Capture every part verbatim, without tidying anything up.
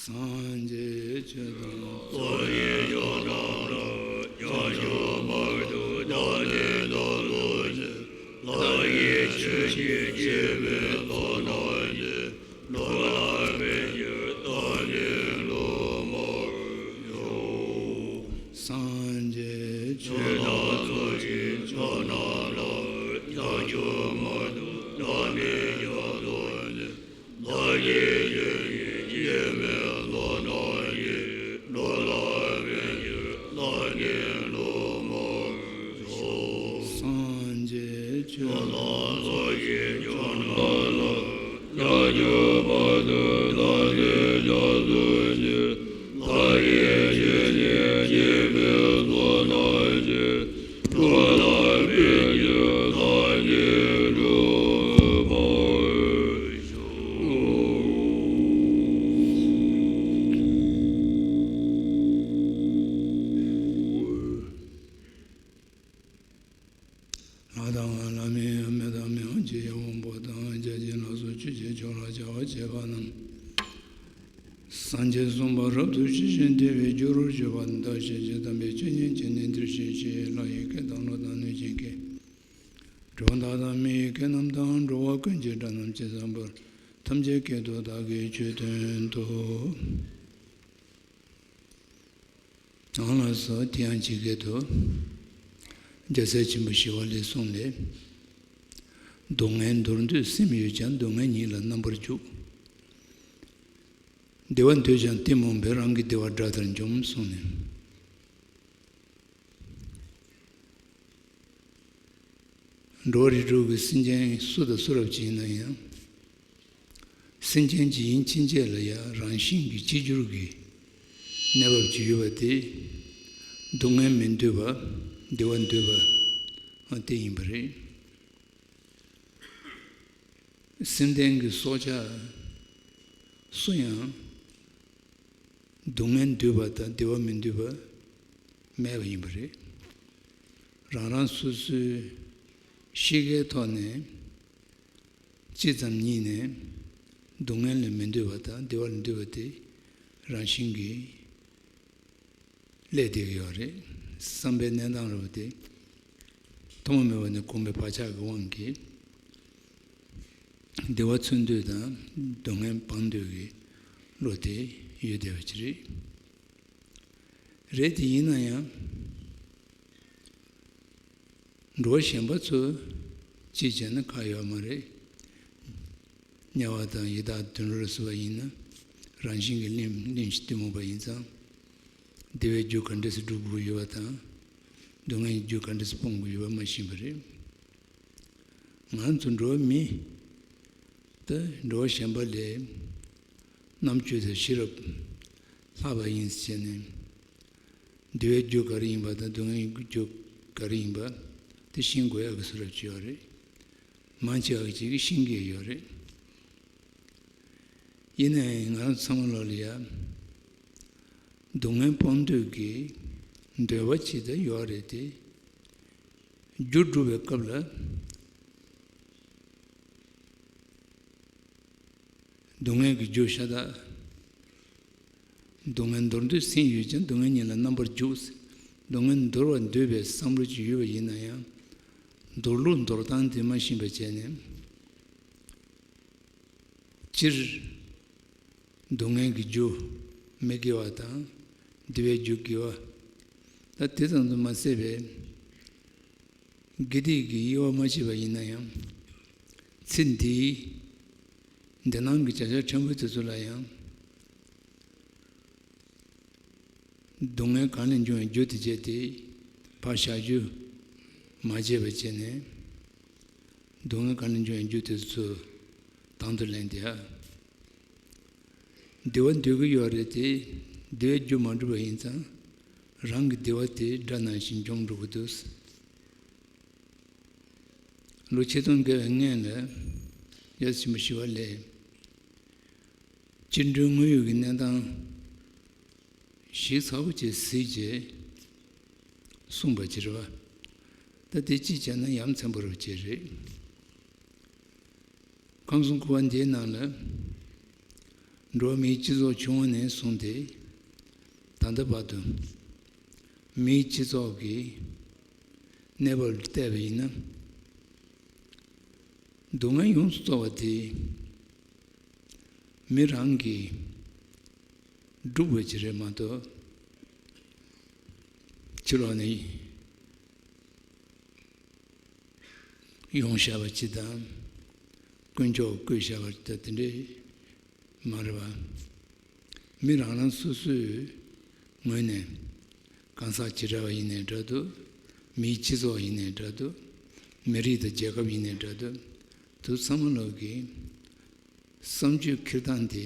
སངས་རྒྱས་ཆོས་དང་། ལྷ་ཡི་ཆོས་རྣམས་ལ། བྱང་ཆུབ་བར་དུ་བདག་ནི་སློབ་ཏུ་གཉེར། ལྷ་ཡི་ཆོས་ཀྱི་སྐྱེ་བོའི་ཚོགས་རྣམས་ཀྱིས། འགྲོ་ལ་ཕན་ཕྱིར་བདག་ནི་སློབ་མར་ཤོག། སངས་རྒྱས་ཆོས་དང་། ལྷ་ཡི་ཆོས་རྣམས་ལ། བྱང་ཆུབ་བར་དུ་བདག་ནི་སློབ་ཏུ་གཉེར། ལྷ་ཡི་ཆོས་ཀྱི་སྐྱེ་བོའི་ཚོགས་རྣམས་ཀྱིས། འགྲོ་ལ་ཕན་ཕྱིར་བདག་ནི་སློབ་མར་ཤོག། སངས་རྒྱས་ཆོས་དང་། ལྷ་ཡི་ཆོས་རྣམས་ལ། བྱང་ཆུབ་བར་དུ་བདག་ནི་སློབ་ཏུ་གཉེར། ལྷ་ཡི་ཆོས་ཀྱི་སྐྱེ་བོའི་ཚོགས་རྣམས་ཀྱིས། འགྲོ་ལ་ཕན་ཕྱིར་བདག་ནི་སྒྲུབ་པར་ཤོག། ལྷ་དང་ལྷ་མིན་མི་དང་མི་དབང་ཆོས་ཀྱི་དབང་པོ་དང་། བརྒྱ་བྱིན་ལ་སོགས་ཆོས་ཀྱི་མཆོག་ལ་བྱ་བ་བྱེད་པ་རྣམས། སངས་རྒྱས་གསུངས་པ་རབ་ཏུ་ཞི་ཞིང་བདེ་བའི་རྒྱུར་གྱུར་པ། བདག་གཞན་བཅས་དམ་པའི་ཆོས་ཉིད་ཀྱིས་ནི། འདིར་གཤེགས་ཞེས་ལྷ་ཡི་སྐད་དང་ཀླུ་དང་གནོད་སྦྱིན་སྐད། གྲུལ་བུམ་དག་དང་མི་ཡི་སྐད་རྣམས་དང་། འགྲོ་བ་ཀུན་གྱི་སྒྲ་རྣམས་ཇི་ཙམ་པར། ཐམས་ཅད་སྐད་དུ་བདག་གིས་ཆོས་བསྟན་ཏོ། ཨང་ལགས་སོ། དེ་ཡང་ཇི་སྐད་དུ། རྒྱལ་སྲས་ཆེན་པོ་ཞི་བ་ལྷའི་གསུང་ལས། སྡུག་བསྔལ་འདོར་འདོད་སེམས་ཡོད་ཀྱང་། སྡུག་བསྔལ་ཉིད་ལ་རྣམ་པར་འཇུག། བདེ་བ་འདོད་ཀྱང་གཏི་མུག་འབད། རང་གི་བདེ་བ་དགྲ་ལྟར་འཇོམས་གསུངས་ནས། འགྲོ་བ་རིགས་དྲུག་གི་སེམས་ཅན་སུ་དང་སུ་རབ་ཅིག་ཡིན་ན་ཡང་། སེམས་ཅན་གཅིག་ཡིན་ཕྱིན་ཆད་ལ་ཡང་རང་བཞིན་གྱིས་གཅིག་གྱུར་གྱི་གནས་བབ་ཅིག་ཡོད་པ་དེ། སྡུག་བསྔལ་མི་འདོད་པ། བདེ་བ་འདོད་པ། ཨ། དེ་ཡིན་པ་རེད། སེམས་ལྡན་གྱི་སྲོག་ཆགས་སུ་ཡང་སྡུག་བསྔལ་འདོད་པ་དང་བདེ་བ་མི་འདོད་པ་མེད་པ་ཡིན་པ་རེད། རང་རང་སོ་སོའི་གཤིས་ཀའི་ཐོག་ནས་གཅིག་ཙམ་ཉིད་ནས་སྡུག་བསྔལ་ལ་མི་འདོད་པ་དང་བདེ་བ་ལ་འདོད་པ་དེ་རང་བཞིན་གྱིས་སླེབས་བསྡད་ཀྱི་ཡོད་རེད། བསམ་པའི་གནས་སྟངས་རེད་པ་དེ། ཐོག་མ་མེད་པ་ནས་གོམས་པའི་བག་ཆགས་ཀྱི་དབང་གིས། བདེ་བ་འཚོལ་འདོད་དང་སྡུག་བསྔལ་སྤང་འདོད་ཀྱི་བློ་དེ་ཡོད་བསྡད་པ་ཅིག་རེད། རེད་དེ་ཡིན་ན་ཡང་། འགྲོ་བ་གཞན་པ་ཚོ་གཅིག་བྱས་ན་ཁག་ཡོད་མ་རེད། དམྱལ་བ་དང་ཡི་དྭགས་དུད་འགྲོ་ལ་སོགས་པ་ཡིན་ན་རང་བཞིན་གྱིས་གླེན་གླེན་ཞིང་གཏི་མུག་པ་ཡིན་ཙང་། བདེ་བའི་རྒྱུ་ག་འདྲས་སེ་སྒྲུབ་དགོས་ཡོད་པ་དང་། སྡུག་བསྔལ་གྱི་རྒྱུ་ག་འདྲས་སེ་སྤོང་དགོས་ཡོད་པ་མ་ཤེས་པ་རེད། ང་ཚོ་འགྲོ་བ་མི་དེ་འགྲོ་བ་གཞན་པ་ལས་རྣམ་དཔྱོད་དང་ཤེས་རབ་ལྷག་པ་ཡིན་ཟེར་ནས། བདེ་བའི་རྒྱུ་ག་རེ་ཡིན་པ་དང་སྡུག་བསྔལ་གྱི་རྒྱུ་ག་རེ་ཡིན་པ་དེ་ཤེས་དགོས་ཡག་གི་བཟོ་འདྲ་ཅིག་ཡོད་རེད། མང་ཆེ་བ་ཅིག་གིས་ཤེས་ཀྱི་ཡོད་རེད། ཡིན་ནའི་ང་རང་ཚང་མ་ལོག་ལ་ཡ། སྡུག་བསྔལ་སྤོང་འདོད་ཀྱི་འདོད་པ་ཅིག་ད་ཡོད་རེད་དེ། རྒྱུ་སྒྲུབ་པའི་སྐབས་ལ། སྡུག་བསྔལ་གྱི་རྒྱུ་ཤ་སྟག། སྡུག་བསྔལ་འདོར་འདོད་སེམས་ཡོད་ཀྱང་སྡུག་བསྔལ་ཉིད་ལ་རྣམ་པར་འཇུག། སྡུག་བསྔལ་འདོར་བར་འདོད་པའི་བསམ་བློ་ཅིག་ཡོད་པ་ཡིན་ན་ཡང་། འདོར་ལུགས་འདོར་སྟངས་དེ་མ་ཤེས་པ་བྱས་ནས། སྤྱིར། སྡུག་བསྔལ་གྱི་རྒྱུ་མི་དགེ་བ་དང་། བདེ་བའི་རྒྱུ་དགེ་བ། ད་དེ་ཙམ་དུ་མ་ཟད་པའི། དགེ་སྡིག་གི་དབྱེ་བ་མ་ཕྱེ་བ་ཡིན་ན་ཡང་། ཚེ་འདིའི་འདི་སྣང་གི་བྱ་བྱེད་ཕྲན་བུ་དེ་ཚོ་ལ་ཡང་། སྡུག་བསྔལ་གང་ལས་འབྱུང་བའི་རྒྱུ་དེ་བྱས་ཏེ་ཕར་བཞག་རྒྱུ་མ་བྱས་པ་བྱས་ནས། སྡུག་བསྔལ་གང་ལས་འབྱུང་བའི་རྒྱུ་དེ་ཚོ་དང་དུ་ལེན་ཏེ། བདེ་བ་འདོད་ཀྱི་ཡོད་རེད་དེ། བདེ་བའི་རྒྱུ་མ་འགྲུབ་པ་ཡིན་ཙང་། རང་གི་བདེ་བ་དེ་དགྲ་ནང་བཞིན་འཇོམས་འགྲོ་གི་འདུག། ལོ་ཆིག་སྟོང་བརྒལ་བའི་སྔོན་ལ། རྒྱལ་སྲས་ཆེན་པོ་ཞི་བ་ལྷས། སྤྱི་འགྲོའི་དངོས་ཡོད་ཀྱི་གནས་སྟངས་ཞིབ་ཚགས་པོ་བྱས་གཟིགས་བྱས་གསུངས་པ་ཅིག་རེད་པ། ད་དེ་གཅིག་བྱས་ན་ཡ་མཚན་པོ་རེད་པ་ཅིག་རེད། ཁམས་གསུམ་འཁོར་བ་འདིའི་ནང་ལ། འགྲོ་བ་མིའི་སྤྱི་ཚོགས་བྱུང་བ་ནས་བཟུང་སྟེ་ད་ལྟ་བར་དུ་མིའི་སྤྱི་ཚོགས་ཀྱི་གནས་བབ་ལ་བལྟས་པ་ཡིན་ན། སྡུག་བསྔལ་ཡོངས་སུ་རྫོགས་པ་དེ་མི་རང་གིས་བསྒྲུབས་པ་ཅིག་རེད་མ་གཏོགས། ཕྱི་ལོགས་ནས་ཡོང་བཞག་པ་ཅིག་དང་། དཀོན་མཆོག་བསྐུལ་བཞག་པ་ཅིག་དང་དེ་འདྲའི་མ་རེད་པ། མི་རང་རང་སོ་སོའི་ངོས་ནས་གང་ཟག་བྱེ་བྲག་པ་ཡིན་ནའི་འདྲ་འདུག་མིའི་སྤྱི་ཚོགས་ཡིན་ནའི་འདྲ་འདུག་མི་རིགས་དང་རྒྱལ་ཁབ་ཡིན་ནའི་འདྲ་འདུག་དེ་ཚང་མ་ལོག་གི་བསམ་སྤྱོད་འཁྱེར་སྟངས་དེ།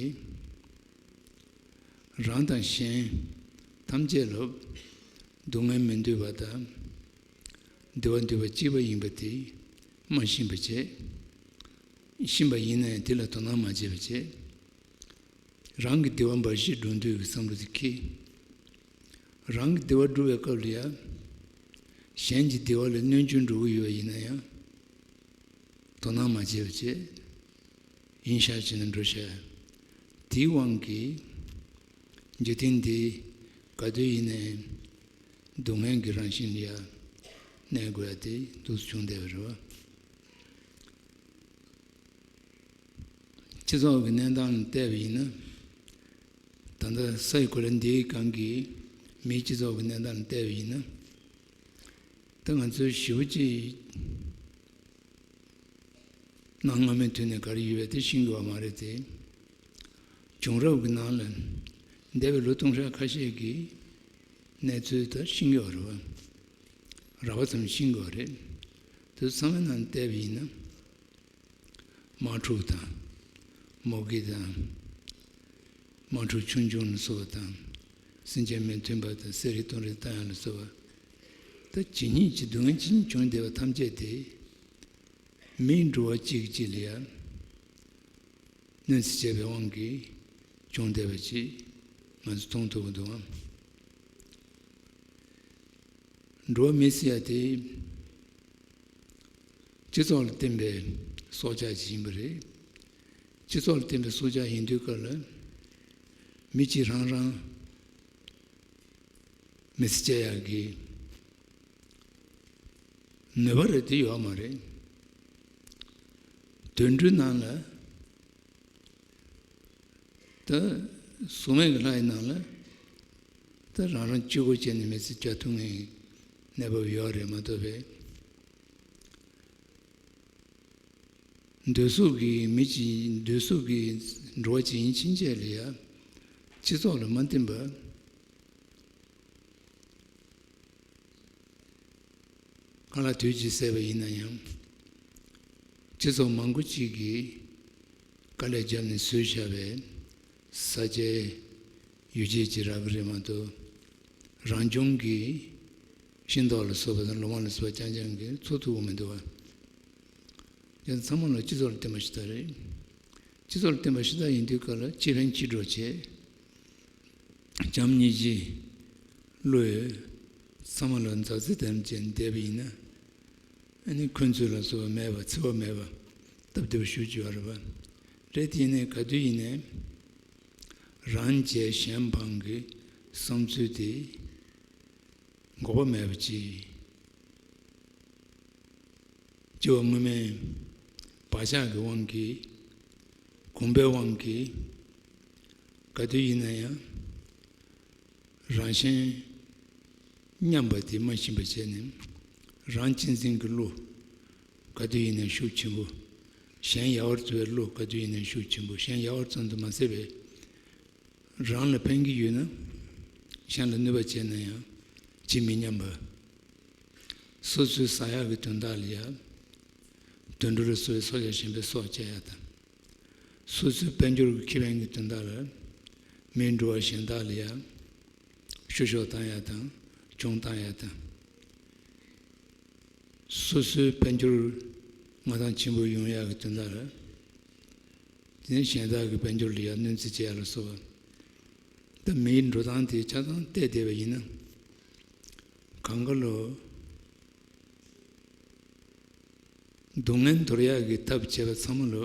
རང་དང་གཞན་ཐམས་ཅད་ལ་སྡུག་བསྔལ་མི་འདོད་པ་དང་། བདེ་བ་འདོད་པ་གཅིག་པ་ཡིན་པ་དེ་མ་ཤེས་པ་བྱས། ཤེས་པ་ཡིན་ན་ཡང་དེ་ལ་དོ་སྣང་མ་བྱས་པ་བྱས། རང་གི་བདེ་བ་འབའ་ཞིག་སྒྲུབ་འདོད་ཀྱི་བསམ་བློ་དེ་འཁྱེར། རང་གི་བདེ་བ་སྒྲུབ་པའི་སྐབས་ལ་ཡང་། གཞན་གྱི་བདེ་བ་ལ་གནོད་སྐྱོན་འགྲོ་གི་ཡོད་པ་ཡིན་ན་ཡང་། དོ་སྣང་མ་བྱས་པ་བྱས། ཡིན་ཤག་བྱས་ནས་འགྲོ་ཤག་དེའི་དབང་གིས་འཇིག་རྟེན་འདི་ག་དུས་ཡིན་ནའི་སྡུག་བསྔལ་གྱི་རང་བཞིན་ལ་ཡ་གནས་དགོས་ཡ་དེ་འདུག་སེ་བྱུང་བསྡད་པ་རེད་བ། སྤྱི་ཚོགས་ཀྱི་གནས་སྟངས་ལ་བལྟས་པ་ཡིན་ན། ད་ལྟ་སའི་གོ་ལ་འདིའི་སྒང་གི་མིའི་སྤྱི་ཚོགས་ཀྱི་གནས་སྟངས་ལ་བལྟས་པ་ཡིན་ན། ད་ང་ཚོའི་ཞེ་པོ་ཅིག་གནའ་སྔ་མོའི་དུས་ནས་ག་རེ་ཡོད་པ་དེ་ཤེས་ཀྱི་ཡོད་མ་རེད་དེ། བྱུང་རབས་ཀྱི་ནང་ལ་འདས་པའི་ལོ་སྟོང་ཕྲག་ཁ་ཤས་ཀྱི་གནས་ཚུལ་ད་ཤེས་ཀྱི་ཡོད་རེད་བ། རགས་པ་ཙམ་ཤེས་ཀྱི་ཡོད་རེད། དེ་ཚང་མའི་ནང་བལྟས་པ་ཡིན་ན། དམག་འཁྲུག་དང་། མུ་གེ་དང་། དམག་འཁྲུག་ཆུང་ཆུང་ལ་སོགས་པ་དང་། སེམས་ཅན་མི་མཐུན་པ་དང་། བསད་རེས་གཏོང་རེས་བཏང་ཡ་ལ་སོགས་པ། ད་ཇི་སྙེད་ཅིག་སྡུག་བསྔལ་ཇི་སྙེད་བྱུང་བསྡད་པ་ཐམས་ཅད་དེ། མིའི་འགྲོ་བ་གཅིག་གཅིག་ལ་ཡང་གནོད་འཚེ་བྱས་པའི་དབང་གིས་བྱུང་བསྡད་པ་ཅིག་ང་ཚོས་མཐོང་ཐུབ་ཀྱི་འདུག་ཨང་། འགྲོ་བ་མི་ཟེར་ཡ་དེ་སྤྱི་ཚོགས་ལ་བརྟེན་པའི་སྲོག་ཆགས་ཅིག་ཡིན་པ་རེད། སྤྱི་ཚོགས་ལ་བརྟེན་པའི་སྲོག་ཆགས་ཡིན་དུས་སྐབས་ལ་མི་གཅིག་རང་རང་མི་ཚེ་སྐྱེལ་ཡག་གི་ནུས་པ་རེ་དེ་ཡོད་མ་རེད། དུད་འགྲོའི་ནང་ལ་ད་གཟུགས་མེད་ཀྱི་ལྷ་ཡི་ནང་ལ་ད་རང་རང་གཅིག་པོ་བྱས་ནས་མི་ཚེ་སྐྱེལ་ཐུབ་མཁན་གནས་བབ་ཡོད་རེད་མ་གཏོགས་པས། འདོད་སོགས་ཀྱི་མི་གཅིག་འདོད་སོགས་ཀྱི་འགྲོ་བ་ཅིག་ཡིན་ཕྱིན་ཆད་ལ་ཡ་སྤྱི་ཚོགས་ལ་མ་བརྟེན་པ། གང་ལ་དུས་ཀྱིས་ཟེར་བ་ཡིན་ན་ཡང་། སྤྱི་ཚོགས་མང་པོ་ཅིག་གིས་དཀའ་ལས་བརྒྱབ་ནས་བཟོས་བཞག་པའི་ས་ཆའི་ཡུལ་སྐྱེས་ཀྱི་ར་གི་རེད་མ་གཏོགས། རང་བྱུང་གི་ཤིང་ཏོག་ལ་སོགས་པ་དང་ལོ་མ་ལ་སོགས་པ་རྐྱང་རྐྱང་གིས་འཚོ་ཐུབ་ཀྱི་མི་འདུག་བ། ཡང་ཚང་མ་ལ་སྤྱི་ཚོགས་ལ་བརྟེན་པ་ཞིག་ད་རེད། སྤྱི་ཚོགས་ལ་བརྟེན་པ་ཞིག་ད་ཡིན་དུས་སྐབས་ལ་སྤྱི་ཕན་སྤྱི་གྲོགས་བྱས། བྱམས་སྙིང་རྗེ་བློས་ཚང་མ་ལ་མཛའ་བརྩེ་ལྡན་ཅན་བསྡད་པ་ཡིན་ན། ཨ་ནི་འཁོན་རྩོད་ལ་སོགས་པ་མེད་པ། འཚེ་བ་མེད་པ་སྟབས་བདེ་བ་ཞེ་པོ་ཅིག་ཡོད་རེད་པ། རེད་དེ་ཡིན་ནའི་ག་དུས་ཡིན་ནའི་རང་བྱས་གཞན་ཕམ་གྱི་བསམ་ཚུལ་དེ་འགོག་པ་མེད་པ་ཅིག་སྤྱི་བ་སྔོན་མའི་བག་ཆགས་ཀྱི་དབང་གིས། གོམས་པའི་དབང་གིས། ག་དུས་ཡིན་ན་ཡང་རང་གཞན་མཉམ་པ་དེ་མ་ཤེས་པ་བྱས་ནས། རང་གཅེས་འཛིན་གྱི་བློ་ག་དུས་ཡིན་ན་ཤུགས་ཆེན་པོ། གཞན་ཡལ་བར་བརྩོན་པའི་བློ་ག་དུས་ཡིན་ན་ཤུགས་ཆེན་པོ། གཞན་ཡལ་བར་བརྩོན་དུ་མ་ཟད་པའི། རང་ལ་ཕན་གྱི་ཡོད་ན་གཞན་ལ་གནོད་པ་བྱས་ན་ཡང་ཇི་མི་སྙམ་པ། སོ་སོའི་ཟ་ཡག་གི་དོན་དག་ལ་ཡ། དུད་འགྲོ་ལ་སོགས་པའི་སྲོག་ཆགས་གཞན་པའི་སྲོག་བཅད་ཡ་དང་། སོ་སོའི་དཔལ་འབྱོར་གྱི་ཁེ་ཕན་གྱི་དོན་དག་ལ་མིའི་འགྲོ་བ་གཞན་དག་ལ་ཡ་བཤུ་གཞོག་བཏང་ཡ་དང་སྐྱོན་བཏང་ཡ་དང་། སོ་སོའི་དཔལ་འབྱོར་མངའ་ཐང་ཆེན་པོ་ཡོང་ཡག་གི་དོན་དག་ལ། དེ་ནས་གཞན་དག་གི་དཔལ་འབྱོར་ལ་ཡང་གནོད་འཚེ་བྱེད་ཡ་ལ་སོགས་པ། ད་མིའི་འགྲོ་སྟངས་དེ་ཆ་ཚང་བལྟས་བསྡད་པ་ཡིན་ན། གང་ག་ལོ། སྡུག་བསྔལ་འདོར་ཡག་གི་ཐབས་བྱས་པ་ཚང་མ་ལོ།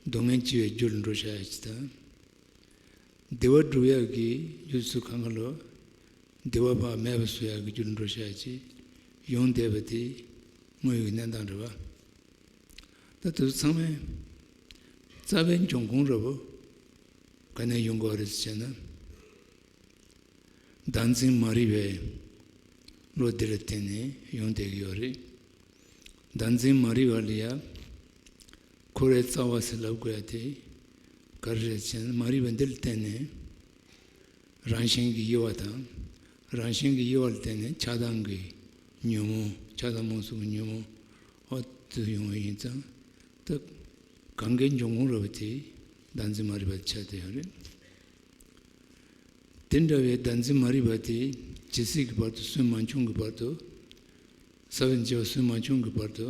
སྡུག་བསྔལ་ལྕི་བའི་རྒྱུ་ལ་འགྲོ་བཞག་ཡ་ཅིག་དང་། བདེ་བ་སྒྲུབ་ཡག་གི་རྒྱུ་ཚུལ་གང་ག་ལོ། བདེ་བ་ཕར་མེད་པ་བཟོ་ཡག་གི་རྒྱུར་འགྲོ་བྱ་ཅིག་ཡོང་བསྡད་པ་དེ་དངོས་ཡོད་ཀྱི་གནས་སྟངས་རེད་བ། ད་དེ་ཚོ་ཚང་མས་རྩ་བའི་འབྱུང་ཁུངས་འདྲ་པོ་ག་ནས་ཡོང་གི་ཡོད་རེད་ཟེར་ན། བདག་འཛིན་མ་རིག་པའི་བློ་འདི་ལ་བརྟེན་ནས་ཡོང་བསྡད་ཀྱི་ཡོད་རེད། བདག་འཛིན་མ་རིག་པ་ལ་ཡ་འཁོར་བའི་རྩ་བ་ཟེར་ལབ་དགོས་ཡ་དེ་ག་རེ་རེད་ཟེར་ན། མ་རིག་པ་འདི་ལ་བརྟེན་ནས་རང་བཞིན་གྱི་དབྱེ་བ་དང་། རང་བཞིན་གྱི་དབྱེ་བ་ལ་བརྟེན་ནས་ཆགས་སྡང་གི་ཉོན་མོངས། ཆགས་སྡང་རྨོངས་གསུམ་གྱི་ཉོན་མོངས་འོ་དེ་ཡོང་བ་ཡིན་ཙང་། ད་གང་གའི་འབྱུང་ཁུངས་རེད་པ་དེ་བདག་འཛིན་མ་རིག་པ་ཆགས་བསྡད་ཡོད་རེད། དེ་འདྲ་བའི་བདག་འཛིན་མ་རིག་པ་དེ་ཇི་སྲིད་ཀྱི་བར་དུ་སུན་མ་ཆུང་གི་བར་དུ། ས་བོན་བྱེ་བ་སུན་མ་ཆུང་གི་བར་དུ།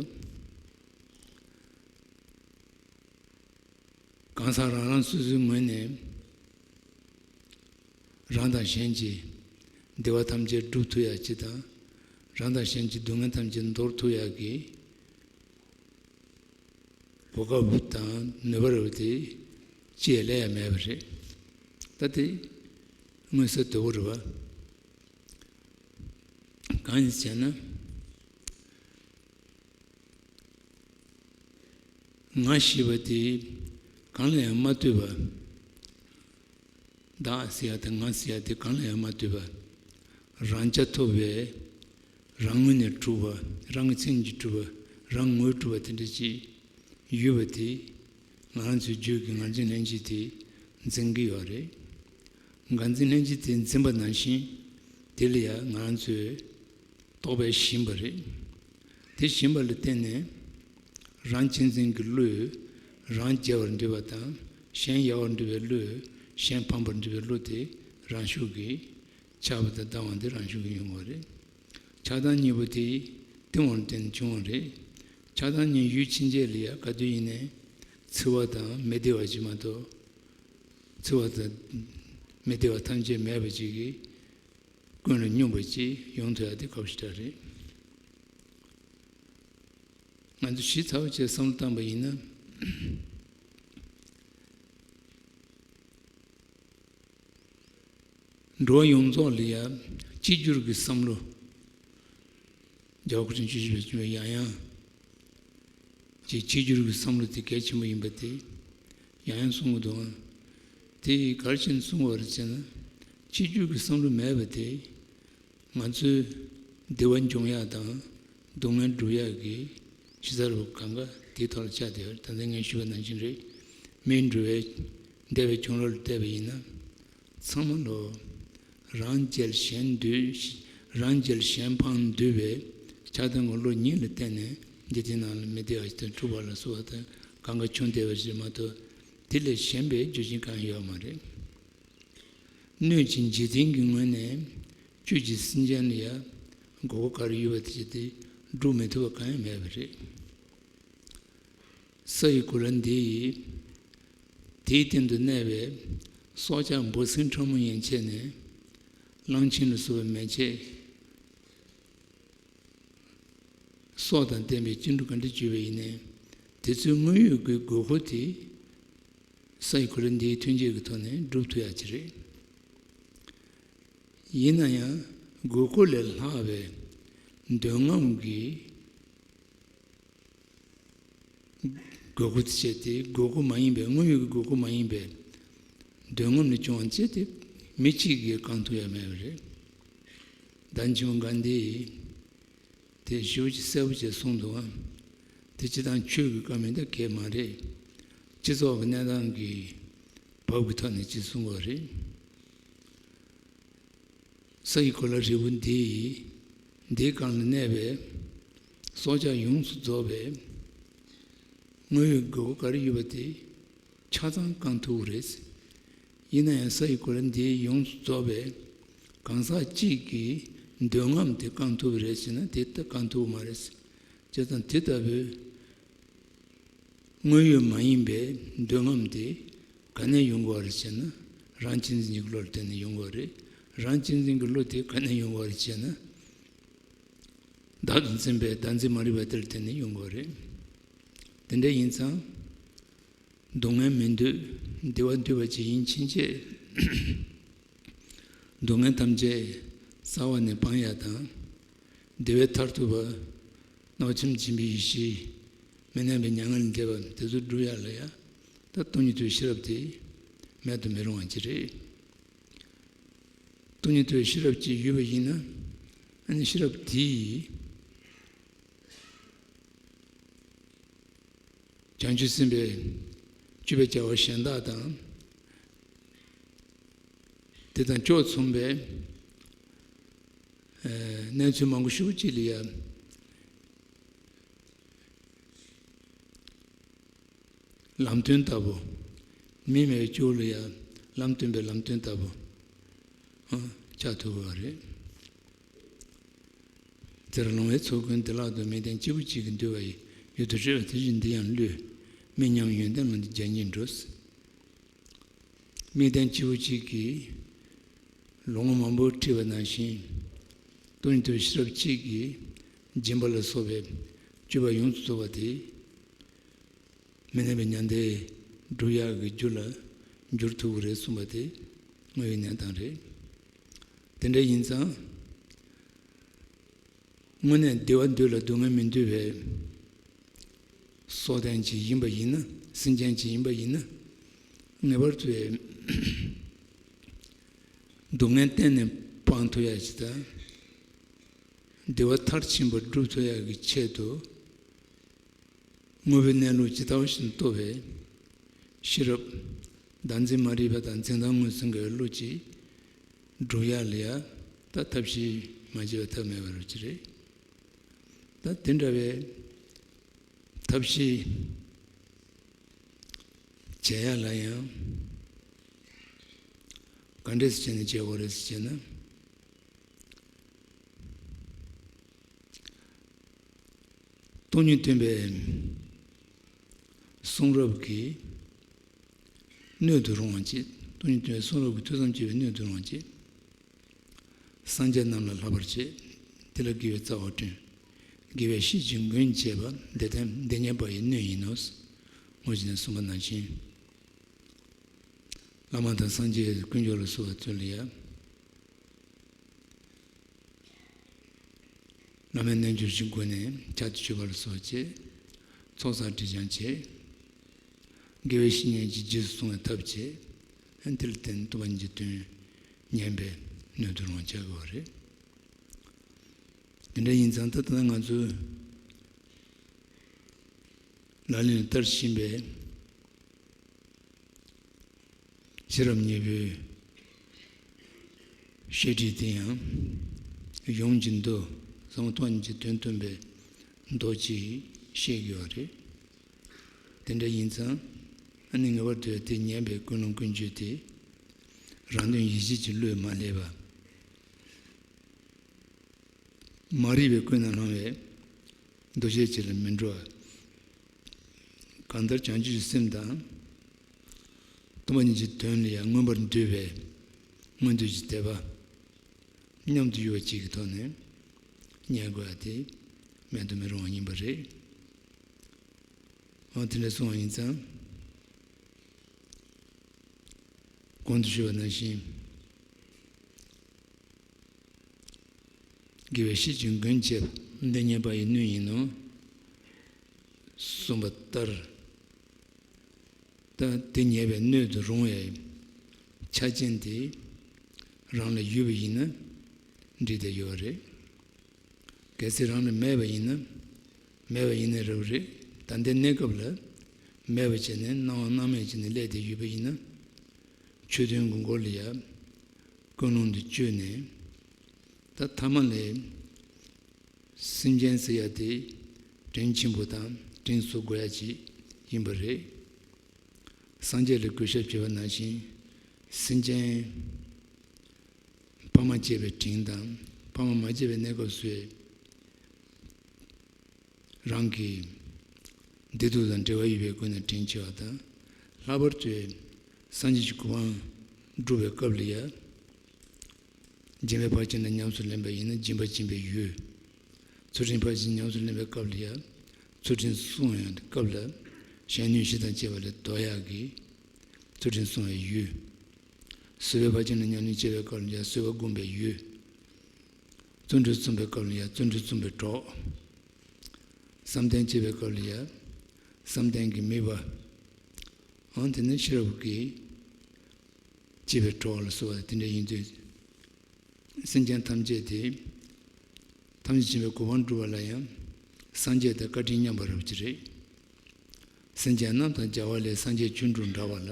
གང་ཟག་རང་རང་སོ་སོའི་ངོས་ནས་རང་དང་གཞན་གྱི་བདེ་བ་ཐམས་ཅད་སྒྲུབ་ཐུབ་ཡག་ཅིག་དང་། རང་དང་གཞན་གྱི་སྡུག་བསྔལ་ཐམས་ཅད་འདོར་ཐུབ་ཡག་གི་གོ་སྐབས་དང་ནུས་པ་རེད་པ་དེ་ཅི་ཡང་སླེབས་ཡ་མེད་པ་རེད། ད་དེ་མངོན་གསལ་དོད་པོ་རེད་པ། གང་ཡིན་ཟེར་ན། ང་ཞེས་པ་དེ་གང་ལ་ཡང་མ་ལྟོས་པ། བདག་ཟེར་ཡ་དང་ང་ཟེར་ཡ་དེ་གང་ལ་ཡང་མ་ལྟོས་པ། རང་རྐྱ་ཐུབ་པའི་རང་ངོས་ནས་གྲུབ་པ། རང་གི་མཚན་གྱིས་གྲུབ་པ། རང་ངོས་གྲུབ་པ་དེ་འདྲ་ཅིག་ཡོད་པ་དེ་ང་རང་ཚོའི་རྒྱུད་ཀྱི་ངར་འཛིན་ལྷན་སྐྱེས་དེ་འཛིན་གྱི་ཡོད་རེད། ངར་འཛིན་ལྷན་སྐྱེས་དེ་འཛིན་པ་ནང་བཞིན་དེ་ལ་ཡང་ང་རང་ཚོས་རྟོག་པས་ཞེན་པ་རེད། དེ་ཞེན་པ་ལ་བརྟེན་ནས་རང་གཅེས་འཛིན་གྱི་བློས་རང་རྒྱལ་བར་འདོད་པ་དང་། གཞན་ཡལ་བར་འདོད་པའི་བློས་གཞན་ཕམ་པར་འདོད་པའི་བློ་དེ་རང་ཤུགས་ཀྱིས། ཆགས་པ་དང་སྡང་བ་འདི་རང་ཤུགས་ཀྱིས་ཡོང་བ་རེད། ཆགས་སྡང་གཉིས་པོ་དེ་གཏིང་བར་བརྟེན་བྱུང་བ་རེད། ཆགས་སྡང་གཉིས་ཡུལ་ཕྱིན་ཆད་ལ་ཡང་ག་དུས་ཡིན་ནའི་འཚེ་བ་དང་མི་བདེ་བ་ཅིག་མ་གཏོགས། འཚེ་བ་དང་མི་བདེ་བ་ཐམས་ཅད་མེད་པ་ཅིག་གི་ཀུན་ལ་སྙོམས་པ་ཅིག་ཡོང་ཐུབ་ཡ་དེ་དཀའ་པོ་ཞེ་དྲག་རེད། ང་ཚོ་ཞིབ་ཚགས་པོ་བྱས་བསམ་བློ་བཏང་པ་ཡིན་ན། འགྲོ་བ་ཡོངས་རྫོགས་ལ་ཡ་གཅིག་གྱུར་གྱི་བསམ་བློ། རྒྱལ་བ་སྐུ་ཕྲེང་བཅུ་བཞི་པས་གསུངས་པའི་ཡང་ཡང་ཅིག་གཅིག་གྱུར་གྱི་བསམ་བློ་དེ་གལ་ཆེན་པོ་ཡིན་པ་དེ་ཡང་ཡང་གསུང་གི་འདུག་ཨང་། དེ་ག་རེ་བྱས་ནས་གསུང་བ་རེད་ཟེར་ན། གཅིག་གྱུར་གྱི་བསམ་བློ་མེད་པ་དེ་ང་ཚོའི་བདེ་བ་འབྱུང་ཡག་དང་སྡུག་བསྔལ་སྒྲུབ་ཡག་གི་གཞི་རྩ་རུ་གང་ག་དེའི་ཐོག་ལ་ཆགས་བསྡད་ཡོད་རེད། ད་ལྟ་ངས་ཞུས་པ་ནང་བཞིན་རེད། མིའི་འགྲོ་བའི་འདས་པའི་བྱུང་རབས་ལ་བལྟས་པ་ཡིན་ན། ཚང་མ་ལོ། རང་རྒྱལ་གཞན་འདུལ། རང་རྒྱལ་གཞན་ཕམ་འདུལ་བའི་ཆགས་སྡང་གི་བློ་གཉིས་ལ་བརྟེན་ནས་འདི་དེ་ནང་ལ་མི་བདེ་བ་ཞིག་དང་འཁྲུག་པ་ལ་སོགས་པ་དང་གང་ག་བྱུང་བསྡད་པ་ཞིག་མ་གཏོགས། དེ་ལས་གཞན་པའི་རྒྱུ་རྐྱེན་གང་ཡང་ཡོད་མ་རེད། སྣོད་ཀྱི་འཇིག་རྟེན་གྱི་ངོས་ནས་བཅུད་ཀྱི་སེམས་ཅན་ལ་ཡང་དགོས་མཁོ་ག་རེ་ཡོད་པ་དེ་ཅི་སྟེ་སྒྲུབ་མི་ཐུབ་པ་གང་ཡང་མེད་པ་རེད། ས་ཡི་གོ་ལ་འདི་ཡིས་དེའི་སྟེང་དུ་གནས་པའི་སྲོག་ཆགས་འབུ་སྲིན་ཕྲ་མོ་ཡན་ཆད་ནས་གླང་ཆེན་ལ་སོགས་པའི་མན་ཆད། སྲོག་དང་ལྡན་པའི་སྐྱེ་འགྲོ་ག་འདྲ་བྱུང་བ་ཡིན་ནའི་དེ་ཚོའི་དངོས་ཡོད་ཀྱི་དགོས་མཁོ་དེ་ས་ཡི་གོ་ལ་འདིའི་ཐོན་སྐྱེད་ཀྱི་ཐོག་ནས་སྒྲུབ་ཐུབ་ཡག་ཅིག་རེད། ཡིན་ན་ཡང་དགོས་མཁོ་ལས་ལྷག་པའི་འདོད་རྔམ་གྱི་དགོས་མཁོ་དེ་བྱས་ཏེ། དགོས་མཁོ་མ་ཡིན་པའི། དངོས་ཡོད་ཀྱི་དགོས་མཁོ་མ་ཡིན་པའི་འདོད་རྔམ་ལས་བྱུང་བ་བྱས་ཏེ་མི་གཅིག་གིས་བསྐང་ཐུབ་ཡ་མེད་པ་རེད། བདག་ཉིད་ཆེན་པོ་གྷན་དྷི་ཡིས་དེ་ཞེ་པོ་ཅིག་གསལ་པོ་བྱས་གསུངས་འདུག་ཨང་། དེ་སྤྱིར་བཏང་ཆོས་ཀྱི་བཀའ་མིན་ད་གས་མ་རེད། སྤྱི་ཚོགས་ཀྱི་གནས་སྟངས་ཀྱི་བབ་ཀྱི་ཐོག་ནས་ཅིག་གསུངས་པ་རེད། ས་ཡི་གོ་ལ་རིལ་བུ་འདི་ཡིས། འདིའི་སྒང་ལ་གནས་པའི་སྲོག་ཆགས་ཡོངས་སུ་རྫོགས་པའི་དངོས་ཡོད་དགོས་མཁོ་ག་རེ་ཡོད་པ་དེ་ཆ་ཚང་བསྐང་ཐུབ་ཀྱི་རེད། ཡིན་ན་ཡང་ས་ཡི་གོ་ལ་འདི་ཡོངས་སུ་རྫོགས་པའི་གང་ཟག་གཅིག་གི་འདོད་རྔམ་དེ་བསྐང་ཐུབ་ཀྱི་རེད་ཟེར་ན། དེ་ལྟ་བསྐང་ཐུབ་ཀྱི་མ་རེད། བྱས་ཙང་དེ་ལྟ་བུའི་དངོས་ཡོད་མ་ཡིན་པའི་འདོད་རྔམ་དེ་ག་ནས་ཡོང་དགོས་པ་རེད་ཟེར་ན། རང་གཅེས་འཛིན་གྱི་བློ་ལ་བརྟེན་ནས་ཡོང་དགོས་པ་རེད། རང་གཅེས་འཛིན་གྱི་བློ་དེ་ག་ནས་ཡོང་དགོས་པ་རེད་ཟེར་ན། བདག་ཏུ་འཛིན་པའི་བདག་འཛིན་མ་རིག་པ་དེ་ལ་བརྟེན་ནས་ཡོང་དགོས་པ་རེད། དེ་འདྲ་ཡིན་ཙང་། སྡུག་བསྔལ་མི་འདོད། བདེ་བ་འདོད་པ་ཅིག་ཡིན་ཕྱིན་ཆད། སྡུག་བསྔལ་ཐམས་ཅད་རྩ་བ་ནས་སྤང་ཡག་དང་། བདེ་བའི་མཐར་ཐུག་པ། སྣང་བ་ཆེན་པོ་འབྱིན་པའི་ཡེ་ཤེས། མི་མནར་བའི་མྱ་ངན་ལས་འདས་པ་དེ་ཚོ་སྒྲུབ་ཡག་ལ་ཡང་། ད་སྟོང་ཉིད་རྟོགས་པའི་ཤེས་རབ་དེ་མེད་དུ་མི་རུང་བ་ཅིག་རེད། སྟོང་ཉིད་རྟོགས་པའི་ཤེས་རབ་ཅིག་ཡོད་པ་ཡིན་ན། ཨ་ནི་ཤེས་རབ་དེས་བྱང་ཆུབ་སེམས་དཔའི་སྤྱོད་པའི་བྱ་བ་གཞན་དག་དང་། དེ་དང་ཕྱོགས་མཚུངས་པའི་ཨ་གནས་ཚུལ་མང་པོ་ཞེ་པོ་ཅིག་ལ་ཡང་ལམ་སྟོན་ལྟ་བུ། མི་མེད་ཕྱོགས་ལ་ཡང་ལམ་སྟོན་པའི་ལམ་སྟོན་ལྟ་བུ་ཨ་ཆགས་ཐུབ་པ་རེད། དེར་ལོང་བའི་ཚོགས་ཀུན་བདེ་བླག་ཏུ། དམིགས་ལྡན་སྐྱེས་བུ་གཅིག་གིས་འདུལ་བ་ཡི། ཡུལ་དུ་རེ་བ་དེ་བཞིན་འདི་ཡང་བསླུས། མི་མཉམ་ཡོན་ཏན་ལ་འདི་རྒྱ་སྙེད་འགྲོ། དམིགས་ལྡན་སྐྱེས་བུ་གཅིག་གིས་ལོ་ངོ་མང་པོ་ཁྲིད་པ་ནང་བཞིན། སྟོང་ཉིད་རྟོགས་པའི་ཤེས་རབ་གཅིག་གིས་སྦྱིན་པ་ལ་སོགས་པའི་སྤྱོད་པ་ཡོངས་སུ་རྫོགས་པ་དེ། མི་མནར་བའི་མྱང་འདས་སྒྲུབ་ཡག་གི་རྒྱུ་ལ་འགྱུར་ཐུབ་ཀྱི་རེད་གསུངས་པ་དེ་དངོས་ཡོད་གནས་སྟངས་རེད། དེ་འདྲ་ཡིན་ཙང་། དངོས་གནས་བདེ་བ་འདོད་ལ་སྡུག་བསྔལ་མི་འདོད་པའི་སྲོག་ལྡན་ཅིག་ཡིན་པ་ཡིན་ན། སེམས་ཅན་ཅིག་ཡིན་པ་ཡིན་ན། ངེས་པར་དུ་སྡུག་བསྔལ་གཏན་ནས་སྤང་ཐུབ་ཡག་ཅིག་དང་། བདེ་བ་མཐར་ཕྱིན་པ་སྒྲུབ་ཐུབ་ཡག་གི་ཆེད་དུ། དངོས་པོའི་གནས་ལུགས་ཇི་ལྟ་བ་བཞིན་རྟོགས་པའི་ཤེས་རབ། བདག་འཛིན་མ་རིག་པ་དང་འཛིན་སྟངས་ངོས་ཟིན་དགོས་པའི་བློ་གཅིག་སྒྲུབ་ཡག་ལ་ཡང་ད་ཐབས་ཤེས་མ་བྱས་པ་ཐབས་མེད་པ་རུ་ཅི་རེད། ད་དེ་འདྲ་བའི་ཐབས་ཤེས་བྱེད་ཡག་ལ་ཡང་ག་འདྲས་སེ་བྱས་ནས་བྱེད་དགོས་རེད་ཟེར་བྱས་ན། སྟོང་ཉིད་སྟོན་པའི་གསུང་རབ་ཀྱི་སྣོད་དུ་རུང་བ་བྱེད། སྟོང་ཉིད་སྟོན་པའི་གསུང་རབ་ཀྱི་ཐོས་བསམ་བྱེད་པའི་སྣོད་དུ་རུང་བ་བྱེད། སངས་རྒྱས་རྣམས་ལ་བསླབ་པར་བྱེད། དེ་ལ་དགེ་བའི་རྩ་བ་བསྐྲུན། དགེ་བའི་བཤེས་ཀྱི་མགོན་བྱེད་པ། འདི་ལྟར་འདི་ཉན་པ་ཡི་སྣོད་ཡིན་ནོ། སྔོན་བྱས་ནས་གསུངས་པ་ནང་བཞིན། བླ་མ་དང་སངས་རྒྱས་དཀོན་མཆོག་ལ་གསོལ་བ་སྩོལ་ཡ། བླ་མའི་རྣལ་འབྱོར་གྱི་སྒོ་ནས་ཕྱག་ཏུ་མཆོད་པ་ལ་སོགས་བྱེད། ཚོགས་བསགས་སྒྲིབ་སྦྱང་བྱེད། དགེ་བའི་བཤེས་གཉེན་གྱིས་རྗེས་སུ་བཟུང་བའི་ཐབས་བྱེད། དེ་ལ་བརྟེན་སྟོང་པ་ཉིད་ཀྱི་དོན་ཉན་པའི་སྣོད་དུ་རུང་བ་བྱ་དགོས་པ་རེད། དེ་འདྲ་ཡིན་ཙང་ད་ལྟ་ང་ཚོས་ལག་ལེན་ལ་བསྟར་བཞིན་པའི་ཤེས་རབ་ཉེ་བའི་བཤད་ཁྲིད་དེ་ཡང་ཡོངས་ཀྱི་མདོ། ཟབ་མོ་སྟོང་ཉིད་ཀྱི་དོན་སྟོན་པའི་མདོ་ཅིག་བཤད་ཀྱི་ཡོད་རེད། དེ་འདྲ་ཡིན་ཙང་ཨ་ནི་ངེས་པར་དུ་དེ་ཉན་པའི་ཀུན་སློང་ཀུན་སྤྱོད་དེ་རང་དོན་ཡིད་བྱེད་ཀྱི་བློས་མ་བསླད་པ། མ་རིག་པའི་ཀུན་ནས་བསླངས་པའི་འདུ་ཤེས་ཅིག་ལ་མི་འགྲོ་བ། གང་ལྟར་བྱང་ཆུབ་ཀྱི་སེམས་དང་། སྟོང་པ་ཉིད་ཀྱི་དོན་ལ་ཡང་མངོན་པར་འདོད་པའི་མངོན་འདོད་ཀྱི་དད་པ་མཉམ་དུ་ཡོད་པ་ཅིག་གི་ཐོག་ནས་ཉན་དགོས་པ་དེ་མེད་དུ་མི་རུང་བ་ཡིན་པ་རེད། འོ་དེ་འདྲ་གསུངས་པ་ཡིན་ཙང་། གོང་དུ་ཞུས་པ་ནང་བཞིན། དགེ་བའི་བཤེས་ཀྱི་མགོན་བྱེད་པ། འདི་ཉན་པ་ཡི་སྣོད་ཡིན་ནོ། གསུངས་པ་ལྟར། ད་དེ་ཉན་པའི་སྣོད་དུ་རུང་བའི་ཆ་རྐྱེན་དེ་རང་ལ་ཡོད་པ་ཡིན་ན་འགྲིག་བསྡད་ཡོད་རེད། གལ་སྲིད་རང་ལ་མེད་པ་ཡིན་ན། མེད་པ་ཡིན་ན་རབ་རེད། ད་ལྟའི་གནས་སྐབས་ལ་མེད་པ་བྱས་ནས་སྣང་བ་སྣང་མེད་བྱས་ནས་སླེབས་བསྡད་ཡོད་པ་ཡིན་ན། ཆོས་དོན་གྱི་སྒོ་ལ་ཡ་ཀུན་སློང་དུ་བཅོས་ནས། ད་ཐ་མ་ལ་སེམས་ཅན་ཟེར་ཡ་དེ་དྲིན་ཆེན་པོ་དང་དྲིན་གཟོ་དགོས་ཡ་ཅིག་ཡིན་པ་རེད། སངས་རྒྱས་ལ་གུས་ཞབས་བྱེད་པ་ནང་བཞིན། སེམས་ཅན་ཕ་མ་བྱས་པའི་དྲིན་དང་། ཕ་མ་མ་བྱས་པའི་གནས་སྐབས་སུ་རང་གི་བདེ་སྡུག་དང་འབྲེལ་བ་ཡོད་པའི་སྒོ་ནས་དྲིན་ཆེ་བ་དང་། ལྷག་པར་དུ་སངས་རྒྱས་ཀྱི་གོ་འཕང་སྒྲུབ་པའི་སྐབས་ལ་ཡང་། སྦྱིན་པའི་བར་ཆད་ལ་ཉམས་སུ་ལེན་པ་ཡིན་ན་སྦྱིན་པ་སྦྱིན་པའི་ཡུལ། ཚུལ་ཁྲིམས་ཕར་ཕྱིན་ཉམས་སུ་ལེན་པའི་སྐབས་ལ་ཡང་། ཚུལ་ཁྲིམས་སྲུང་བའི་སྐབས་ལ་གཞན་གནོད་གཞི་དང་བཅས་པ་ལས་ཟློག་ཡག་གི་ཚུལ་ཁྲིམས་སྲུང་བའི་ཡུལ། བཟོད་པའི་བར་ཆད་ལ་ཉམས་ལེན་བྱེད་པའི་སྐབས་ལ་ཡང་བཟོད་པ་བསྒོམ་པའི་ཡུལ། བརྩོན་འགྲུས་རྩོམ་པའི་སྐབས་ལ་ཡང་བརྩོན་འགྲུས་རྩོམ་པའི་གྲོགས། བསམ་གཏན་བྱེད་པའི་སྐབས་ལ་ཡང་བསམ་གཏན་གྱི་དམིགས་པ། འོ་དེ་ནི་ཤེས་རབ་ཀྱིས་བྱེད་པའི་གྲོགས་ལ་གསོལ་བ་དེ་འདྲ་ཡིན་དུས། སེམས་ཅན་ཐམས་ཅད་དེ་ཐམས་ཅད་མཁྱེན་པའི་གོ་འཕང་སྒྲུབ་པ་ལ་ཡང་སངས་རྒྱས་དང་བཀའ་དྲིན་མཉམ་པ་རབ་ཀྱི་རེད། སེམས་ཅན་རྣམས་དང་བྱ་བ་ལས། སངས་རྒྱས་ཆོས་དྲུག་འདྲ་བ་ལ།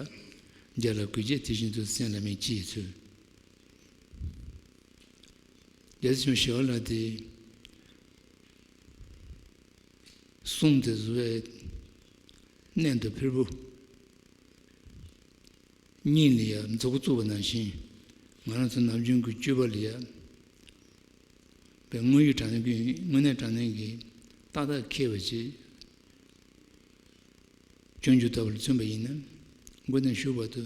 བྱ་ལ་གུས་བྱས་དེ་བཞིན་དུ། སེམས་ལ་མིག་ཅི་ཡིས་འཚོལ། རྒྱལ་སྲས་ཆེན་པོ་ཞི་བ་ལྷ་དེ་གསུང་དེ་བཟོ་བའི་གནད་དུ་ཕེར་པོ། སྙིང་ལ་ཡ་མཛུ་གུ་བཙུགས་པ་ནང་བཞིན། ང་རང་ཚོ་ནམ་རྒྱུན་གྱི་སྤྱོད་པ་ལ་ཡ་པའི་དངོས་ཡོད་དྲང་གནས་ཀྱི་དངོས་གནས་དྲང་གནས་ཀྱི་ཏག་ཏག་འཁེལ་བ་ཅིག་སྤྱོད་འཇུག་ལྟ་བུར་མཚོན་པ་ཡིན་ན། མགོ་ནས་གཞུག་བར་དུ་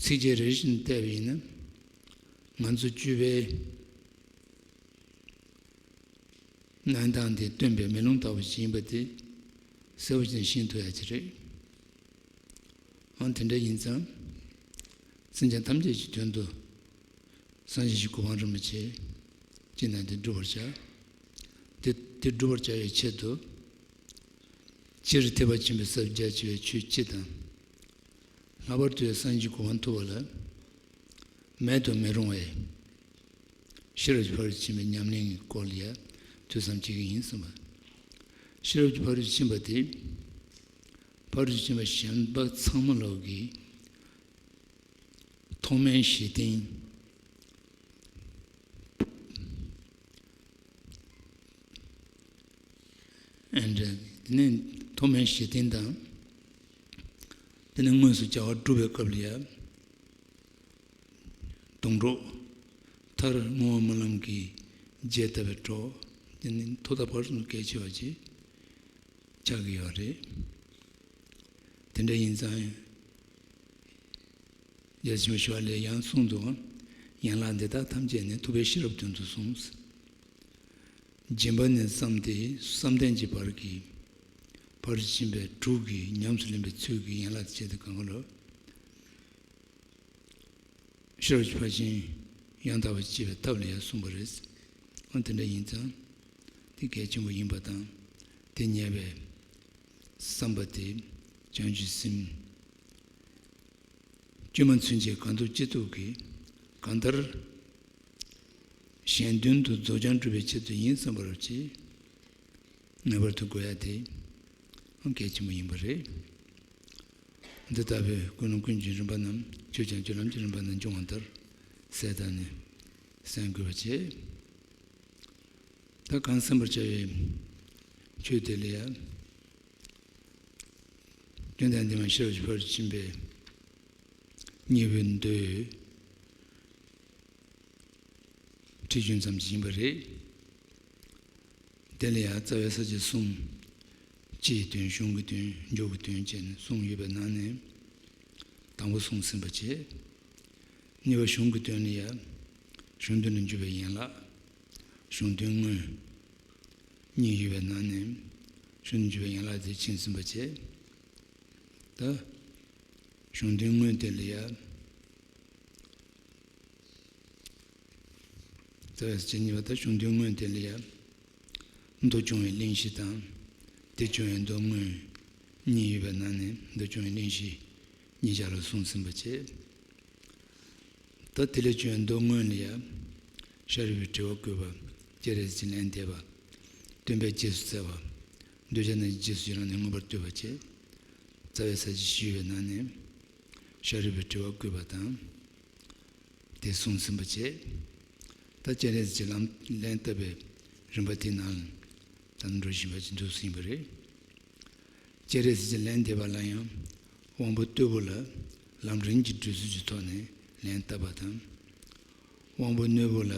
ཚིགས་བཅད་རེ་བཞིན་བལྟས་པ་ཡིན་ན། ང་ཚོ་སྤྱོད་པའི་གནས་སྟངས་དེ་སྟོན་པའི་མེ་ལོང་ལྟ་བུ་ཞིག་ཡིན་པ་དེ་གསལ་པོ་ཞིག་ཤེས་ཐུབ་ཡ་ཅིག་རེད། འོ་དེ་འདྲ་ཡིན་ཙང་། སེམས་ཅན་ཐམས་ཅད་ཀྱི་དོན་དུ་སངས་རྒྱས་ཀྱི་གོ་འཕང་རིན་པོ་ཆེ་ཅི་ནས་དེ་བསྒྲུབ་པར་བྱ། དེ་དེ་བསྒྲུབ་པར་བྱ་བའི་ཆེད་དུ། སྤྱིར་ཐེག་པ་ཆེན་པོའི་ས་བཅུ་རྒྱ་ཆེ་བའི་ཆོས་སྤྱི་དང་། ལྷག་པར་དུ་སངས་རྒྱས་ཀྱི་གོ་འཕང་ཐོབ་པ་ལ་མེད་དུ་མི་རུང་བའི་ཤེས་རབ་ཀྱི་ཕ་རོལ་ཏུ་ཕྱིན་པའི་ཉམས་ལེན་གྱི་སྐོར་ལ་ཡང་ཐུགས་བསམ་བྱེད་ཀྱི་ཡིན་གསུངས་པ། ཤེས་རབ་ཀྱི་ཕ་རོལ་ཏུ་ཕྱིན་པ་དེ། ཕ་རོལ་ཏུ་ཕྱིན་པ་གཞན་པ་ཚང་མ་ལོག་གི་ཐོག་མའི་གཞི་རྟེན། ཨེ་འདྲ། དེ་ནས་ཐོག་མའི་གཞི་རྟེན་དང་། དེ་ནས་དངོས་སུ་བྱ་བ་སྒྲུབ་པའི་སྐབས་ལ་ཡང་སྡོང་གྲོགས། མཐར་བསྔོ་བ་སྨོན་ལམ་གྱི་རྒྱས་བཏབ་པའི་གྲོགས། དེ་ནི་ཐོག་མཐའ་བར་གསུམ་གལ་ཆེ་བ་ཅིག་ཆགས་ཀྱི་ཡོད་རེད། དེ་འདྲ་ཡིན་ཙང་། རྒྱལ་སྲས་ཆེན་པོ་ཞི་བ་ལྷས་ཡང་གསུངས་འདུག། ཡན་ལག་འདི་དག་ཐམས་ཅད་ནི། ཐུབ་པས་ཤེས་རབ་དོན་དུ་གསུངས། སྦྱིན་པ་ནས་བརྩམས་ཏེ་བསམ་གཏན་གྱི་བར་གྱི་ཕ་རོལ་ཏུ་ཕྱིན་པའི་དྲུག་གི་ཉམས་སུ་ལེན་པའི་ཚུལ་གྱི་ཡན་ལག་ཅེས་དེ་གང་ག་ལ། ཤེས་རབ་ཀྱི་ཕར་ཕྱིན་ཡང་དག་པར་སྤྱད་པའི་ཐབས་ལ་ཡང་གསུངས་པ་རེད། འོ་དེ་འདྲ་ཡིན་ཙང་། དེ་གལ་ཆེན་པོ་ཡིན་པ་དང་། དེ་ཉེ་བའི་བསམ་པ་དེ་བྱང་ཆུབ་སེམས། བཅོས་མ་ཚུན་ཆད་གང་ཐུབ་ཅི་ཐུབ་ཀྱིས་གང་ལྟར་གཞན་དོན་དུ་རྫོགས་བྱང་སྒྲུབ་པའི་ཆེད་དུ་ཡིན་བསམ་པར་བྱེད། ངེས་པར་དུ་དགོས་ཡ་དེ་གལ་ཆེན་པོ་ཡིན་པ་རེད། འདི་ལྟ་བུའི་ཀུན་སློང་ཀུན་གྱི་རིམ་པ་རྣམས། ཆོས་ཀྱང་སྤྱོད་ལམ་གྱི་རིམ་པ་རྣམས་འབྱུང་བ་ལྟར་གསལ་བཏབ་ནས་གསན་དགོས་པ་བྱས། ད་གང་གསན་པར་བྱ་བའི་ཆོས་དེ་ལ་ཡང་། བཅོམ་ལྡན་འདས་མ་ཤེས་རབ་ཀྱི་ཕ་རོལ་ཏུ་ཕྱིན་པའི་སྙིང་པོའི་མདོའི་ཁྲིད་གཞུང་ཙམ་ཞིག་ཡིན་པ་རེད། དེ་ལ་ཡང་རྩ་བའི་ས་བཅད་གསུམ། སྤྱིའི་དོན། གཞུང་གི་དོན། མཇུག་གི་དོན་བཅས་ནས་གསུམ་ཡོད་པའི་ནང་ནས། དང་པོ་གསུངས་ཟིན་པ་བྱས། གཉིས་པ་གཞུང་གི་དོན་ལ་ཡང་། གཞུང་དོན་ལ་འཇུག་པའི་ཡན་ལག། གཞུང་དོན་དངོས། གཉིས་ཡོད་པའི་ནང་ནས། གཞུང་དོན་འཇུག་པའི་ཡན་ལག་དེ་མཁྱེན་ཟིན་པ་བྱས། ད་གཞུང་དོན་དངོས་དེ་ལ་ཡང་། རྩ་བའི་ས་བཅད་གཉིས་པ། ད་གཞུང་དོན་དངོས་དེ་ལ་ཡང་། མདོ་སྐྱོང་བའི་གླེང་གཞི་དང་། དེ་སྐྱོང་བའི་མདོ་དངོས། གཉིས་ཡོད་པའི་ནང་ནས་མདོ་སྐྱོང་བའི་གླེང་གཞི་གཉིས་ཆར་ལ་གསུངས་ཟིན་པ་བྱས། ད་དེ་ལས་བྱུང་བའི་མདོ་དངོས་ལ་ཡང་། ཤཱ་རིའི་བུས་དྲི་བ་བཀོད་པ། སྤྱན་རས་གཟིགས་ཀྱིས་ལན་འདེབས་པ། སྟོན་པས་རྗེས་སུ་བརྩེ་བ། འདོད་ཆགས་རྣམས་ཀྱི་རྗེས་སུ་ཡི་རང་ནས་མངོན་པར་བསྟོད་པ་བཅས། རྩ་བའི་ས་བཅད་བཞི་ཡོད་པའི་ནང་ནས། ཤཱ་རིའི་བུས་དྲི་བ་བཀོད་པ་དང་། དེ་གསུངས་ཟིན་པ་བྱས། ད་སྤྱན་རས་གཟིགས་ཀྱིས་ལན་བཏབ་པའི་རིམ་པ་དེའི་ནང་ལ་ད་འགྲོ་བཞིན་པ་ཅིག་འདུག་ཟིན་པ་རེད། སྤྱན་རས་གཟིགས་ཀྱིས་ལན་འདེབས་པ་ལ་ཡང་། དབང་པོ་རྟུལ་པོ་ལ་ལམ་རིམ་གྱིས་སྒྲུབ་ཚུལ་གྱི་ཐོག་ནས་ལན་བཏབ་པ་དང་། དབང་པོ་རྣོན་པོ་ལ་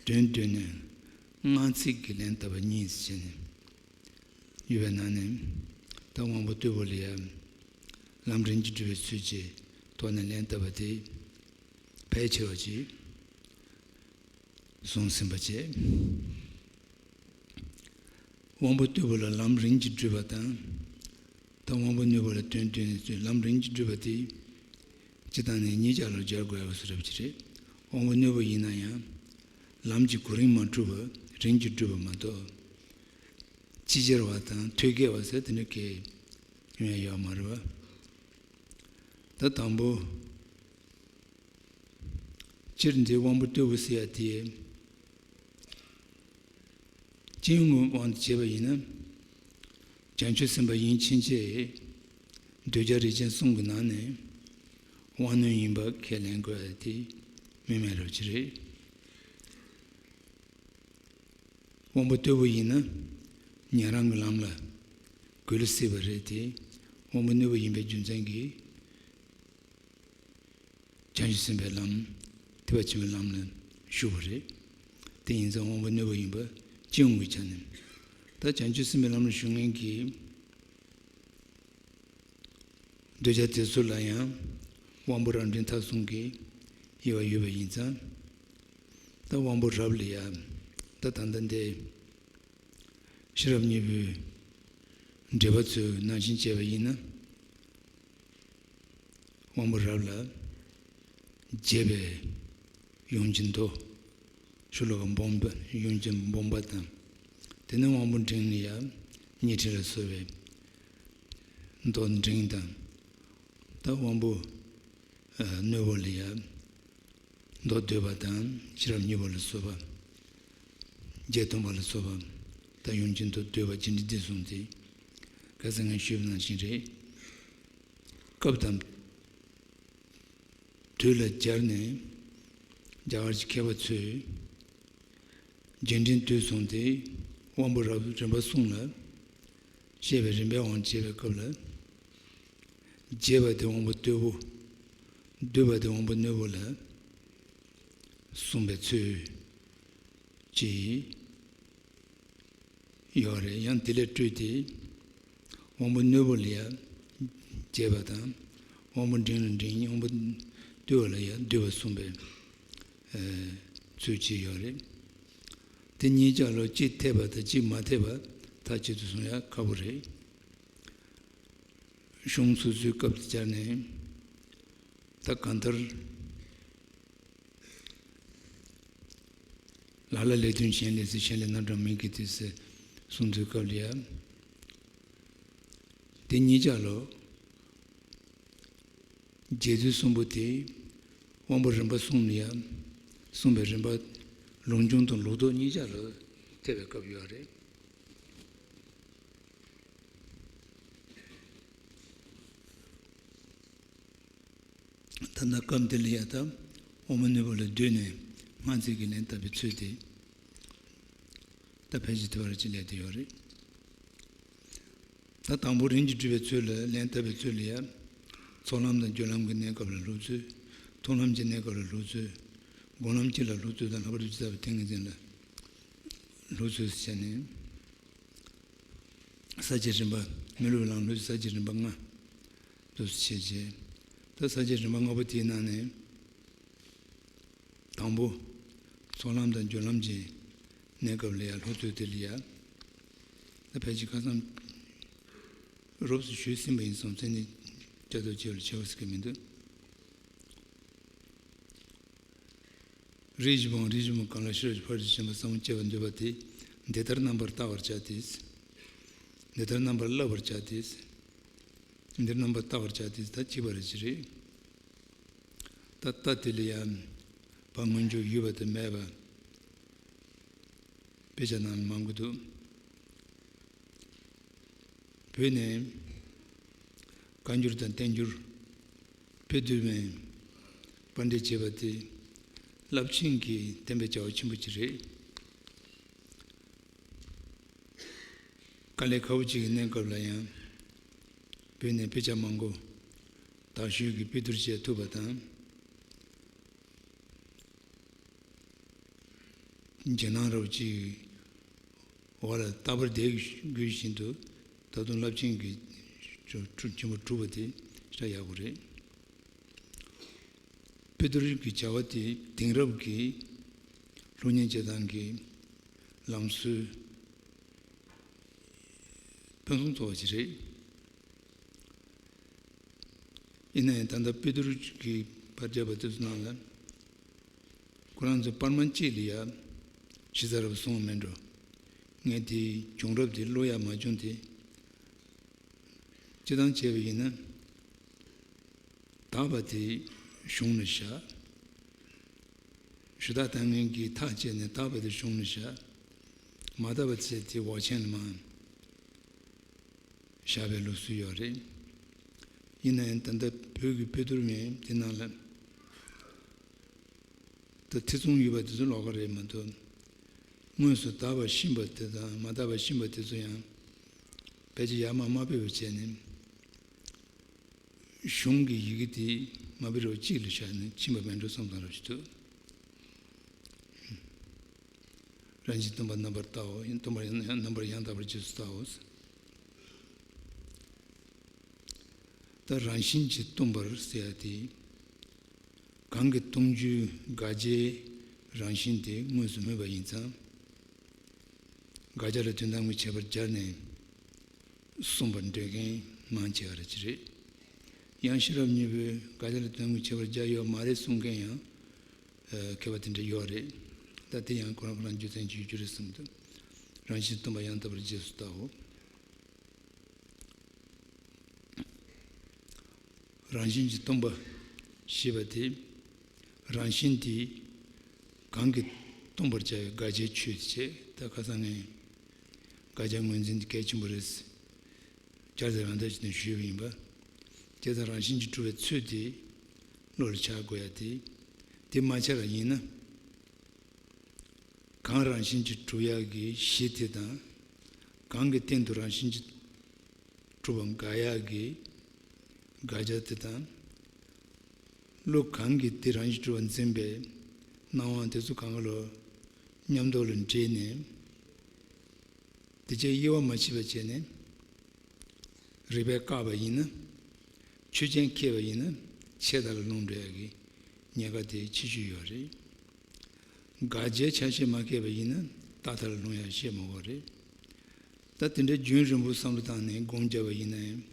དོན་བསྡུས་ནས་སྔགས་ཚིག་གིས་ལན་བཏབ་པ་གཉིས་བྱས་ནས་ཡོད་པའི་ནང་ནས། ད་དབང་པོ་རྟུལ་པོ་ལ་ཡང་ལམ་རིམ་གྱིས་སྒྲུབ་པའི་ཚུལ་གྱི་ཐོག་ནས་ལན་བཏབ་པ་དེ་ཕལ་ཆེ་བ་ཅིག་གསུངས་ཟིན་པ་བྱས། དབང་པོ་རྟུལ་པོ་ལ་ལམ་རིམ་གྱིས་སྒྲུབ་པ་དང་། ད་དབང་པོ་རྣོན་པོ་ལ་དོན་བསྡུས་ནས་ཚུལ་ལམ་རིམ་གྱིས་སྒྲུབ་པ་དེ། སྤྱིར་བཏང་ནས་གཉིས་ཆར་ལ་སྦྱར་དགོས་པ་སུ་རབ་ཅིག་རེད། དབང་པོ་རྣོན་པོ་ཡིན་ན་ཡང་། ལམ་གྱི་གོ་རིམ་མ་གྲུབ་པ་རིམ་གྱིས་སྒྲུབ་པ་མ་གཏོགས། ཅི་སྦྱར་བ་དང་ཐོད་རྒལ་བ་ཟེར་དེ་འདྲ་གས་ཡོང་ཡ་ཡོད་མ་རེད་བ། ད་དང་པོ། སྤྱིར་འདི་དབང་པོ་རྟུལ་པོ་ཟེར་ཡ་དེ། སྤྱི་ཡོངས་ཀྱི་དབང་དུ་བྱས་པ་ཡིན་ན། བྱང་ཆུབ་སེམས་དཔའ་ཡིན་ཕྱིན་ཆད། འདོད་ཆགས་རིགས་ཅན་གསུམ་གྱི་ནང་ནས་དབང་རྣོན་ཡིན་པ་ཁས་ལེན་དགོས་ཡ་དེ་དམིགས་མེད་རབ་ཅིག་རེད། དབང་པོ་རྟུལ་པོ་ཡིན་ན་ཉན་རང་གི་ལམ་ལ་གུས་ལ་སྲིད་པ་རེད་དེ། དབང་པོ་རྣོན་པོ་ཡིན་པའི་རྒྱུ་མཚན་གྱིས། བྱང་ཆུབ་སེམས་དཔའི་ལམ། ཐེག་པ་ཆེན་པོའི་ལམ་ལ་ཞུགས་པ་རེད། དེ་ཡིན་ཙང་དབང་པོ་རྣོན་པོ་ཡིན་པ་སྤྱི་ཡོངས་ཀྱི་ཆ་ནས། ད་བྱང་ཆུབ་སེམས་དཔའི་ལམ་ལ་ཞུགས་མཁན་གྱི་འདོད་ཆགས་དེ་ཚོ་ལ་ཡང་དབང་པོ་རབ་འབྲིང་ཐ་གསུམ་གྱི་དབྱེ་བ་ཡོད་པ་ཡིན་ཙང་། ད་དབང་པོ་རབ་ལ་ཡང་ད་ད་ལྟ་འདི་ཤེས་རབ་གཉིས་པོའི་འགྲེལ་པ་ཚོས་ནང་བཞིན་བྱས་པ་ཡིན་ན། དབང་པོ་རབ་ལ་རྒྱས་པའི་ཡུམ་གྱི་མདོ། ཤོ་ལོ་ཀ་སྦོམ་པ་ཡུམ་གྱི་སྦོམ་པ་དང་། དེ་ནས་དབང་པོ་འབྲིང་ལ་ཡང་ཉི་ཁྲི་ལ་སོགས་པའི་མདོ་འབྲིང་དང་། ད་དབང་པོ་རྣོན་པོ་ལ་ཡང་མདོ་སྡུད་པ་དང་ཤེས་རབ་གཉིས་པོ་ལ་སོགས་པ། བརྒྱད་སྟོང་པ་ལ་སོགས་པ། ད་ཡུམ་གྱི་མདོ་སྡུད་པ་རྒྱས་འབྲིང་བསྡུས་གསུམ་དེ། ཁ་སང་ངས་ཞུས་པ་ནང་བཞིན་རེད། སྐབས་དང་དུས་ལ་སྦྱར་ནས་རྒྱ་གར་གྱི་མཁས་པ་ཚོས་རྒྱས་འབྲིང་བསྡུས་གསུམ་དེ་དབང་པོ་རབ་རིམ་པ་གསུམ་ལ་བཤད་པའི་རིམ་པའི་དབང་བྱེད་པའི་སྐབས་ལ། རྒྱས་པ་དེ་དབང་པོ་རྟུལ་པོ། བསྡུས་པ་དེ་དབང་པོ་རྣོན་པོ་ལ་གསུངས་པའི་ཚུལ་གྱིས་ཡོད་རེད། ཡང་དེ་ལས་སྤྲོས་ཏེ་དབང་པོ་རྣོན་པོ་ལ་ཡང་རྒྱས་པ་དང་། དབང་པོ་འབྲིང་ལ་འབྲིང་། དབང་པོ་རྟུལ་པོ་ལ་ཡང་བསྡུས་པ་གསུངས་པའི་ཚུལ་གྱིས་ཡོད་རེད། དེ་གཉིས་ཆར་ལ་གཅིག་འཐད་པ་དང་གཅིག་མ་འཐད་པ་མཐའ་གཅིག་ཏུ་གསུང་ཡ་ཁག་པོ་རེད། གཞུང་སོ་སོའི་སྐབས་དེ་སྦྱར་ནས། ད་གང་ལྟར། ལ་ལ་ལས་དོན་གཞན་ལས་ཚེ། གཞན་ལས་རྣམ་གྲངས་མིང་གི་དུས་སུ་གསུང་དུས་སྐབས་ལ་ཡང་། དེ་གཉིས་ཆར་ལ་རྒྱས་བསྡུས་གསུམ་པོ་དེ་དབང་པོ་རིམ་པ་གསུམ་ལ་ཡང་གསུངས་པའི་རིམ་པ་ལུང་སྦྱོང་དང་ལུགས་ལྡོག་གཉིས་ཆར་ལ་ཐེ་བའི་སྐབས་ཡོད་རེད། ད་ལྟ་སྐབས་འདི་ལ་ཡང་ད་དབང་པོ་རྣོན་པོ་ལ་བསྡུས་ནས་སྔ་རྩིས་ཀྱི་ལན་བཏབ་པའི་ཚུལ་དེ་ད་ཕལ་ཆེར་དེ་བར་ཅི་ལས་དེ་ཡོད་རེད། ད་དང་པོ་རིམ་གྱིས་སྒྲུབ་པའི་ཚུལ་ལ་ལན་བཏབ་པའི་ཚུལ་ལ་ཡང་། ཚོགས་ལམ་དང་སྦྱོར་ལམ་གྱི་གནས་སྐབས་ལ་སློབ་ཚུལ། མཐོང་ལམ་གྱི་གནས་སྐབས་ལ་སློབ་ཚུལ། སྒོམ་ལམ་སྤྱི་ལ་སློབ་ཚུལ་དང་། ལྷག་པར་དུ་ཇི་ལྟ་བ་དེ་ངེས་འཛིན་ལ་སློབ་ཚུལ་ཟེར་ནས། ས་བཅད་རིམ་པ། མི་སློབ་ལམ་སློབ་ཚུལ་ས་བཅད་རིམ་པ་ལྔ་དུ་ཕྱེ་བྱས། ད་ས་བཅད་རིམ་པ་ལྔ་པོ་དེའི་ནང་ནས། དང་པོ། ཚོགས་ལམ་དང་སྦྱོར་ལམ་གྱི་གནས་སྐབས་ལ་ཡང་སློབ་ཚུལ་དེ་ལ་ཡང་། ད་ཕལ་ཆེར་ཁ་སང་རོབ་ཙམ་ཞུས་ཟིན་པ་ཡིན་ཙང་མཚན་ཉིད་བསྐྱར་ཟློས་བྱས་པ་ལ་ཁྱད་པར་ཟེར་གྱི་མི་འདུག་རིགས་བཞི་པའམ་རིགས་བཞི་པོ་གང་ལ་ཤེས་རབ་ཀྱི་ཕ་རོལ་ཏུ་ཕྱིན་པ་ཟབ་མོ་སྐྱེ་བར་འདོད་པ་དེ། འདི་ལྟར་རྣམ་པར་བལྟ་བར་བྱ་སྟེ། འདི་ལྟར་རྣམ་པར་བསླབ་པར་བྱ་སྟེ། འདིར་རྣམ་པར་བལྟ་བར་བྱ་སྟེ། ད་གཅིག་པ་རེ་ཅི་རེད། ད་ལྟ་དེ་ལ་ཡང་བ་སྔོན་འཇུག་ཡོད་པ་དང་མེད་པ་དཔེ་ཆ་ནང་ལ་མང་པོ་འདུག་བོད་ནས་བཀའ་འགྱུར་དང་བསྟན་འགྱུར་དཔེ་བསྡུར་མའི་པར་འགྲེལ་བྱེད་པ་དེ་རླབས་ཆེན་གྱི་བསྟན་པའི་བྱ་བ་ཆེན་པོ་ཅིག་རེད། དཀའ་ལས་ཁག་པོ་ཅིག་གི་གནས་སྐབས་ལ་ཡང་བོད་ནས་དཔེ་ཆ་མང་པོ་དག་ཤོས་ཀྱི་དཔེ་བསྡུར་བྱེད་ཐུབ་པ་དང་། རྒྱལ་ནང་རབ་ཅིག་འོག་ལ་རྟག་པར་བསྡད་དགོས་བཞིན་དུ་ད་དུང་རླབས་ཆེན་གྱི་ཆེན་པོ་གྲུབ་པ་དེ་ཞེ་དྲག་ཡག་པོ་རེད། དཔེ་བསྡུར་གྱི་བྱ་བ་དེ་དེང་རབས་ཀྱི་སློབ་གཉེར་བྱེད་སྟངས་ཀྱི་ལམ་སྲོལ་ཕུན་སུམ་ཚོགས་པ་ཞིག་རེད། ཡིན་ན་ཡང་ད་ལྟ་དཔེ་བསྡུར་གྱི་བར་བརྒྱབ་པ་དེ་ཚོ་ནང་ལ། ཁོ་རང་ཚོ་པར་མ་གཅིག་ལ་ཡ་ཇི་ལྟར་རབ་གསུངས་པ་མེད་འགྲོ། ངས་དེའི་བྱུང་རབས་དེ་ཀློག་ཡ་མ་བྱུང་སྟེ། སྤྱིར་བཏང་བྱས་པ་ཡིན་ན། དག་པ་དེ་གཞུང་ལ་བཞག་ཞུ་དག་ལྟ་ངན་གྱིས་ཐག་བཅད་ནས་དག་པ་དེ་གཞུང་ལ་བཞག་མ་དག་པ་བྱས་དེ་འོག་ཆེན་ལ་མར་བཞག་པའི་ལུགས་སྲོལ་ཡོད་རེད། ཡིན་ན་ཡང་ད་ལྟ་བོད་ཀྱི་དཔེ་བསྡུར་མཁན་དེ་ནང་ལ། ད་ཐེ་ཚོམ་ཡོད་པ་དེ་ཚོ་ལོགས་ཀ་རེད་མ་གཏོགས། དངོས་སུ་དག་པ་ཤེས་པ་དེ་དང་མ་དག་པ་ཤེས་པ་དེ་ཚོ་ཡང་ཕལ་ཆེར་ཡར་མར་མ་སྤེལ་བ་བྱས་ནས། གཞུང་གི་ཡི་གེ་དེ་མ་སྤེལ་བར་གཅིག་ལ་བཞག་ནས་ཕྱིན་པ་མེད་འགྲོ་བསམ་བསམ་རོགས་ཞུ་ཐུབ། རང་བཞིན་སྟོང་པར་རྣམ་པར་བལྟའོ། སྟོང་པར་ཡང་རྣམ་པར་ཡང་དག་པར་རྗེས་སུ་བལྟའོ། ད་རང་བཞིན་གྱིས་སྟོང་པར་ཟེར་ཡ་དེ། གང་གིས་སྟོང་རྒྱུའི་དགག་བྱའི་རང་བཞིན་དེ་དངོས་སུ་སྨོས་པ་ཡིན་ཙང་། དགག་བྱ་ལ་དོན་དམ་གྱི་ཁྱད་པར་སྦྱར་ནས་གསུངས་པར་འདོད་མཁན་མང་ཆེ་བ་རེད་ཅི་རེད། ཡང་ཤེས་རབ་སྙིང་པོས་དགག་བྱ་ལ་དོན་དམ་གྱི་ཁྱད་པར་སྦྱར་ཡོད་མ་རེད་གསུང་མཁན་ཡང་མཁས་པ་དེ་འདྲ་ཡོད་རེད། ད་དེ་ཡང་ཁོ་རང་ཁོ་རང་རྒྱུ་མཚན་ཅིག་ཡོད་རྒྱུ་རེད་བསམ་འདུག་རང་བཞིན་སྟོང་པ་ཡང་དག་པར་རྗེས་སུ་བལྟའོ། རང་བཞིན་གྱིས་སྟོང་པ་ཞེས་པ་དེ། རང་བཞིན་དེ་གང་གིས་སྟོང་པར་བྱ་བའི་དགག་བྱའི་ཆོས་དེ་བྱས། ད་ཁ་སང་ངས་དགག་བྱ་ངོས་འཛིན་དེ་གལ་ཆེན་པོ་རེད། བསྐྱར་ཟློས་རང་ལྟར་བྱས་ནས་ཞུས་པ་ཡིན་པ། དེ་ལྟར་རང་བཞིན་གྱིས་གྲུབ་པའི་ཚུལ་དེ་བློ་ལ་འཆར་དགོས་ཡ་དེ། དེ་མ་འཆར་བ་ཡིན་ན། གང་རང་བཞིན་གྱིས་གྲུབ་ཡག་གི་གཞི་དེ་དང་། གང་གི་སྟེང་དུ་རང་བཞིན་གྱིས་གྲུབ་པ་འགལ་ཡག་གི་དགག་བྱ་དེ་དང་། བློ་གང་གིས་དེ་རང་བཞིན་གྲུབ་པར་འཛིན་པའི་སྣང་བ་དེ་ཚོ་གང་ག་ལོ་མཉམ་དུ་ལ་འདྲེས་ནས། དེ་བྱས་དབྱེ་བ་མ་ཕྱེ་བ་བྱས་ནས། རིགས་པས་བཀག་པ་ཡིན་ན། ཆོས་ཅན་ཁེགས་པ་ཡིན་ན་ཆད་མཐའ་ལ་ལྷུང་འགྲོ་ཡག་གི་ཉེན་ཁ་དེ་ཆེ་ཤོས་ཡོད་རེད། དགག་བྱའི་ཆ་ཤས་མ་ཁེགས་པ་ཡིན་ན་རྟག་མཐའ་ལ་ལྷུང་ཡག་བཤད་མི་དགོས་རེད། ད་དེ་འདྲའི་རྒྱུན་རིང་པོ་བསམ་བློ་བཏང་ནས་སྒོམ་བརྒྱབ་པ་ཡིན་ན་ཡང་།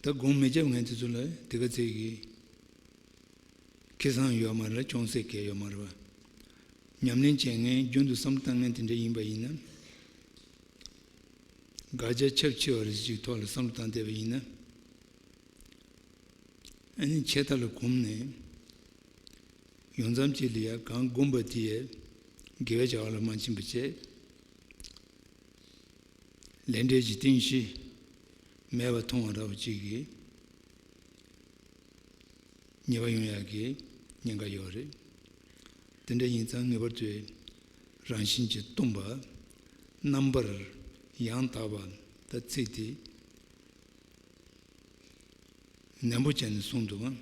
ད་སྒོམ་མི་བརྒྱབ་མཁན་དེ་ཚོ་ལ་དེ་ག་ཚད་ཀྱི་ཁེ་བཟང་ཡོད་མ་རེད་ལ་ཅུང་ཟད་གལ་ཡོད་མ་རེད་པ། ཉམས་ལེན་བྱེད་མཁན་རྒྱུན་དུ་བསམ་བློ་བཏང་མཁན་དེ་འདྲ་ཡིན་པ་ཡིན་ན། དགག་བྱ་ཁྱབ་ཆེ་བ་རེ་ཞིག་ཐོག་ལ་བསམ་བློ་བཏང་བསྡད་པ་ཡིན་ན། ཨ་ནི་ཆད་མཐའ་ལ་གོམས་ནས། ཡོང་མཚམས་གཅིག་ལ་ཡ་གང་བསྒོམས་པ་དེ་ཡས་དགེ་བའི་བྱ་བ་ལ་མ་ཕྱིན་པ་བྱས། ལས་འབྲས་ཀྱི་རྟེན་གཞི་མེད་པར་མཐོང་བ་འདྲ་བོ་གཅིག་གིས་ཉེས་པ་ཡོང་ཡག་གི་ཉེན་ཁ་ཡོད་རེད། དེ་འདྲ་ཡིན་ཙང་ངེས་པར་དུ་རང་བཞིན་གྱིས་སྟོང་པ་རྣམ་པར་ཡང་དག་པ་ད་ཚིག་དེ་ནན་པོ་བྱས་ནས་གསུངས་འདུག་གམ།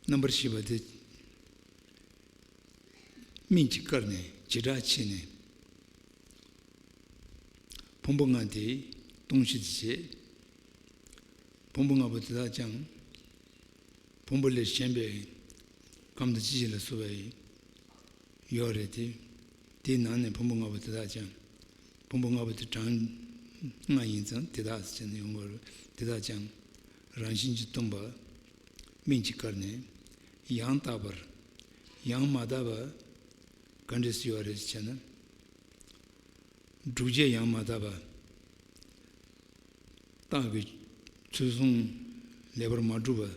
རྣམ་པར་ཤེས་པ་དེ་སྨིན་གྱིས་བཀར་ནས་བྱེ་བྲག་ཕྱེ་ནས་ཕུང་པོ་ལྔ་དེ་སྟོང་གཞི་དེ་བྱས། ཕུང་པོ་ལྔ་པོ་དེ་དག་ཀྱང་ཕུང་པོ་ལས་གཞན་པའི་ཁམས་དང་ལྕི་ཞིང་ལ་སོགས་པའི་ཡོད་རེད་དེ། དེའི་ནང་ནས་ཕུང་པོ་ལྔ་པོ་དེ་དག་ཀྱང་། ཕུང་པོ་ལྔ་པོ་དེ་གྲངས་ལྔ་ཡིན་ཙང་དེ་དག་ཟེར་ནས་ཡོང་དགོས་རེད། དེ་དག་ཀྱང་རང་བཞིན་གྱིས་སྟོང་པ་སྨིན་གྱིས་བཀར་ནས་ཡང་དག་པར་ཡང་མ་དག་པ་ག་འདྲས་སུ་ཡོད་རེད་ཟེར་ན། སྒྲུབ་བྱེད་ཡང་མ་དག་པ། རྟགས་ཀྱི་ཚུལ་བཟུང་ལེགས་པར་མ་གྲུབ་པ།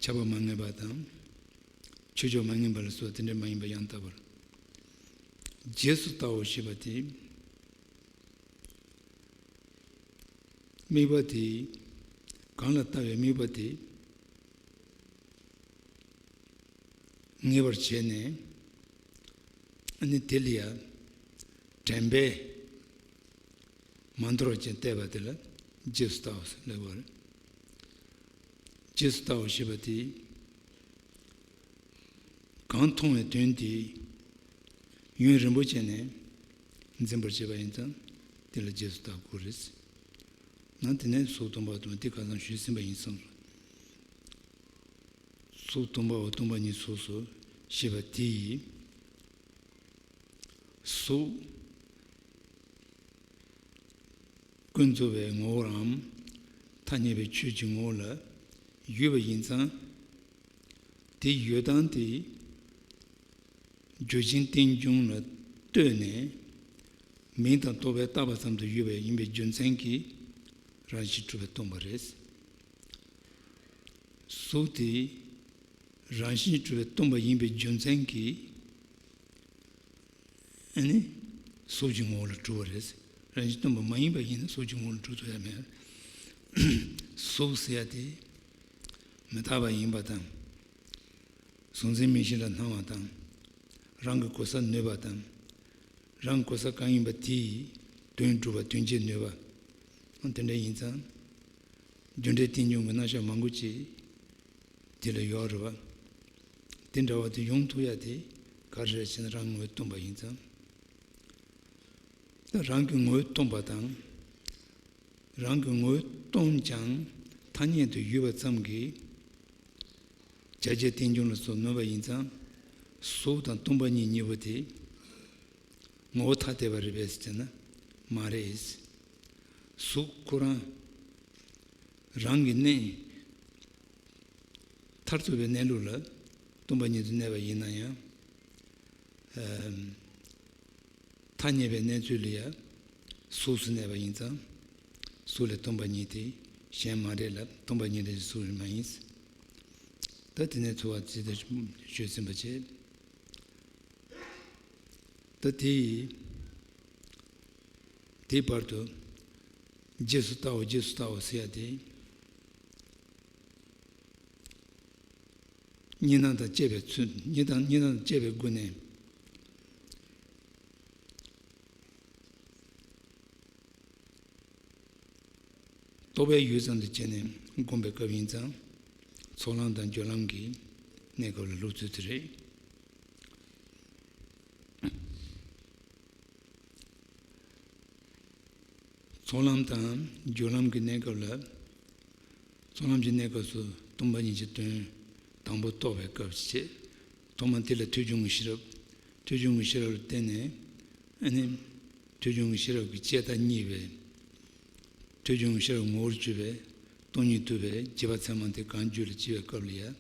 ཁྱབ་པ་མ་ངེས་པ་དང་། ཆོས་ཕྱོགས་མ་ངེས་པ་ལ་སོགས་དེ་འདྲ་མ་ཡིན་པ་ཡང་དག་པར། རྗེས་སུ་བལྟའོ་ཞེས་པ་དེ། དམིགས་པ་དེ། གང་ལ་ལྟ་བའི་དམིགས་པ་དེ། ངེས་པར་བྱས་ནས། ཨ་ནི་དེ་ལ་ཡང་དྲན་པས་མ་འདོར་བ་ཅན་བལྟས་པ་དེ་ལ་རྗེས་སུ་བལྟའོ་ལབ་པ་རེད། རྗེས་སུ་བལྟའོ་ཞེས་པ་དེ། གང་མཐོང་བའི་དོན་དེ་ཡུན་རིང་པོ་བྱས་ནས་འཛིན་པར་བྱེད་པ་ཡིན་ཙང་དེ་ལ་རྗེས་སུ་བལྟ་དགོས་རེད། ནང་དེ་ནས་གཟུགས་སྟོང་པ་སྟོང་པ་འདི་ཁ་སང་ཞུས་ཟིན་པ་ཡིན་བསམ་སོང་། གཟུགས་སྟོང་པའོ་སྟོང་པ་ཉིད་སོ་སོ་ཞེས་པ་དེ་ཡིས། གཟུགས། ཀུན་རྫོབ་པའི་ངོ་བོའམ་ཐ་སྙད་པའི་ཆོས་ཀྱི་ངོ་བོ་ལ་ཡོད་པ་ཡིན་ཙང་། དེ་ཡོད་སྟངས་དེ་རྒྱུ་ཅན་རྟེན་འབྱུང་ལ་ལྟོས་ནས་མིང་དང་རྟོག་པས་བཏགས་པ་ཙམ་དུ་ཡོད་པ་ཡིན་པའི་རྒྱུ་མཚན་གྱིས་རང་བཞིན་གྲུབ་པས་སྟོང་པ་རེད། གཟུགས་དེ་རང་བཞིན་གྱིས་གྲུབ་པས་སྟོང་པ་ཡིན་པའི་རྒྱུ་མཚན་གྱིས། ཨ་ནི་གཟུགས་ཀྱི་ངོ་བོ་ལ་གྲུབ་པ་རེད། རང་བཞིན་སྟོང་པ་མ་ཡིན་པ་ཡིན་ན་གཟུགས་ཀྱི་ངོ་བོ་ལ་གྲུབ་ཐུབ་ཡ་མེད། གཟུགས་ཟེར་ཡ་དེ་མི་རྟག་པ་ཡིན་པ་དང་། གཟུང་འཛིན་མིག་ཤེས་ལ་སྣང་བ་དང་། རང་གི་གོ་ས་ནོད་པ་དང་། རང་གོ་ས་གང་ཡིན་པ་དེའི་དོན་སྒྲུབ་པ་དོན་བྱེད་ནུས་པ། དེ་འདྲ་ཡིན་ཙང་། རྒྱུ་འབྲས་རྟེན་འབྱུང་གི་རྣམ་གཞག་མང་པོ་ཅིག་དེ་ལ་ཡོད་རེད་བ། དེ་འདྲ་བ་དེ་ཡོང་ཐུབ་ཡ་དེ་ག་རེ་རེད་ཟེར་ན་རང་ངོ་བོས་སྟོང་པ་ཡིན་ཙང་། རང་གི་ངོ་བོས་སྟོང་པ་དང་། རང་གི་ངོ་བོས་སྟོང་ཀྱང་ཐ་སྙད་དུ་ཡོད་པ་ཙམ་གྱིས་བྱ་བྱེད་རྟེན་འབྱུང་ལ་སོགས་ནོད་པ་ཡིན་ཙང་། གཟུགས་དང་སྟོང་པ་ཉིད་གཉིས་པོ་དེ་ངོ་བོ་ཐ་དད་པ་རེད་པས་ཟེར་ན་མ་རེད། གཟུགས་ཁོ་རང་རང་གི་གནས་མཐར་ཐུག་པའི་གནས་ལུགས་ལ་སྟོང་པ་ཉིད་དུ་གནས་པ་ཡིན་ན་ཡང་། ཐ་སྙད་པའི་གནས་ཚུལ་ལ་ཡང་གཟུགས་སུ་གནས་པ་ཡིན་ཙང་། གཟུགས་ལས་སྟོང་པ་ཉིད་དེ་གཞན་མ་རེད་ལ། སྟོང་པ་ཉིད་ལས་གཟུགས་མ་ཡིན། ད་དེ་ནས་འཚོ་བ་ཇི་ལྟར་བྱོས་ཟིན་པ་བྱེད། ད་དེ་ཡི་དེའི་བར་དུ་རྗེས་སུ་ལྟའོ་རྗེས་སུ་ལྟའོ་ཟེར་ཡ་དེ། གཉིས་སྣང་དང་བཅས་པའི་ཚུལ། གཉིས་སྣང་གཉིས་སྣང་དང་བཅས་པའི་སྒོ་ནས། རྟོག་པའི་ཡུལ་ཙམ་དུ་བྱས་ནས་སྒོམ་པའི་སྐབས་ཡིན་ཙང་། ཚོགས་ལམ་དང་སྦྱོར་ལམ་གྱི་གནས་སྐབས་ལ་སློབ་ཚུལ་དེ་རེད། ཚོགས་ལམ་དང་སྦྱོར་ལམ་གྱི་གནས་སྐབས་ལ། ཚོགས་ལམ་གྱི་གནས་སྐབས་སུ་སྟོང་པ་ཉིད་ཀྱི་དོན་དང་པོ་རྟོགས་པའི་སྐབས་བྱེད། ཐོག་མ་དེ་ལ་ཐོས་བྱུང་གི་ཤེས་རབ། ཐོས་བྱུང་གི་ཤེས་རབ་ལ་བརྟེན་ནས། ཨ་ནི། ཐོས་བྱུང་གི་ཤེས་རབ་ཀྱི་དཔྱད་མཐའ་རྙེད་པས། ཐོས་བྱུང་གི་ཤེས་རབ་ངོ་བོར་གྱུར་པས་སྟོང་ཉིད་རྟོགས་པའི་རྗེས་དཔག་ཚད་མ་དེ་གང་རྒྱུད་ལ་སྐྱེ་བའི་སྐབས་ལ་ཡང་།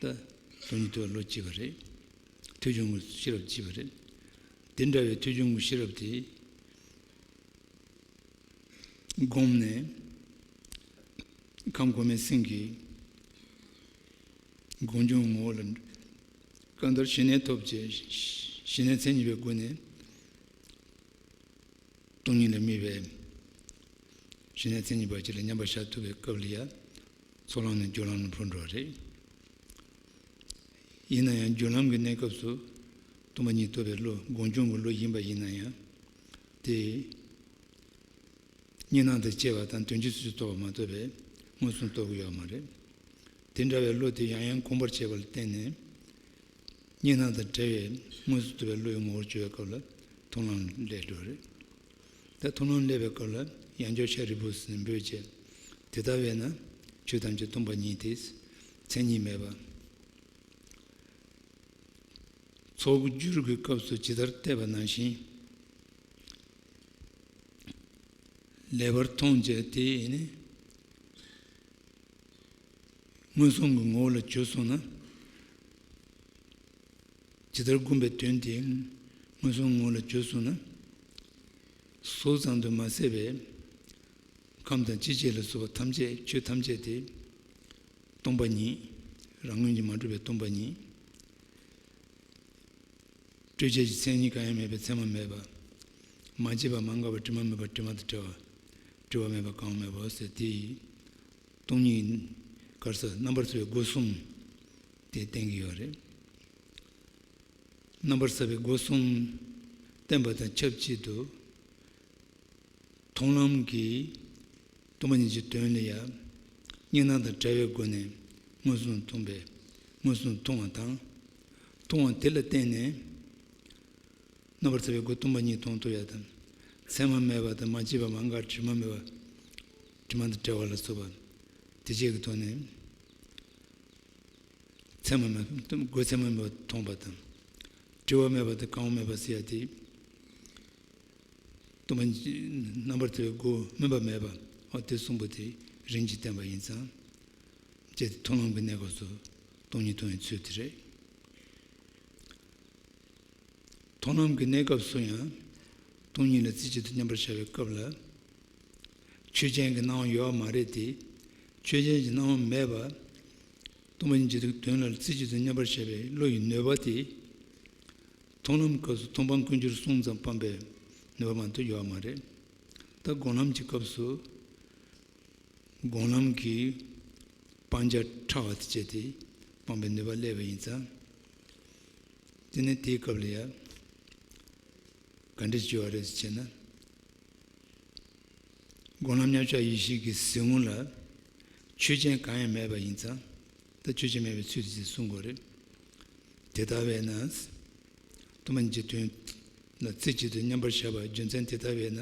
ད་སྟོང་ཉིད་རྟོགས་པའི་བློ་སྐྱེས་པ་རེད། ཐོས་བྱུང་གི་ཤེས་རབ་སྐྱེས་པ་རེད། དེ་འདྲ་བའི་ཐོས་བྱུང་གི་ཤེས་རབ་དེ་བསྒོམས་ནས། ཁམས་གོང་མའི་སེམས་ཀྱི་སྒོམ་བྱུང་ངོ་བོ་ལ་གང་ལྟར་ཞི་གནས་ཐོབ་བྱས། ཞི་གནས་མཚན་ཉིད་པའི་སྒོ་ནས་སྟོང་ཉིད་ལ་དམིགས་པའི་ཞི་གནས་མཚན་ཉིད་པ་ཅིག་ལ་མཉམ་པར་བཞག་ཐུབ་པའི་སྐབས་ལ་ཡང་། ཚོགས་ལམ་ནས་སྦྱོར་ལམ་ལ་འཕོ་འགྲོ་བ་རེད། ཡིན་ན་ཡང་སྦྱོར་ལམ་གྱི་གནས་སྐབས་སུ་སྟོང་པ་ཉིད་རྟོགས་པའི་བློ་སྒོམ་བྱུང་གི་བློ་ཡིན་པ་ཡིན་ན་ཡང་། དེ་གཉིས་སྣང་དང་བཅས་པ་དང་དོན་སྤྱི་སོ་སོར་རྟོགས་པ་མ་གཏོགས་པའི་མངོན་སུམ་རྟོགས་ཀྱི་ཡོད་མ་རེད། དེ་འདྲ་བའི་བློ་དེ་ཡང་ཡང་གོམས་པར་བྱས་པ་ལ་བརྟེན་ནས། གཉིས་སྣང་དང་བྲལ་བའི་མངོན་སུམ་རྟོགས་པའི་བློ་ཡི་ངོ་བོར་གྱུར་པའི་སྐབས་ལ་མཐོང་ལམ་སླེབས་འགྲོ་བ་རེད། ད་མཐོང་ལམ་སླེབས་པའི་སྐབས་ལ་ཡང་བསྐྱར་ཤཱ་རིའི་བུ་ཟེར་ནས་འབོད་བྱས། དེ་ལྟ་བས་ན་ཆོས་ཐམས་ཅད་སྟོང་པ་ཉིད་དེ། མཚན་ཉིད་མེད་པ། ཚོགས་སྦྱོར་གྱི་སྐབས་སུ་ཇི་ལྟར་བསྟན་པ་ནང་བཞིན། ལེགས་པར་མཐོང་བྱས་ཏེ་ནི། མངོན་སུམ་གྱི་ངོ་བོ་ལ་གྱུར་སོང་ན། ཇི་ལྟར་བསྒོམས་པའི་དོན་དེ་མངོན་སུམ་ངོ་བོ་ལ་གྱུར་སོང་ན། གཟུགས་ཙམ་དུ་མ་ཟད་པའི་ཁམས་དང་ལྕི་བྱེད་ལ་སོགས་པ་ཐམས་ཅད། ཆོས་ཐམས་ཅད་དེ་སྟོང་པ་ཉིད། རང་ངོས་ཀྱིས་མ་གྲུབ་པའི་སྟོང་པ་ཉིད། སྤྲོས་བཅས་ཀྱི་མཚན་ཉིད་གང་ཡང་མེད་པའི་མཚན་མ་མེད་པ། མ་སྐྱེས་པ་མ་འགགས་པ། དྲི་མ་མེད་པ། དྲི་མ་དང་བྲལ་བ། བྲི་བ་མེད་པ། གང་བ་མེད་པ་ཟེར། དེ་ཡི་སྟོང་ཉིད་ག་རེ་ཟེར། རྣམ་པར་ཐར་པའི་སྒོ་གསུམ་དེ་བསྟན་གྱི་ཡོད་རེད། རྣམ་པར་ཐར་པའི་སྒོ་གསུམ་བསྟན་པ་དང་ཆབས་ཅིག་ཏུ། མཐོང་ལམ་གྱིས་སྟོང་པ་ཉིད་ཀྱི་དོན་ལ་ཡང་གཉིས་སྣང་དང་བྲལ་བའི་སྒོ་ནས་མངོན་སུམ་མཐོང་བས། མངོན་སུམ་མཐོང་བ་དང་། མཐོང་བ་དེ་ལ་བརྟེན་ནས་རྣམ་པར་ཐར་པའི་སྒོ་སྟོང་པ་ཉིད་མཐོང་ཐུབ་ཡ་དང་། མཚན་མ་མེད་པ་དང་། མ་སྐྱེས་པ་མ་འགགས། དྲི་མ་མེད་པ། དྲི་མ་དང་བྲལ་བ་ལ་སོགས་པ་དེ་བཅས་ཀྱི་ཐོག་ནས། མཚན་མ་མེད། སྒོ་མཚན་མ་མེད་པ་མཐོང་བ་དང་། བྲི་བ་མེད་པ་དང་། གང་བ་མེད་པ་ཟེར་ཡ་དེ། སྟོང་པ་ཉིད་རྣམ་པར་དག་པའི་སྒོ་སྨོས་པ་མེད་པ། འོ་དེ་གསུམ་པོ་དེ་རིམ་གྱིས་བསྟན་པ་ཡིན་ཙང་། ཅེས་མཐོང་ལམ་གྱི་གནས་སྐབས་སུ་སྟོང་ཉིད་མཐོང་བའི་ཚུལ་དེ་རེད། མཐོང་ལམ་གྱི་གནས་སྐབས་སུ་ཡང་སྟོང་ཉིད་ལ་རྩེ་གཅིག་ཏུ་མཉམ་པར་བཞག་པའི་སྐབས་ལ། ཆོས་ཅན་གྱི་སྣང་བ་ཡོད་པ་མ་རེད་དེ། ཆོས་ཅན་གྱི་སྣང་བ་མེད་པ། སྟོང་པ་ཉིད་ཀྱི་དོན་ལ་རྩེ་གཅིག་ཏུ་མཉམ་པར་བཞག་པའི་བློ་ཡི་ནུས་པ་དེ། མཐོང་ལམ་སྐབས་སུ་མཐོང་སྤང་ཀུན་སྦྱོར་གསུམ་ཙམ་སྤངས་པའི་ནུས་པ་མ་གཏོགས་ཡོད་པ་མ་རེད། ད་སྒོམ་ལམ་གྱི་སྐབས་སུ། སྒོམ་ལམ་གྱི་སྤང་བྱ་ཕྲ་བ་དེ་བཅད་དེ་སྤངས་པའི་ནུས་པ་སླེབས་པ་ཡིན་ཙང་། དེ་ནས་དེའི་སྐབས་ལ་ཡང་ག་འདྲ་བྱེད་པ་རེད་ཟེར་བྱས་ན། སྒོམ་ལམ་མཉམ་གཞག་ཡེ་ཤེས་ཀྱི་གཟིགས་ངོ་ལ་ཆོས་ཅན་གང་ཡང་མེད་པ་ཡིན་ཙང་། ད་ཆོས་ཅན་མེད་པའི་ཚུལ་དེ་གསུང་དགོས་རེད། དེ་ལྟ་བས་ན། སྟོང་པ་ཉིད་ཀྱི་དོན་ལ་རྩེ་གཅིག་ཏུ་མཉམ་པར་བཞག་པ་རྒྱུ་མཚན་དེ་ལྟ་བས་ན།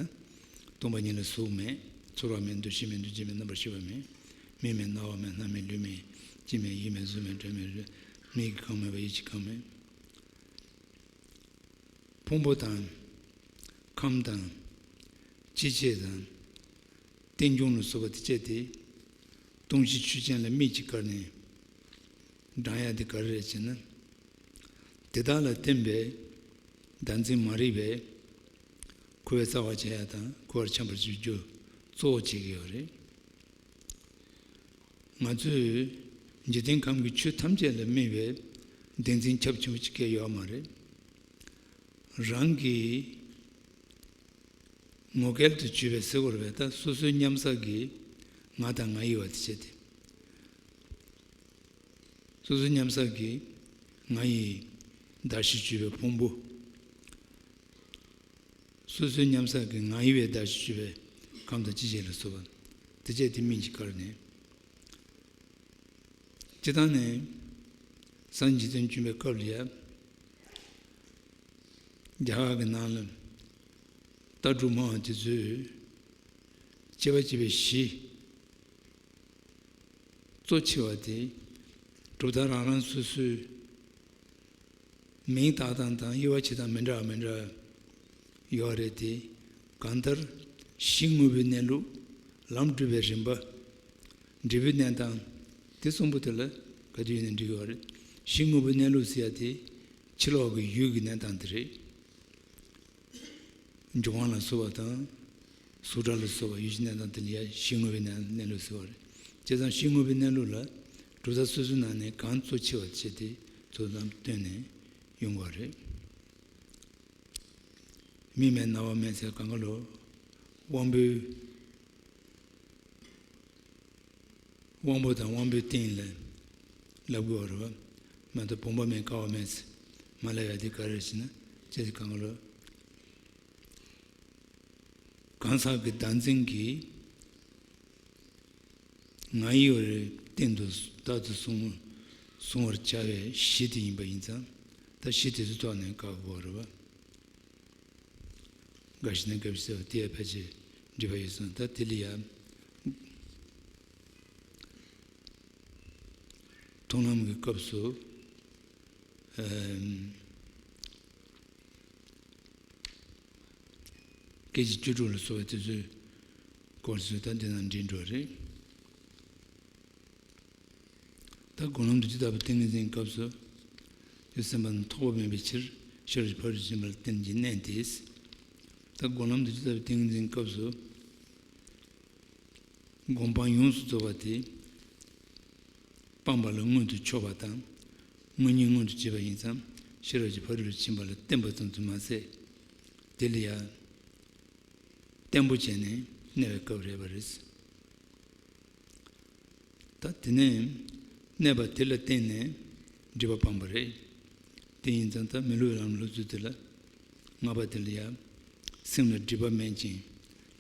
སྟོང་པ་ཉིད་ལ་གཟུགས་མེད། ཚོར་བ་མེད། འདུ་ཤེས་མེད། འདུ་བྱེད་མེད། རྣམ་པར་ཤེས་པ་མེད། མིག་མེད། རྣ་བ་མེད། སྣ་མེད། ལུས་མེད། ལྕེ་མེད། ཡིད་མེད། གཟུགས་མེད། དྲན་མེད། རེག་མིག་གིས་གང་མེད་པ། ཡིད་ཀྱིས་གང་མེད། ཕུང་པོ་དང་། ཁམས་དང་། སྐྱེ་མཆེད་དང་། རྟེན་འབྱུང་ལ་སོགས་པ་དེ་བཅད་དེ། སྟོང་གཞི་ཆོས་ཅན་ལ་མིག་གིས་བཀར་ནས་བགྲང་ཡ་དེ་ག་རེ་རེད་ཅེ་ན། དེ་དག་ལ་བརྟེན་པའི་བདག་འཛིན་མ་རིག་པས་ཁུ་བས་བཙའ་བར་བྱེད་ཡ་དང་ཁུ་བར་འཁྱམ་པར་བྱེད་རྒྱུ་གཙོ་བོ་བྱེད་ཀྱི་ཡོད་རེད། ང་ཚོས་འཇིག་རྟེན་ཁམས་ཀྱི་ཆོས་ཐམས་ཅད་ལ་དམིགས་པའི་བདེན་འཛིན་ཁྱབ་ཆེན་པོ་ཅིག་སྐྱེ་ཡོད་མ་རེད། རང་གི་ངོ་སྐལ་དུ་གྱུར་པའི་སེ་གོལ་བས་ད་སོ་སོའི་མཉམ་གསལ་གྱི་ང་དང་ང་ཡི་བ་དེ་བྱས་ཏེ། སོ་སོའི་མཉམ་གསལ་གྱི་ང་ཡི་གདགས་གཞིར་གྱུར་པའི་ཕུང་པོ། སོ་སོའི་མཉམ་གསལ་གྱི་ང་ཡི་བའི་གདགས་གཞིར་གྱུར་པའི་ཁམས་དང་སྐྱེ་མཆེད་ལ་སོགས་པ། དེ་བཅས་དེ་མིན་གྱི་བཀར་ནས། སྤྱིར་བཏང་ནས་སངས་རྒྱས་དོན་བསྐྱོན་པའི་སྐབས་ལ་ཡ། རྒྱ་གར་གྱི་ནང་ལ་ལྟ་གྲུབ་སྨྲ་བ་དེ་ཚོས་སྐྱེ་བ་སྐྱེ་བའི་གཞི། གཙོ་ཆེ་བ་དེ་གྲུབ་མཐའ་རང་རང་སོ་སོའི་མིང་བཏགས་སྟངས་དང་དབྱེ་བ་ཕྱེ་སྟངས་མི་འདྲ་བ་མི་འདྲ་བ་ཡོད་རེད་དེ། གང་ལྟར་གཞི་དངོས་པོའི་གནས་ལུགས། ལམ་སྒྲུབ་པའི་རིམ་པ། འབྲས་བུའི་གནས་སྟངས། དེ་གསུམ་པོ་དེ་ལ་ག་དུས་ཡིན་ན་འགྲིག་གི་ཡོད་རེད། གཞི་དངོས་པོའི་གནས་ལུགས་ཟེར་ཡ་དེ་ཕྱི་ལོགས་ཀྱི་ཡུལ་གྱི་གནས་སྟངས་དེ་རེད། འབྱུང་བ་ལ་སོགས་པ་དང་། གཟུགས་སྒྲ་ལ་སོགས་པ་ཡུལ་གྱི་གནས་སྟངས་དེ་ལ་ཡང་གཞི་དངོས་པོའི་གནས་གནས་ལུགས་ཟེར་བ་རེད། བྱས་ཙང་གཞི་དངོས་པོའི་གནས་ལུགས་ལ་གྲུབ་མཐའ་སོ་སོའི་ནང་ནས་གང་གཙོ་ཆེ་བ་བྱས་ཏེ་ཚུལ་ལམ་སྟོན་ནས་ཡོང་དགོས་རེད། མིག་མེད་རྣ་བ་མེད་ཟེར་གང་ག་ལོ། དབང་པོའི། དབང་པོ་དང་དབང་པོའི་སྟེང་ལ་ལབ་དགོས་པ་རེད་བ། མ་གཏོགས་བུམ་པ་མེད་ཀ་བ་མེད་ཟེར་མ་ལབ་ཡ་དེ་ག་རེ་རེད་ཟེར་ན། ཅེས་གང་ག་ལོ། གང་ཟག་གི་བདག་འཛིན་གྱིས་ང་ཡི་བར་སྟེང་དུ་བདག་ཏུ་བཟུང་བཟུང་བར་བྱ་བའི་གཞི་དེ་ཡིན་པ་ཡིན་ཙང་། ད་གཞི་དེ་ཚོའི་ཐོག་ནས་བཀག་དགོས་པ་རེད་བ། འགའ་ཞིག་ནི་དགག་པའི་ཟེར་བ་དེ་ཡང་ཕལ་ཆེར་འགྲིག་པ་ཡོད་གསུངས། ད་དེ་ལ་ཡང་མཐོང་ལམ་གྱི་སྐབས་སུ། ཨམ། སྐད་ཅིག་བཅུ་དྲུག་ལ་སོགས་པའི་དེ་ཚོའི་སྐོར་ཚོས་ད་འདི་ན་འདྲི་འགྲོ་རེད། ད་སྒོམ་ལམ་དུ་ཇི་ལྟ་བུའི་ཏིང་ངེ་འཛིན་སྐབས་སུ། རྒྱུ་སེམས་པ་ནི་ཐོགས་པ་མེད་པའི་ཕྱིར་ཤེས་རབ་ཀྱི་ཕ་རོལ་ཏུ་ཕྱིན་པ་ལ་བརྟེན་གྱི་གནད་དེ། ད་སྒོམ་ལམ་དུ་ཇི་ལྟ་བུའི་ཏིང་ངེ་འཛིན་སྐབས་སུ། སྒོམ་སྤང་ཡོངས་སུ་རྫོགས་པ་དེ། སྤངས་པ་ལ་མངོན་དུ་ཕྱོགས་པ་དང་། དངོས་གཉེན་མངོན་དུ་བྱེད་པ་ཡིན་ཙང་ཤེས་རབ་ཀྱི་ཕ་རོལ་ཏུ་ཕྱིན་པ་ལ་བརྟེན་པ་ཙམ་དུ་མ་ཟད། དེ་ལ་ཡང་བརྟན་པོ་བྱས་ནས་གནས་པའི་སྐབས་རེད་པ་རེད། ད་དེ་ནས་གནས་པ་དེ་ལ་བརྟེན་ནས་སྒྲིབ་པ་སྤངས་པ་རེད། དེ་ཡིན་ཙང་ད་མི་སླུ་བའི་ལམ་སློབ་ཚུལ་དེ་ལ། ལྔ་པ་དེ་ལ་ཡང་། སེམས་ལ་སྒྲིབ་པ་མེད་ཅིང་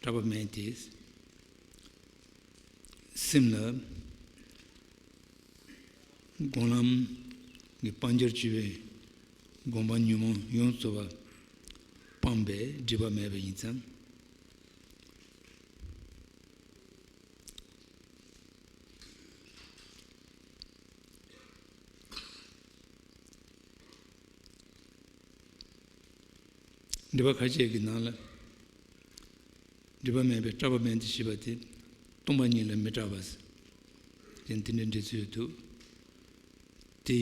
སྐྲག་པ་མེད་དེ། སེམས་ལ་སྒོམ་ལམ་གྱི་སྤང་བྱར་གྱུར་པའི་སྒོམ་སྤང་ཉོན་མོངས་ཡོངས་སུ་རྫོགས་པ་སྤངས་པས་སྒྲིབ་པ་མེད་པ་ཡིན་ཙང་། སྒྲིབ་པ་ཁ་ཤས་ཀྱི་ནང་ལ། སྒྲིབ་པ་མེད་པའི་སྐྲག་པ་མེད་དེ་ཞེས་པ་དེ་སྟོང་པ་ཉིད་ལ་མི་སྐྲག་པ་ཟེར། དེ་འདི་འདྲའི་འགྲེལ་ཚུལ་འདུག་དེ་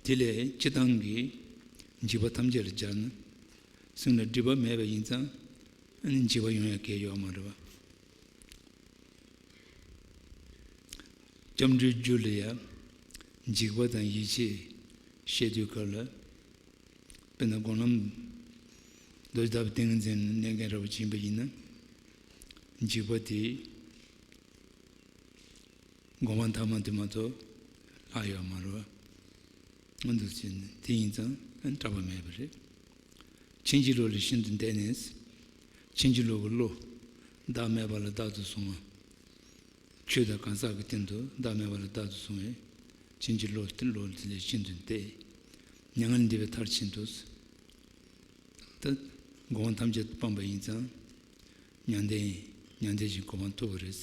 དེ་ལས་སྤྱིར་བཏང་གི་འཇིགས་པ་ཐམས་ཅད་ལ་སྦྱར་ན། སེམས་ལ་སྒྲིབ་པ་མེད་པ་ཡིན་ཙང་ཨ་ནི་འཇིགས་པ་ཡོང་ཡ་གལ་ཡོད་མ་རེད་པ། སྐྱབས་འགྲོའི་རྒྱུ་ལ་ཡང་འཇིགས་པ་དང་ཡིད་ཆེས་བཤད་དུས་སྐབས་ལ། དཔེར་ན་སྒོམ་ལམ་རྡོ་རྗེ་ལྟ་བུའི་ཏིང་ངེ་འཛིན་གནས་མཁན་འདྲ་བོ་ཅིག་ཡིན་པ་ཡིན་ན། འཇིགས་པ་དེ་སྒོམ་པ་མཐའ་མ་དེ་མ་གཏོགས་ལྷག་ཡོད་མ་རེད་པ། འདུག་ཅེས་ནི་དེ་ཡིན་ཙང་སྐྲག་པ་མེད་པ་རེད། ཕྱིན་ཅི་ལོག་ལ་ཤིན་ཏུ་འདས་ནས། ཕྱིན་ཅི་ལོག་གི་བློ། བདག་མེད་པ་ལ་བདག་ཏུ་བཟུང་བ། ཆོས་དང་གང་ཟག་གི་སྟེང་དུ་བདག་མེད་པ་ལ་བདག་ཏུ་བཟུང་བས། ཕྱིན་ཅི་ལོག་སྟེ་ལོག་དེ་ལས་ཤིན་ཏུ་འདས། མྱ་ངན་ལས་འདས་པའི་མཐར་ཕྱིན་དུ། ད་སྒོམ་ཐམས་ཅད་སྤངས་པ་ཡིན་ཙང་། མྱང་འདས་ཡིན། མྱང་འདས་ཀྱི་གོ་འཕང་ཐོབ་པ་རེད།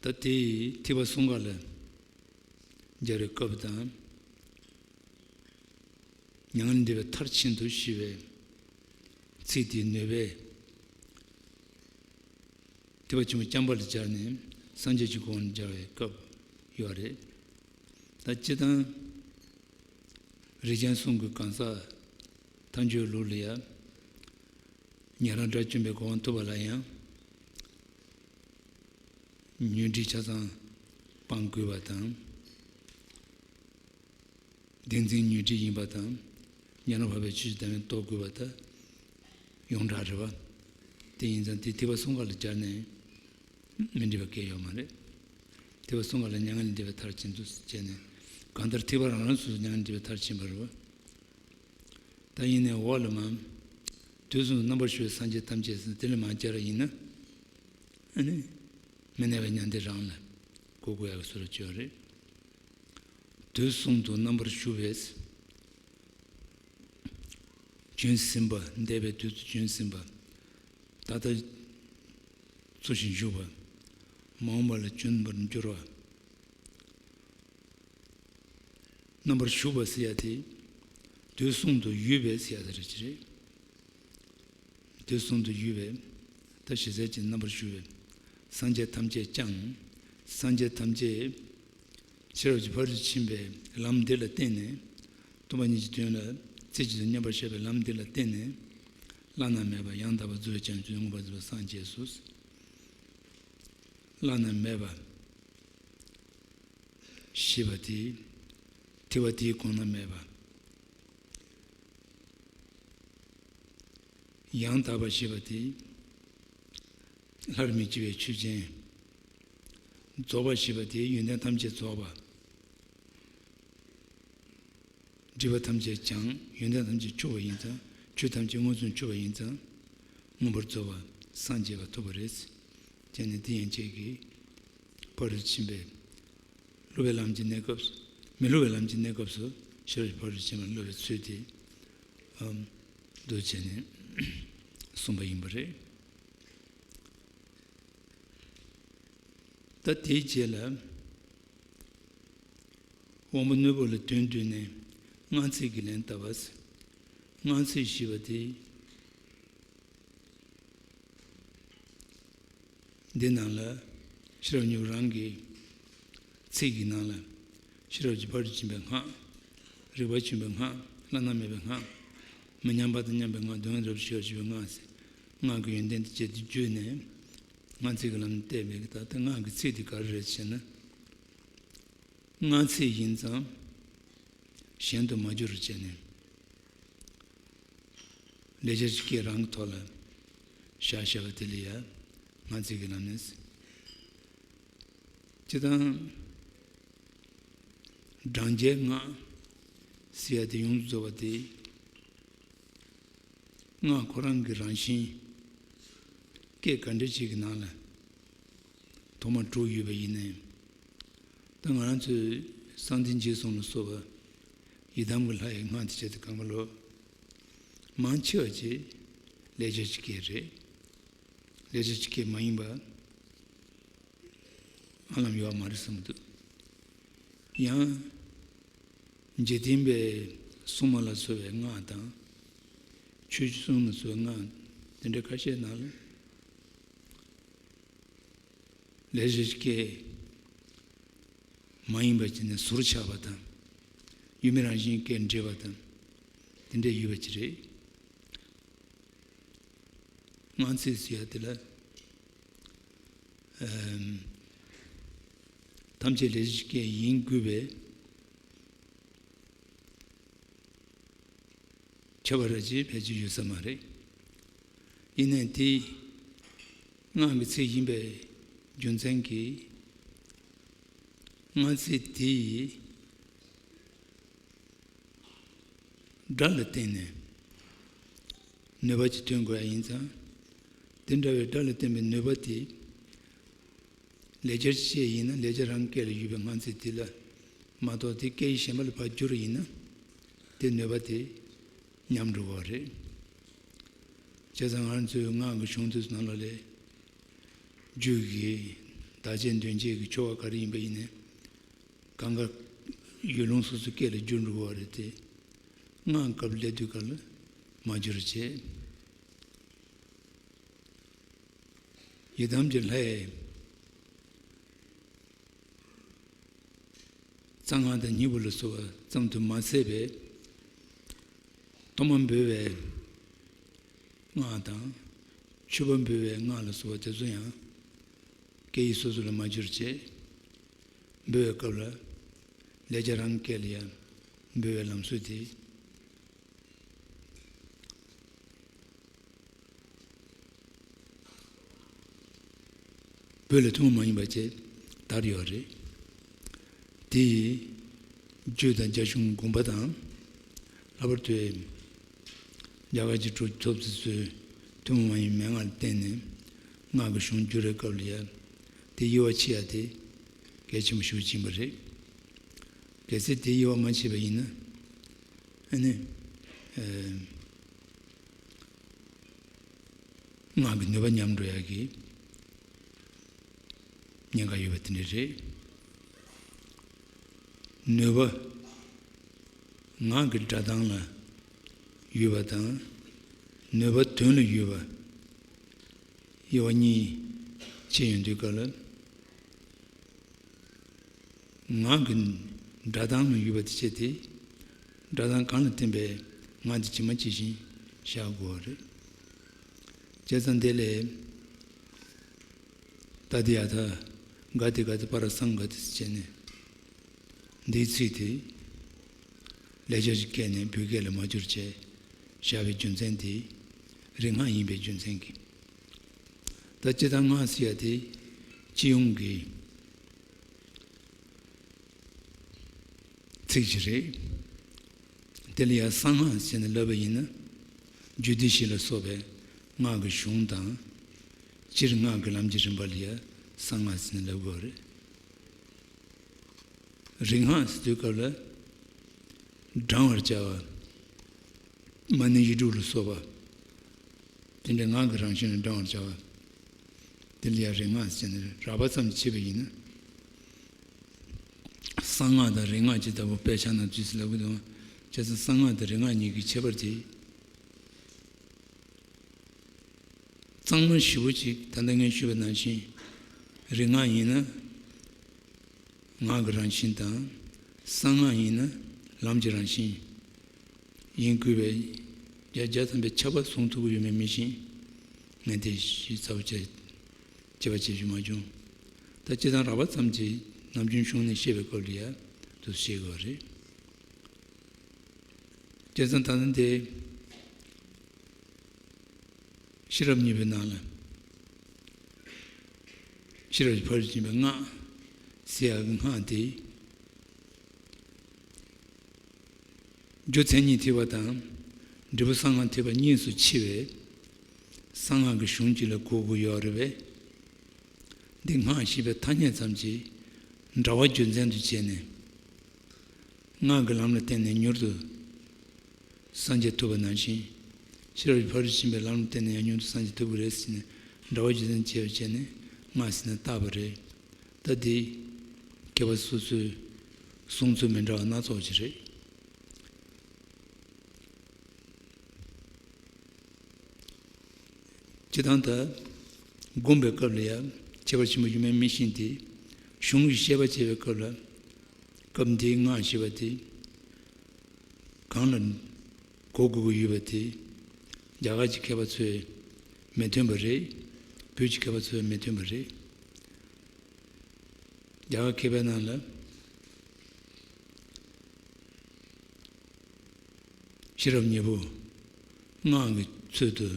ད་དེ་ཐེག་པ་གསུམ་ཀ་ལ་སྦྱར་བའི་སྐབས་དང་། མྱ་ངན་ལས་འདས་པའི་མཐར་ཕྱིན་དུ་ཞེས་པའི་ཚིག་དེའི་ནུས་པས། ཐེག་པ་ཆེན་པོ་རྐྱང་པ་ལ་སྦྱར་ནས་སངས་རྒྱས་ཀྱི་གོ་འཕང་ལ་སྦྱར་བའི་སྐབས་ཡོད་རེད། ད་སྤྱིར་བཏང་རིགས་ཅན་གསུམ་གྱི་གང་ཟག་ཐམས་ཅད་ལུགས་ལ་ཡང་ཉན་རང་དགྲ་བཅོམ་པའི་གོ་འཕང་ཐོབ་པ་ལ་ཡང་ཉོན་སྒྲིབ་ཆ་ཚང་སྤང་དགོས་པ་དང་། བདེན་འཛིན་ཉོན་སྒྲིབ་ཡིན་པ་དང་། ཉོན་མོངས་པ་བས་ཆོས་ཀྱི་བདག་མེད་རྟོགས་དགོས་པ་དང་། ཡོངས་གྲགས་རེད་པ། དེ་ཡིན་ཙང་དེ་ཐེག་པ་གསུམ་ཀ་ལ་སྦྱར་ནས་མི་འགྲིག་པ་གང་ཡང་ཡོད་མ་རེད། ཐེག་པ་གསུམ་ཀ་ལ་མྱ་ངན་ལས་འདས་པའི་མཐར་ཕྱིན་དུ་བྱས་ནས། གང་ལྟར་ཐེག་པ་རང་རང་སོ་སོ་མྱ་ངན་ལས་འདས་པའི་མཐར་ཕྱིན་པ་རེད་པ། ད་ཡིན་ནའི་འོག་ལ་མ། དུས་གསུམ་དུ་རྣམ་པར་བཞུགས་པའི་སངས་རྒྱས་ཐམས་ཅད་ཟེར་དེ་ལ་མ་སྦྱར་བ་ཡིན་ན། ཨ་ནི། མི་གནས་པའི་མྱང་འདས་རང་ལ་གོ་དགོས་ཡག་གི་བཟོ་འདྲ་ཅིག་ཡོད་རེད། དུས་གསུམ་དུ་རྣམ་པར་བཞུགས་པས། བྱོན་ཟིན་པ། འདས་པའི་དུས་སུ་བྱོན་ཟིན་པ། ད་ལྟ་འཚོ་ཞིང་བཞུགས་པ། མ་འོངས་པ་ལ་འབྱོན་པར་འགྱུར་བ། རྣམ་པར་བཞུགས་པ་ཟེར་ཡ་དེ། དུས་གསུམ་དུ་ཡོད་པས་ཟེར་ཡ་དེ་རེད་ཅེས་རེད། དུས་གསུམ་དུ་ཡོད་པས། ད་ཞེ་ས་ཅན་རྣམ་པར་བཞུགས་པའི་སངས་རྒྱས་ཐམས་ཅད་ཀྱང་། སངས་རྒྱས་ཐམས་ཅད་ཤེས་རབ་ཀྱི་ཕ་རོལ་ཏུ་ཕྱིན་པའི་ལམ་འདི་ལ་བརྟེན་ནས། སྟོང་པ་ཉིད་ཀྱི་དོན་ལ་རྩེ་གཅིག་ཏུ་མཉམ་པར་བཞག་པའི་ལམ་འདི་ལ་བརྟེན་ནས། བླ་ན་མེད་པ་ཡང་དག་པར་རྫོགས་པའི་བྱང་ཆུབ་མངོན་པར་རྫོགས་པར་སངས་རྒྱས་སོ། བླ་ན་མེད་པ་ཞེས་པ་དེ། ཐེག་པ་དེའི་གོང་ན་མེད་པ། ཡང་དག་པ་ཞེས་པ་དེ། སླར་མི་སྐྱེ་བའི་ཆོས་ཅན། རྫོགས་པ་ཞེས་པ་དེ་ཡོན་ཏན་ཐམས་ཅད་རྫོགས་པ། སྒྲིབ་པ་ཐམས་ཅད་བྱང་། ཡོན་ཏན་ཐམས་ཅད་སྤྱོད་པ་ཡིན་ཙང་། ཆོས་ཐམས་ཅད་མངོན་སུམ་སྤྱོད་པ་ཡིན་ཙང་། མངོན་པར་རྫོགས་པ་སངས་རྒྱས་པ་ཐོབ་པ་རེད། དེ་ནི་དེ་ཡན་ཆད་ཀྱི་ཕ་རོལ་ཕྱིན་པའི་སློབ་པའི་ལམ་གྱི་གནས་སྐབས་སུ། མི་སློབ་པའི་ལམ་གྱི་གནས་སྐབས་སུ་ཤེས་རབ་ཕ་རོལ་ཕྱིན་པ་སློབ་པའི་ཚུལ་དེ། ཨམ། འདུ་བྱས་ནས་གསུངས་པ་ཡིན་པ་རེད། ད་དེའི་རྗེས་ལ། དབང་པོ་རྣོན་པོ་ལ་དོན་བསྡུས་ནས་སྔགས་ཚིག་གི་ལན་བཏབ་པ། སྔགས་ཚིག་ཞེས་པ་དེ། འདི་ནང་ལ་ཤེས་རབ་སྙིང་པོ་རང་གི་ཚིག་གི་ནང་ལ། ཤེས་རབ་ཀྱི་ཕ་རོལ་ཕྱིན་པའི་སྔགས། རིག་པ་ཆེན་པོའི་སྔགས། བླ་ན་མེད་པའི་སྔགས། མི་མཉམ་པ་དང་མཉམ་པའི་སྔགས། སྡུག་བསྔལ་རབ་ཏུ་ཞི་བར་བྱེད་པའི་སྔགས་ཟེར། སྔགས་ཀྱི་ཡོན་ཏན་དེ་བཅས་ཏེ་བརྗོད་ནས། སྔགས་ཚིག་གི་ལམ་ནས་བལྟས་པའི་ད་ལྟ་སྔགས་ཀྱི་ཚིག་དེ་ག་རེ་རེད་ཟེར་ན། སྔགས་ཚིག་ཡིན་ཙང་། གཞན་དུ་མ་བསྒྱུར་བར་བྱས་ནས། ལེགས་སྦྱར་གྱི་སྐད་རང་གི་ཐོག་ལ་བཞག་བཞག་པ་དེ་ལ་ཡང་སྔགས་ཚིག་གི་ལམ་ནས། སྤྱིར་བཏང་། སྦྲང་རྒྱས་སྔགས་ཟེར་ཡ་དེ་ཡོངས་སུ་རྫོགས་པ་དེ། སྔགས་ཁོ་རང་གི་རང་བཞིན་སྐད་ག་འདྲ་ཅིག་གི་ནང་ལ་ཐོག་མར་གྲུབ་ཡོད་པ་ཡིན་ནའི། ད་ང་རང་ཚོའི་གསང་བདེ་འཇིགས་གསུམ་ལ་སོགས་པ་ཡི་དམ་གྱི་ལྷ་ཡི་སྔགས་དེ་བྱས་ཏེ་གང་ག་ལོ། མང་ཆེ་བ་ཅིག་ལེགས་སྦྱར་གྱི་སྐད་རེད། ལེགས་སྦྱར་གྱི་སྐད་མ་ཡིན་པ། ཧ་ལམ་ཡོད་མ་རེད་བསམ་གྱི་འདུག་ཡང་། འཇིག་རྟེན་པའི་སྲུང་མ་ལ་སོགས་པའི་སྔགས་དང་། ཆོས་སྲུང་ལ་སོགས་པའི་སྔགས། དེ་འདྲའི་ཁ་ཤས་ནང་ལ་ལས་གཞི་སྐད་མ་ཡིན་པ་བྱས་ནས་ཟུར་ཆག་པ་དང་། ཡུལ་མི་རང་བཞིན་སྐད་འདྲེས་པ་དང་། དེ་འདྲའི་ཡོད་པ་ཅིག་རེད། སྔགས་ཚིག་ཟེར་ཡ་དེ་ལ། ཨམ། ཐམས་ཅད་ལས་གཞི་སྐད་ཡིན་དགོས་པའི་ཁྱབ་པ་ར་ཅིག་ཕལ་ཆེར་ཡོད་ས་མ་རེད། ཡིན་ནའི་དེ་སྔགས་ཀྱི་ཚིག་ཡིན་པའི་རྒྱུ་མཚན་གྱིས། སྔགས་ཚིག་དེ་ཡི་སྒྲ་ལ་བརྟེན་ནས་ནུས་པ་ཅིག་ཐོན་དགོས་ཡ་ཡིན་ཙང་། དེ་འདྲ་བའི་སྒྲ་ལ་བརྟེན་པའི་ནུས་པ་དེ་ལེགས་སྦྱར་བཅས་ཡིན་ན། ལེགས་སྦྱར་རང་སྐད་ལ་ཡོད་པའི་སྔགས་ཚིག་དེ་ལ་མ་གཏོགས། དེ་སྐད་ཡིག་གཞན་པ་ལ་ཕར་བསྒྱུར་ཡིན་ན། དེ་ནུས་པ་དེ་ཉམས་འགྲོ་གི་རེད། བྱས་ཙང་ང་ཚོའི་སྔགས་ཀྱི་གཞུང་དེ་ཚོ་ནང་ལོགས་ལ། རྒྱུད་ཀྱི་བདག་བསྐྱེད་མདུན་བསྐྱེད་ཀྱི་ཆོ་ག་ག་རེ་ཡིན་པ་ཡིན་ནའི། གང་ག་ཡུལ་ལུང་སོ་སོའི་སྐད་ལ་བསྒྱུར་འགྲོ་གི་རེད་དེ། སྔགས་སྐབས་སླེབས་དུས་སྐབས་ལ་མ་བསྒྱུར་བྱས། ཡི་དམ་གྱི་ལྷའི་རྩ་སྔགས་དང་སྙིང་པོ་ལ་སོགས་པ་ཙམ་དུ་མ་ཟད་པའི། ཐོག་མར་འབོད་པའི་སྔགས་དང་། མཆོད་པ་འབུལ་བའི་སྔགས་ལ་སོགས་པ་དེ་ཚོ་ཡང་སྐད་ཡིག་སོ་སོ་ལ་མ་བསྒྱུར་བྱས། འབོད་པའི་སྐབས་ལ་ལེགས་སྦྱར་རང་སྐད་ལ་ཡང་འབོད་པའི་ལམ་སྲོལ་དེ། བོད་ལ་ཐུན་མོང་མ་ཡིན་པ་བཅས་དར་ཡོད་རེད། དེ་ཡི་རྒྱུད་དང་རྒྱ་གཞུང་དགོངས་པ་དང་། ལྷག་པར་དུ་རྒྱ་གར་གྱི་གྲུབ་ཐོབ་དེ་ཚོས་ཐུན་མོང་མ་ཡིན་མན་ངག་ལ་བརྟེན་ནས་སྔགས་ཀྱི་གཞུང་བསྒྱུར་བའི་སྐབས་ལ་ཡང་དེ་དབྱེ་བ་ཕྱེ་ཡ་དེ་གལ་ཆེན་པོ་ཞིག་ཕྱིན་པ་རེད། གལ་སྲིད་དེ་དབྱེ་བ་མ་ཕྱེས་པ་ཡིན་ན། ཨ་ནི། ཨ། སྔགས་ཀྱི་ནུས་པ་ཉམས་འགྲོ་ཡག་གི་ཉེན་ཁ་ཡོད་པ་དེ་འདྲ་རེད། ནུས་པ་ངག་གི་སྒྲ་གདངས་ལ་ཡོད་པ་དང་། ནུས་པ་དོན་ལ་ཡོད་པ། དབྱེ་བ་གཉིས་ཕྱེ་ཡོང་དུས་སྐབས་ལ། ངག་གི་སྒྲ་གདངས་ལ་ཡོད་པ་དེ་བྱས་ཏེ། སྒྲ་གདངས་གང་ལ་བརྟེན་པའི་ངག་དེ་ཇི་མ་ཇི་བཞིན་བཞག་དགོས་པ་རེད། བྱས་ཙང་དེ་ལས། ཏདྱ་ཐཱ། ག་ཏེ་ག་ཏེ་པཱ་ར་སཾ་ག་ཏེ་ཟེར་བྱས་ནས། འདིའི་ཚིག་དེ་ལེགས་སྦྱར་གྱི་སྐད་ནས་བོད་སྐད་ལ་མ་བསྒྱུར་བྱས་བཞག་པའི་རྒྱུ་མཚན་དེ་རིག་སྔགས་ཡིན་པའི་རྒྱུ་མཚན་གྱིས། ད་སྤྱིར་བཏང་སྔགས་ཟེར་ཡ་དེ་སྤྱི་ཡོངས་ཀྱི་ཚིག་ཅིག་རེད། དེ་ལ་ཡང་གསང་སྔགས་ཟེར་ནས་ལབ་པ་ཡིན་ན། རྒྱུད་སྡེ་བཞི་ལ་སོགས་པའི་སྔགས་ཀྱི་གཞུང་དང་། སྤྱིར་སྔགས་ཀྱི་ལམ་གྱི་རིམ་པ་ལ་ཡང་གསང་སྔགས་ཟེར་ནས་ལབ་དགོས་པ་རེད། རིག་སྔགས་ཟེར་དུས་སྐབས་ལ། བགྲང་བར་བྱ་བ། མ་ཎི་ཡིག་དྲུག་ལ་སོགས་པ། དེ་འདྲའི་སྔགས་ཀྱི་རང་བཞིན་ལ་བགྲང་བར་བྱ་བ། དེ་ལ་ཡང་རིག་སྔགས་ཟེར་ནས་རགས་པ་ཙམ་ཕྱེ་བ་ཡིན་ན། གསང་སྔགས་དང་རིག་སྔགས་ཀྱི་ལྟ་བུ་དཔེ་ཆ་ནང་བྲིས་ཟེར་ལབ་ཀྱི་འདུག། བྱས་ཙང་གསང་སྔགས་དང་རིག་སྔགས་གཉིས་ཀྱི་ཁྱད་པར་དེ། གཙང་མ་ཞེ་པོ་ཅིག་ད་ལྟ་ངས་ཞུས་པ་ནང་བཞིན། རིག་སྔགས་ཡིན་ན་ངག་གི་རང་བཞིན་དང་། གསང་སྔགས་ཡིན་ན་ལམ་གྱི་རང་བཞིན་ཡིན་དགོས་པའི་བརྒྱ་ཆ་བརྒྱ་ཐམ་པའི་ཁྱབ་པ་གསུང་ཐུབ་ཀྱི་ཡོད་མེད་མི་ཤེས། ངས་དེ་ཞིབ་ཚགས་པོ་བྱས་དཔྱད་པ་བྱེད་རྒྱུ་མ་བྱུང་། ད་སྤྱིར་བཏང་རགས་པ་ཙམ་གྱིས་ནམ་རྒྱུན་གཞུང་ནས་བཤད་པའི་སྐོར་ལ་ཡང་དུ་བཤད་དགོས་པ་རེད། བྱས་ཙང་ད་ལྟ་འདི་ཤེས་རབ་སྙིང་པོའི་ནང་ལ། ཤེས་རབ་ཀྱི་ཕ་རོལ་ཏུ་ཕྱིན་པའི་སྔགས་ཟེར་ཡག་གི་སྔགས་དེ། རྒྱུ་མཚན་ཉིད་ཐེག་པ་དང་། འབྲས་བུ་གསང་སྔགས་ཐེག་པ་གཉིས་སུ་ཕྱེ་བའི་གསང་སྔགས་ཀྱི་གཞུང་གཅིག་ལ་གོ་དགོས་ཡོད་རེད་པས། འདི་སྔགས་ཞེས་པའི་ཐ་སྙད་ཙམ་གྱིས་འདྲ་བ་རྒྱུ་མཚན་དུ་བྱས་ནས། སྔགས་ཀྱི་ལམ་ལ་བརྟེན་ནས་མྱུར་དུ་སངས་རྒྱས་ཐུབ་པ་ནང་བཞིན། ཤེས་རབ་ཀྱི་ཕ་རོལ་ཏུ་ཕྱིན་པའི་ལམ་ལ་བརྟེན་ནས་ཡང་མྱུར་དུ་སངས་རྒྱས་ཐུབ་ཀྱི་རེད་ཟེར་ནས་འདྲ་བ་རྒྱུ་མཚན་བྱས་པ་བྱས་ནས་སྔགས་ཟེར་ནས་བཏགས་པ་རེད། ད་འདི་མཁས་པ་སོ་སོའི་གསུང་ཚུལ་མི་འདྲ་བ་སྣ་ཚོགས་ཅིག་རེད། སྤྱིར་བཏང་ད་སྒོམ་པའི་སྐབས་ལ་ཡང་ཁྱད་པར་ཆེན་པོ་ཡོད་མེད་མི་ཤེས་ཏེ། གཞུང་གི་བཤད་པ་བྱེད་པའི་སྐབས་ལ། སྐབས་འདིའི་སྔགས་ཞེས་པ་དེ་གང་ལ་གོ་དགོས་ཀྱི་ཡོད་པ་དེ། རྒྱ་གར་གྱི་མཁས་པ་ཚོས་མི་འདོན་པ་རེད། བོད་ཀྱི་མཁས་པ་ཚོས་མི་འདོན་པ་རེད། རྒྱ་གར་མཁས་པའི་ནང་ལ། ཤེས་རབ་སྙིང་པོ་སྔགས་ཀྱི་ཚུལ་དུ་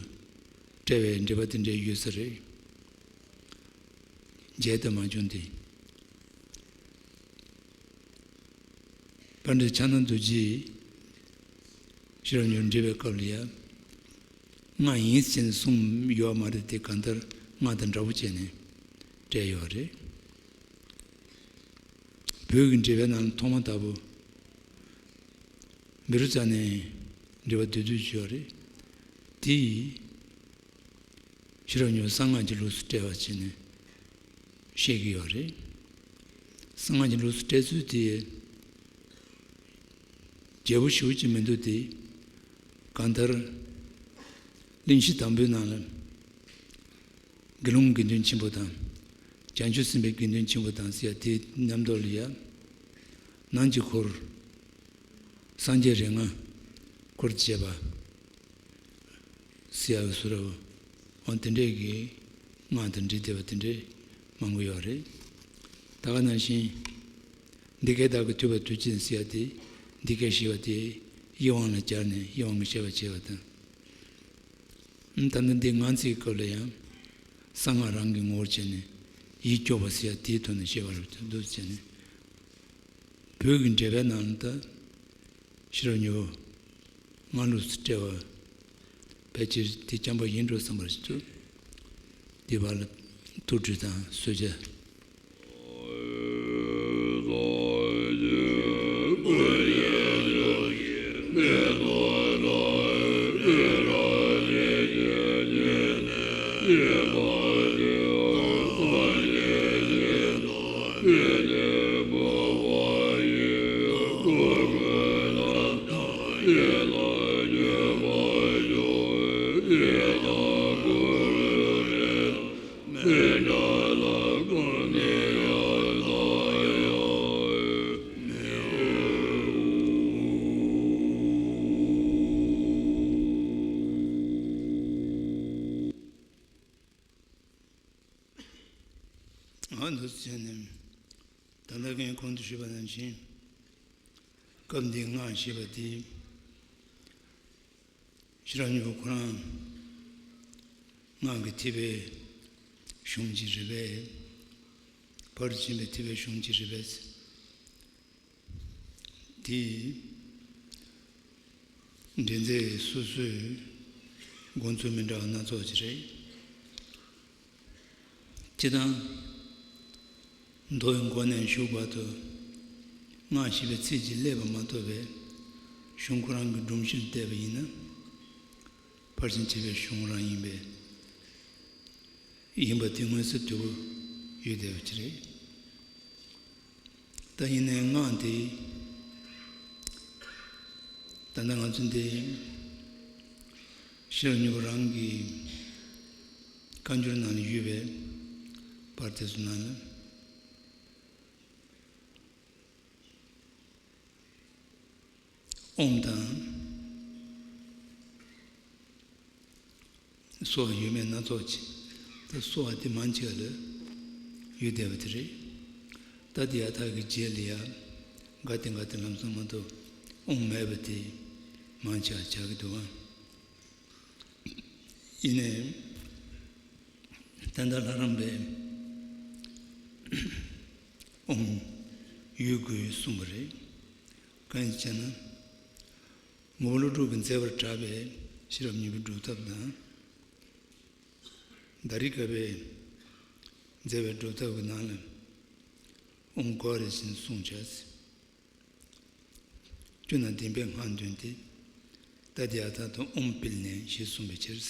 བཀྲལ་བའི་འགྲེལ་པ་དེ་འདྲ་ཡོད་ས་རེད། མཇལ་དུ་མ་བྱུང་སྟེ། པཎྜི་ཏ་ཕྱག་ན་རྡོ་རྗེས་ཤེས་རབ་སྙིང་པོ་འགྲེལ་བའི་སྐབས་ལ་ཡང་། སྔགས་ཡིན་ཟེར་ནས་གསུངས་ཡོད་མ་རེད་དེ། གང་ལྟར་སྔགས་དང་འདྲ་བོ་བྱས་ནས་བཀྲལ་ཡོད་རེད། བོད་ཀྱི་འགྲེལ་པའི་ནང་ལ་ཐོག་མ་ལྟ་བུ། བཻ་རོ་ཙ་ནའི་འགྲེལ་པ་བསྡུས་བསྡུས་ཅིག་ཡོད་རེད། དེ་ཡིས་ཤེས་རབ་སྙིང་པོ་གསང་སྔགས་ཀྱི་ལུགས་སུ་བཀྲལ་བ་བྱས་ནས་བཤད་ཀྱི་ཡོད་རེད། གསང་སྔགས་ཀྱི་ལུགས་སུ་བཀྲལ་ཚུལ་དེ་རྒྱས་པོ་ཞེ་པོ་ཅིག་མི་འདུག་སྟེ། གང་ལྟར་གླེང་གཞི་དང་པོའི་ནང་ལ། དགེ་སློང་དགེ་འདུན་ཆེན་པོ་དང་། བྱང་ཆུབ་སེམས་དཔའི་དགེ་འདུན་ཆེན་པོ་དང་ཟེར་ཡ་དེའི་མཉམ་དུ་ལ་ཡ། ནང་གི་འཁོར། སངས་རྒྱས་རིགས་ལྔ་འཁོར་བཅས་པ་ཟེར་ཡ་གི་བཟོ་འདྲ་བོ། འོ་དེ་འདྲས་ཀྱི་སྔགས་དང་འབྲེལ་བསྡད་པ་དེ་འདྲས་མང་པོ་ཡོད་རེད། ད་ག་ནང་བཞིན། འདི་སྐད་བདག་གིས་ཐོས་པ་དུས་གཅིག་ཟེར་ཡ་དེ། འདི་སྐད་ཞེས་པ་དེ་ཡིད་དབང་ལ་སྦྱར་ནས་ཡིད་དབང་གིས་བཤད་པ་བྱས་པ་དང་། ད་ནི་འདི་ངག་ཚིག་གི་སྐབས་ལ་ཡང་། གསང་སྔགས་རང་གི་ངོ་བོར་བྱས་ནས་ཡིད་སྐྱོབ་པ་ཟེར་ཡ་དེའི་ཐོག་ནས་བཤད་པ་རེད། འདུག་བྱས་ནས། བོད་ཀྱི་འགྲེལ་པའི་ནང་ལ་ད་ཤེས་རབ་སྙིང་པོ་སྔགས་ལུགས་སུ་བཀྲལ་བ་ཕལ་ཆེར་དེ་རྐྱང་པ་ཡིན་འགྲོ་བསམ་པ་ཞིག་འདུག་འདི་བར་ལ་ཐུགས་སྤྲོ་དང་གསོལ་ཇ། ཨ་འདུག་བྱས་ནས། ད་ལྟ་ངས་གོང་དུ་ཞུས་པ་ནང་བཞིན། སྐབས་འདིའི་སྔགས་ཞེས་པ་དེ། ཤེས་རབ་སྙིང་པོ་ཁོ་རང་སྔགས་ཀྱི་ཐེག་པའི་གཞུང་གཅིག་རེད་པས། ཕར་ཕྱིན་པའི་ཐེག་པའི་གཞུང་གཅིག་རེད་པས། དེ་འགྲེལ་མཛད་སོ་སོའི་དགོངས་ཚུལ་མི་འདྲ་བ་སྣ་ཚོགས་ཅིག་རེད། སྤྱིར་བཏང་། མདོ་ཡི་མགོ་ནས་མཇུག་བར་དུ་སྔགས་ཞེས་པའི་ཚིག་གཅིག་སླེབས་པ་མ་གཏོགས་པའི་གཞུང་ཁོ་རང་གི་སྒྲོམ་གཞིར་བལྟས་པ་ཡིན་ན། ཕར་ཕྱིན་བྱེད་པའི་གཞུང་རང་ཡིན་པས། ཡིན་པ་དེ་མངོན་གསལ་དོད་པོ་ཡོད་བསྡད་པ་ཅིག་རེད། ད་ཡིན་ནའི་སྔགས་འདི། ད་ལྟ་ང་ཚོ་འདི་ཤེས་རབ་སྙིང་པོ་རང་གི་བཀའ་འགྱུར་ནང་ལ་ཡོད་པའི་བར་དེ་ཚོ་ནང་ལ། ཨོཾ་དང་། གསོལ་བ་ཡོད་མེད་སྣ་ཚོགས་ཅིག་ད་གསོལ་བ་དེ་མང་ཆེ་བ་ལ་ཡོད་བསྡད་པ་དེ་རེད། ད་དེ་ཡ་ཐག་གི་རྗེས་ལ་ཡ། ག་དེ་ག་དེ་ལམ་སང་མ་གཏོགས་ཨོཾ་མེད་པ་དེ་མང་ཆེ་བ་ཆགས་ཀྱི་འདུག་ཨང་། ཡིན་ནའི། ད་ལྟ་ལྷ་རམས་པས་ཨོཾ་ཡོད་དགོས་གསུངས་པ་རེད། གང་ཡིན་ཟེར་ན། ངོ་བོ་ཀླུ་སྒྲུབ་ཀྱིས་མཛད་པར་གྲགས་པའི་ཤེས་རབ་སྙིང་པོའི་སྒྲུབ་ཐབས་དང་། དཱ་རི་ཀ་པས་མཛད་པའི་སྒྲུབ་ཐབས་ཀྱི་ནང་ལ་ཨོཾ་གོ་རེ་བཞིན་གསུངས་བྱས། བཅུ་ན་བདེན་པའི་སྔགས་འདོན་ཏེ། ཏདྱ་ཐཱ་དང་ཨོཾ་སྤེལ་ནས་ཞེས་གསུངས་པའི་ཕྱིར།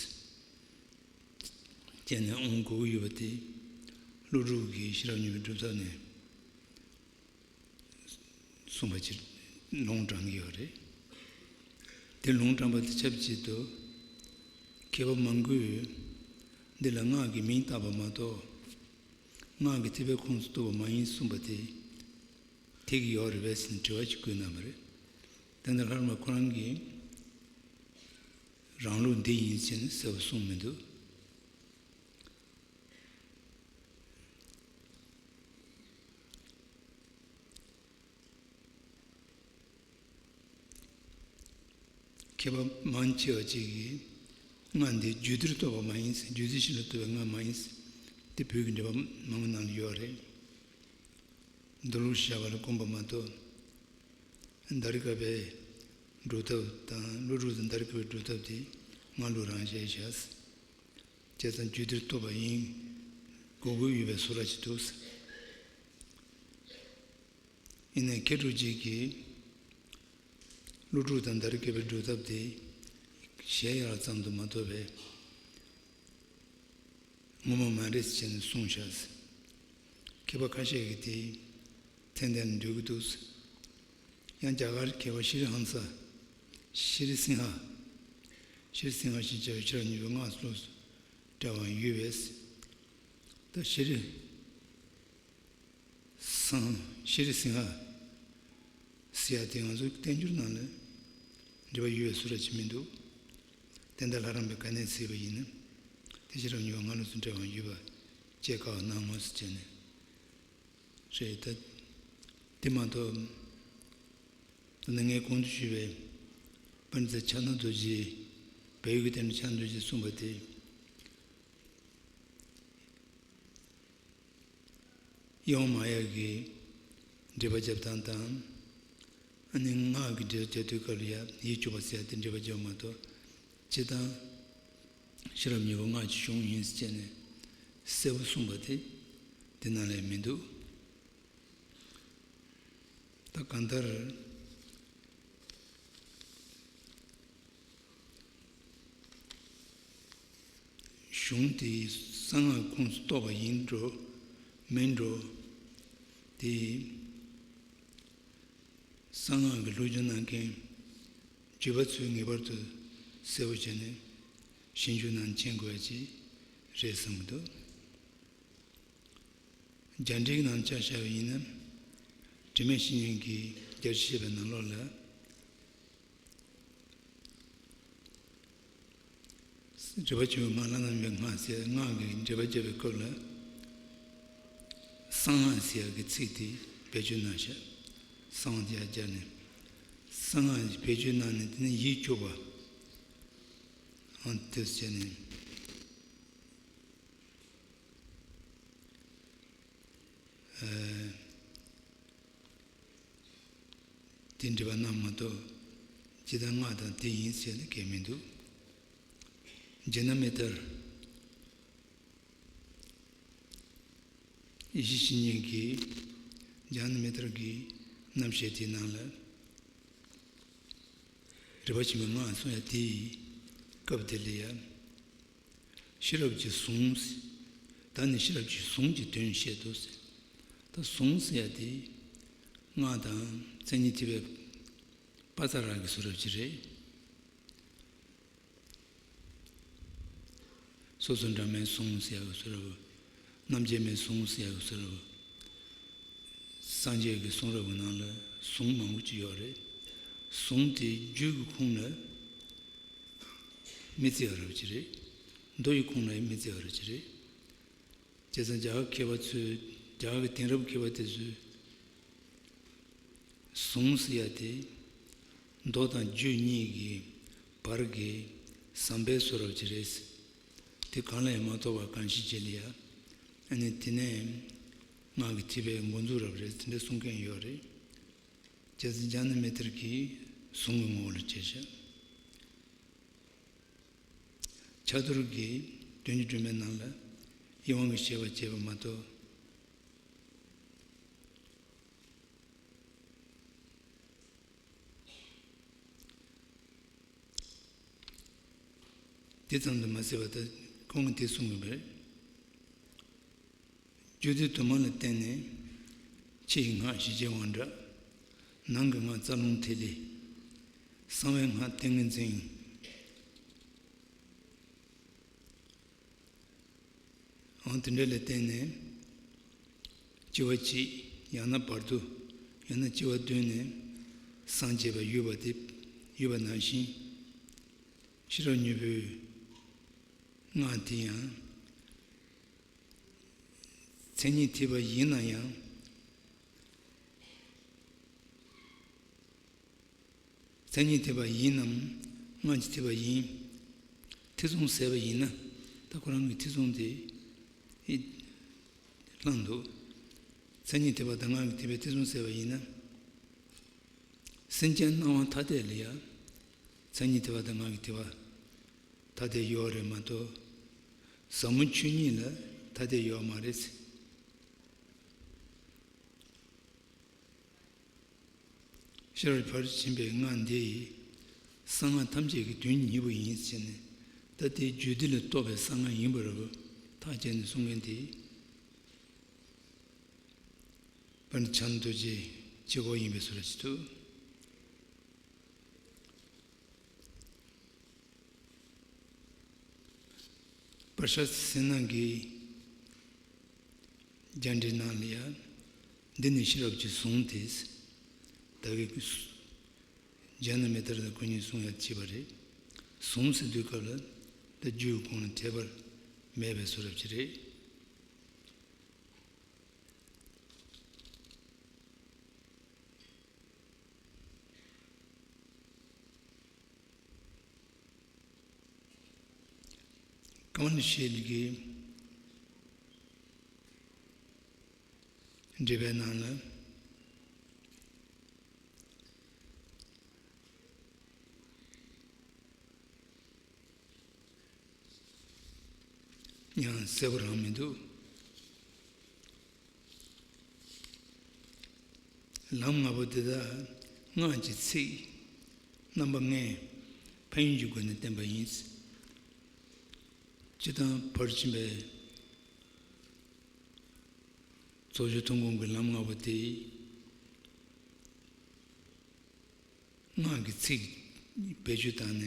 ཅེས་ནས་ཨོཾ་གོ་གི་ཡོད་པ་དེ། ཀླུ་སྒྲུབ་ཀྱིས་ཤེས་རབ་སྙིང་པོའི་སྒྲུབ་ཐབས་ནས། གསུངས་པ་ཅིག་ལུང་དྲངས་ཀྱི་ཡོད་རེད། དེ་ལུང་དྲངས་པ་དང་ཆབས་ཅིག་ཏུ། མཁས་པ་མང་པོས་ འདི་ལ་སྔགས་ཀྱི་མིང་བཏགས་པ་མ་གཏོགས། སྔགས་ཀྱི་ཐེག་པའི་ཁོངས་སུ་གཏོགས་པ་མ་ཡིན་གསུངས་པ་དེ། དེ་གི་ཡོག་རེད་པས་ཟེར་ནས་དྲི་བ་ཞིག་བཀོད་གནང་བ་རེད། དེ་འདྲ་ལྷག་མ་ཁོ་རང་གིས་རང་ལུགས་འདི་ཡིན་ཟེར་ནས་གསལ་པོ་གསུངས་མི་འདུག་མཁས་པ་མང་ཆེ་བ་ཅིག་གིས་སྔགས་འདི་རྒྱུད་སྡེར་གཏོགས་པ་མ་ཡིན་ཟེར། རྒྱུད་སྡེ་བཞི་ལ་གཏོགས་པའི་སྔགས་མ་ཡིན་ཟེར། དེ་བོད་ཀྱི་འགྲེལ་པ་མང་པོ་ནང་ལ་ཡོད་རེད། མདོ་ལུགས་བཞག་པ་ལ་དགོངས་པ་མ་གཏོགས། དཱ་རི་ཀ་པའི་སྒྲུབ་ཐབས་དང་། ཀླུ་སྒྲུབ་དང་དཱ་རི་ཀ་པའི་སྒྲུབ་ཐབས་དེ་སྔགས་ལུགས་རང་བཞག་བཞག་ཟེར། བྱས་ཙང་རྒྱུད་སྡེར་གཏོགས་པ་ཡིན་དགོས་དགོས་ཡོད་པའི་བཟོ་འདྲ་ཅིག་འདུག་ཟེར། ཡིན་ནའི་མཁས་གྲུབ་རྗེ་གིས་ཀླུ་སྒྲུབ་དང་དཱ་རི་ཀ་པའི་སྒྲུབ་ཐབས་དེ་གཞལ་ཡས་ལ་ཙམ་དུ་མ་གཏོགས་པའི་ངོ་མ་མ་རེད་ཟེར་ནས་གསུངས་བཞག་ཟེར། མཁས་པ་ཁ་ཤས་ཀྱིས་དེ་མཚན་ལྡན་ནས་འདོད་ཀྱི་འདུག་ཟེར། ཡང་རྒྱ་གར་མཁས་པ་ཤྲི་ཧན་ས། ཤྲི་སིང་ཧ། ཤྲི་སིང་ཧ་ཞེས་བྱ་བའི་ཤེས་རབ་སྙིང་པོའི་སྔགས་སུ་འགྲེལ་བ་ཡོད་པས། ད་ཤྲི་སང་ཤྲི་སིང་ཧ་ཟེར་ཡ་དེ་ང་ཚོའི་བསྟན་འགྱུར་ནང་ལ་འགྲེལ་པ་ཡོད་པའི་བཟོ་འདྲ་ཅིག་མི་འདུག་དེ་འདྲ་ལྷ་རམས་པའི་ག་ནས་གཟིགས་པ་ཡིན་ན། དེ་ཤེས་རབ་སྙིང་པོའི་སྔགས་ལུགས་སུ་འགྲེལ་བ་ཡོད་པ་བཅས་བཀའ་གནང་ངོ་ཟེར་བྱས་ནས་རེད། ད་དེ་མ་གཏོགས། ད་ནི་ངས་གོང་དུ་ཞུས་པའི་པཎ་ཙི་ཕྱག་ན་རྡོ་རྗེ། བལ་ཡུལ་གྱི་བསྟན་པའི་ཕྱག་ན་རྡོ་རྗེས་གསུངས་པ་དེ། ཡེ་ཤེས་མ་ཡ་གི་འགྲེལ་པ་རྒྱབ་སྟངས་དང་། ཨ་ནི་སྔགས་ཀྱི་འགྲེལ་པ་རྒྱབ་དུས་སྐབས་ལ་ཡ་ཡིད་སྐྱོབ་པ་ཟེར་ཡ་དེ་འགྲེལ་པ་རྒྱབ་མ་གཏོགས། སྤྱིར་བཏང་ཤེས་རབ་སྙིང་པོ་སྔགས་ཀྱི་གཞུང་ཡིན་ཟེར་ནས་གསལ་པོ་གསུངས་པ་དེ་དེ་ནང་ལ་མི་འདུག་ད་གང་ལྟར། གཞུང་དེ་གསང་སྔགས་ཁོངས་སུ་གཏོགས་པ་ཡིན་འགྲོ་མིན་འགྲོ། དེ་གསང་སྔགས་ཀྱི་སློབ་སྦྱོང་གནང་མཁན་བརྒྱུད་པ་ཚོས་ངེས་པར་དུ་གསལ་པོ་བྱས་ནས་ཞིབ་འཇུག་གནང་མཁྱེན་དགོས་ཡ་ཅིག་རེད་བསམ་གྱི་འདུག་རྒྱ་འགྲེལ་གྱི་ནང་ཆ་བཞག་པ་ཡིན་ན། དྲི་མེད་བཤེས་གཉེན་གྱིས་རྒྱ་ཆེར་བཤད་པའི་ནང་ལོགས་ལ། རིག་པ་ཆེན་པོའི་སྔགས་བླ་ན་མེད་པའི་སྔགས་ཟེར་སྔགས་ཀྱི་འགྲེལ་པ་བརྒྱབ་པའི་སྐབས་ལ། གསང་སྔགས་ཟེར་ཡག་གི་ཚིག་དེ་བེད་སྤྱོད་གནང་ཤག་གསང་སྔགས་དེ་ཡར་སྦྱར་ནས། གསང་སྔགས་བེད་སྤྱོད་གནང་ནས་དེ་ནས་ཡིད་སྐྱོབ་པ། ཨང་དེ་བྱས་ནས། ཨ། དེ་འགྲེལ་པ་གནང་མ་གཏོགས། ཇི་ལྟར་སྔགས་དང་དེ་ཡིན་ཟེར་ནས་གང་ཡང་མི་འདུག་ཇཱ་ན་མི་ཏྲ། ཡེ་ཤེས་བཤེས་གཉེན་གྱིས་ཇཱ་ན་མི་ཏྲ་གི་རྣམ་བཤད་དེའི་ནང་ལ། རིག་པ་ཆེན་པོའི་སྔགས་གསུང་ཡ་དེའི་སྐབས་དེ་ལ་ཡ། ཤེས་རབ་ཀྱི་གཟུངས། ད་ནི་ཤེས་རབ་ཀྱི་གཟུངས་ཀྱི་དོན་བཤད་དོ་ཟེར། ད་གཟུངས་ཟེར་ཡ་དེ་སྔགས་དང་མཚན་ཉིད་ཐེག་པའི་བཛྲ་གི་བཟོ་འདྲ་ཅིག་རེད། སོ་སོ་འདྲ་མིན་གཟུངས་ཟེར་ཡ་གི་བཟོ་འདྲ་བོ། རྣམ་དབྱེ་མེད་གཟུངས་ཟེར་ཡ་གི་བཟོ་འདྲ་བོ། སངས་རྒྱས་ཀྱི་གསུང་རབ་ཀྱི་ནང་ལ་གཟུངས་མང་པོ་ཅིག་ཡོད་རེད། གཟུངས་དེ་རྒྱུད་ཀྱི་ཁུངས་ལ་མི་བརྩི་བ་རབ་ཅིག་རེད། མདོ་ཡི་ཁུངས་ལ་ཡང་མི་བརྩི་བ་རབ་ཅིག་རེད། བྱས་ཙང་རྒྱ་གར་མཁས་པ་ཚོས། རྒྱ་གར་གྱི་དེང་རབས་མཁས་པ་དེ་ཚོས་གཟུངས་ཟེར་ཡ་དེ་མདོ་དང་རྒྱུད་གཉིས་ཀྱི་བར་གྱི་ཟམ་པའི་བཟོ་འདྲ་ཅིག་རེད། དེ་གང་ལ་ཡང་མ་གཏོགས་པར་གང་ཞིག་བྱེད་ལ་ཡ། ཨ་ནི་དེ་ནས་སྔགས་ཀྱི་ཐེག་པའི་འགོ་འཛུགས་རབ་རེད་དེ་འདྲ་གསུང་མཁན་ཡོད་རེད། བྱས་ཙང་ཇཱ་ན་མི་ཏྲ་གིས་གཟུངས་ཀྱི་ངོ་བོ་ལ་བྱས་ཤག་ཕྱག་རྡོར་གྱིས་དོན་གྱི་སྒྲོན་མའི་ནང་ལ་ཡིད་དབང་གི་བཤད་པ་བྱས་པ་མ་གཏོགས། དེ་ཙམ་དུ་མ་ཟད་པར་ད་ཁོང་གིས་དེ་གསུངས་ཡོད་པ་རེད། རྒྱུད་སྡེ་དུ་མ་ལ་བརྟེན་ནས། ཕྱི་ཡི་སྔགས་ཞི་བྱེད་དབང་དྲག་ནང་གི་སྔགས་རྩ་རླུང་ཐིག་ལེ། གསང་བའི་སྔགས་ཏིང་ངེ་འཛིན། འོང་དེ་འདྲ་ལ་བརྟེན་ནས་སྐྱེ་བ་གཅིག་ཡང་ན་བར་དུ་ཡང་ན་སྐྱེ་བ་བདུན་ནས་སངས་རྒྱས་པ་ཡོད་པ་དེ་ཡོད་པ་ནང་བཞིན། ཤེས་རབ་སྙིང་པོའི་སྔགས་དེ་ཡང་མཚན་ཉིད་ཐེག་པ་ཡིན་ན་ཡང་། མཚན་ཉིད་ཐེག་པ་ཡིན་ནམ། སྔགས་ཀྱི་ཐེག་པ་ཡིན། ཐེ་ཚོམ་ཟད་པ་ཡིན་ན། ད་ཁོ་རང་གི་ཐེ་ཚོམ་དེ་ཨེ་བསླངས་འདུག་མཚན་ཉིད་ཐེག་པ་དང་སྔགས་ཀྱི་ཐེག་པའི་ཐེ་ཚོམ་ཟད་པ་ཡིན་ན། སེམས་ཅན་སྣང་བ་ཐ་དད་ལ་ཡང་མཚན་ཉིད་ཐེག་པ་དང་སྔགས་ཀྱི་ཐེག་པ་ཐ་དད་ཡོད་རེད་མ་གཏོགས། ཟབ་མོ་ཆོས་ཉིད་ལ་ཐ་དད་ཡོད་མ་རེད། ཤེས་རབ་ཕར་ཕྱིན་པའི་སྔགས་འདི་ཡིས་གསང་སྔགས་ཐམས་ཅད་ཀྱི་དོན་གཉིས་པོ་ཡིན་ཟེར་ནས། ད་དེ་རྒྱུད་སྡེ་ལ་གཏོགས་པའི་གསང་སྔགས་ཡིན་པ་རེད་པ། ཐག་བཅད་ནས་གསུང་མཁན་དེ་པཎ་ཆེན་རྡོ་རྗེ་སྐྱེ་སྒོ་ཡིན་པའི་བཟོ་འདྲ་ཞིག་འདུག་པར་ཤ་སེ་ན་གི་རྒྱ་འགྲེལ་ནང་ལ་ཡང་འདི་ནི་ཤེས་རབ་ཀྱི་གཟུངས་ཏེ། ད་གི་ཇ་ན་མེ་ཏར་དང་ཁོ་གཉིས་གསུང་ཡ་བྱས་པ་རེད། གཟུངས་ཟེར་དུས་སྐབས་ལ་ད་རྒྱུད་གོང་ལ་ཐེ་བར་མེད་པའི་བཟོ་འདྲ་ཅིག་རེད། ཀ་མ་ལ་ཤཱི་ལ་གི་འགྲེལ་པའི་ནང་ལ། ཡང་གསལ་པོ་རང་མི་འདུག་ལམ་ལྔ་པོ་དེ་དག་སྔགས་ཀྱི་ཚིག་རྣམ་པ་ལྔའི་ཕན་ཡོན་གྱི་སྒོ་ནས་བསྟན་པ་ཡིན། སྤྱིར་བཏང་ཕར་ཕྱིན་པའི་རྫོགས་བྱེད་ཐུན་མོང་གི་ལམ་ལྔ་པོ་དེ། སྔགས་ཀྱི་ཚིག་བེད་སྤྱོད་བཏང་ནས་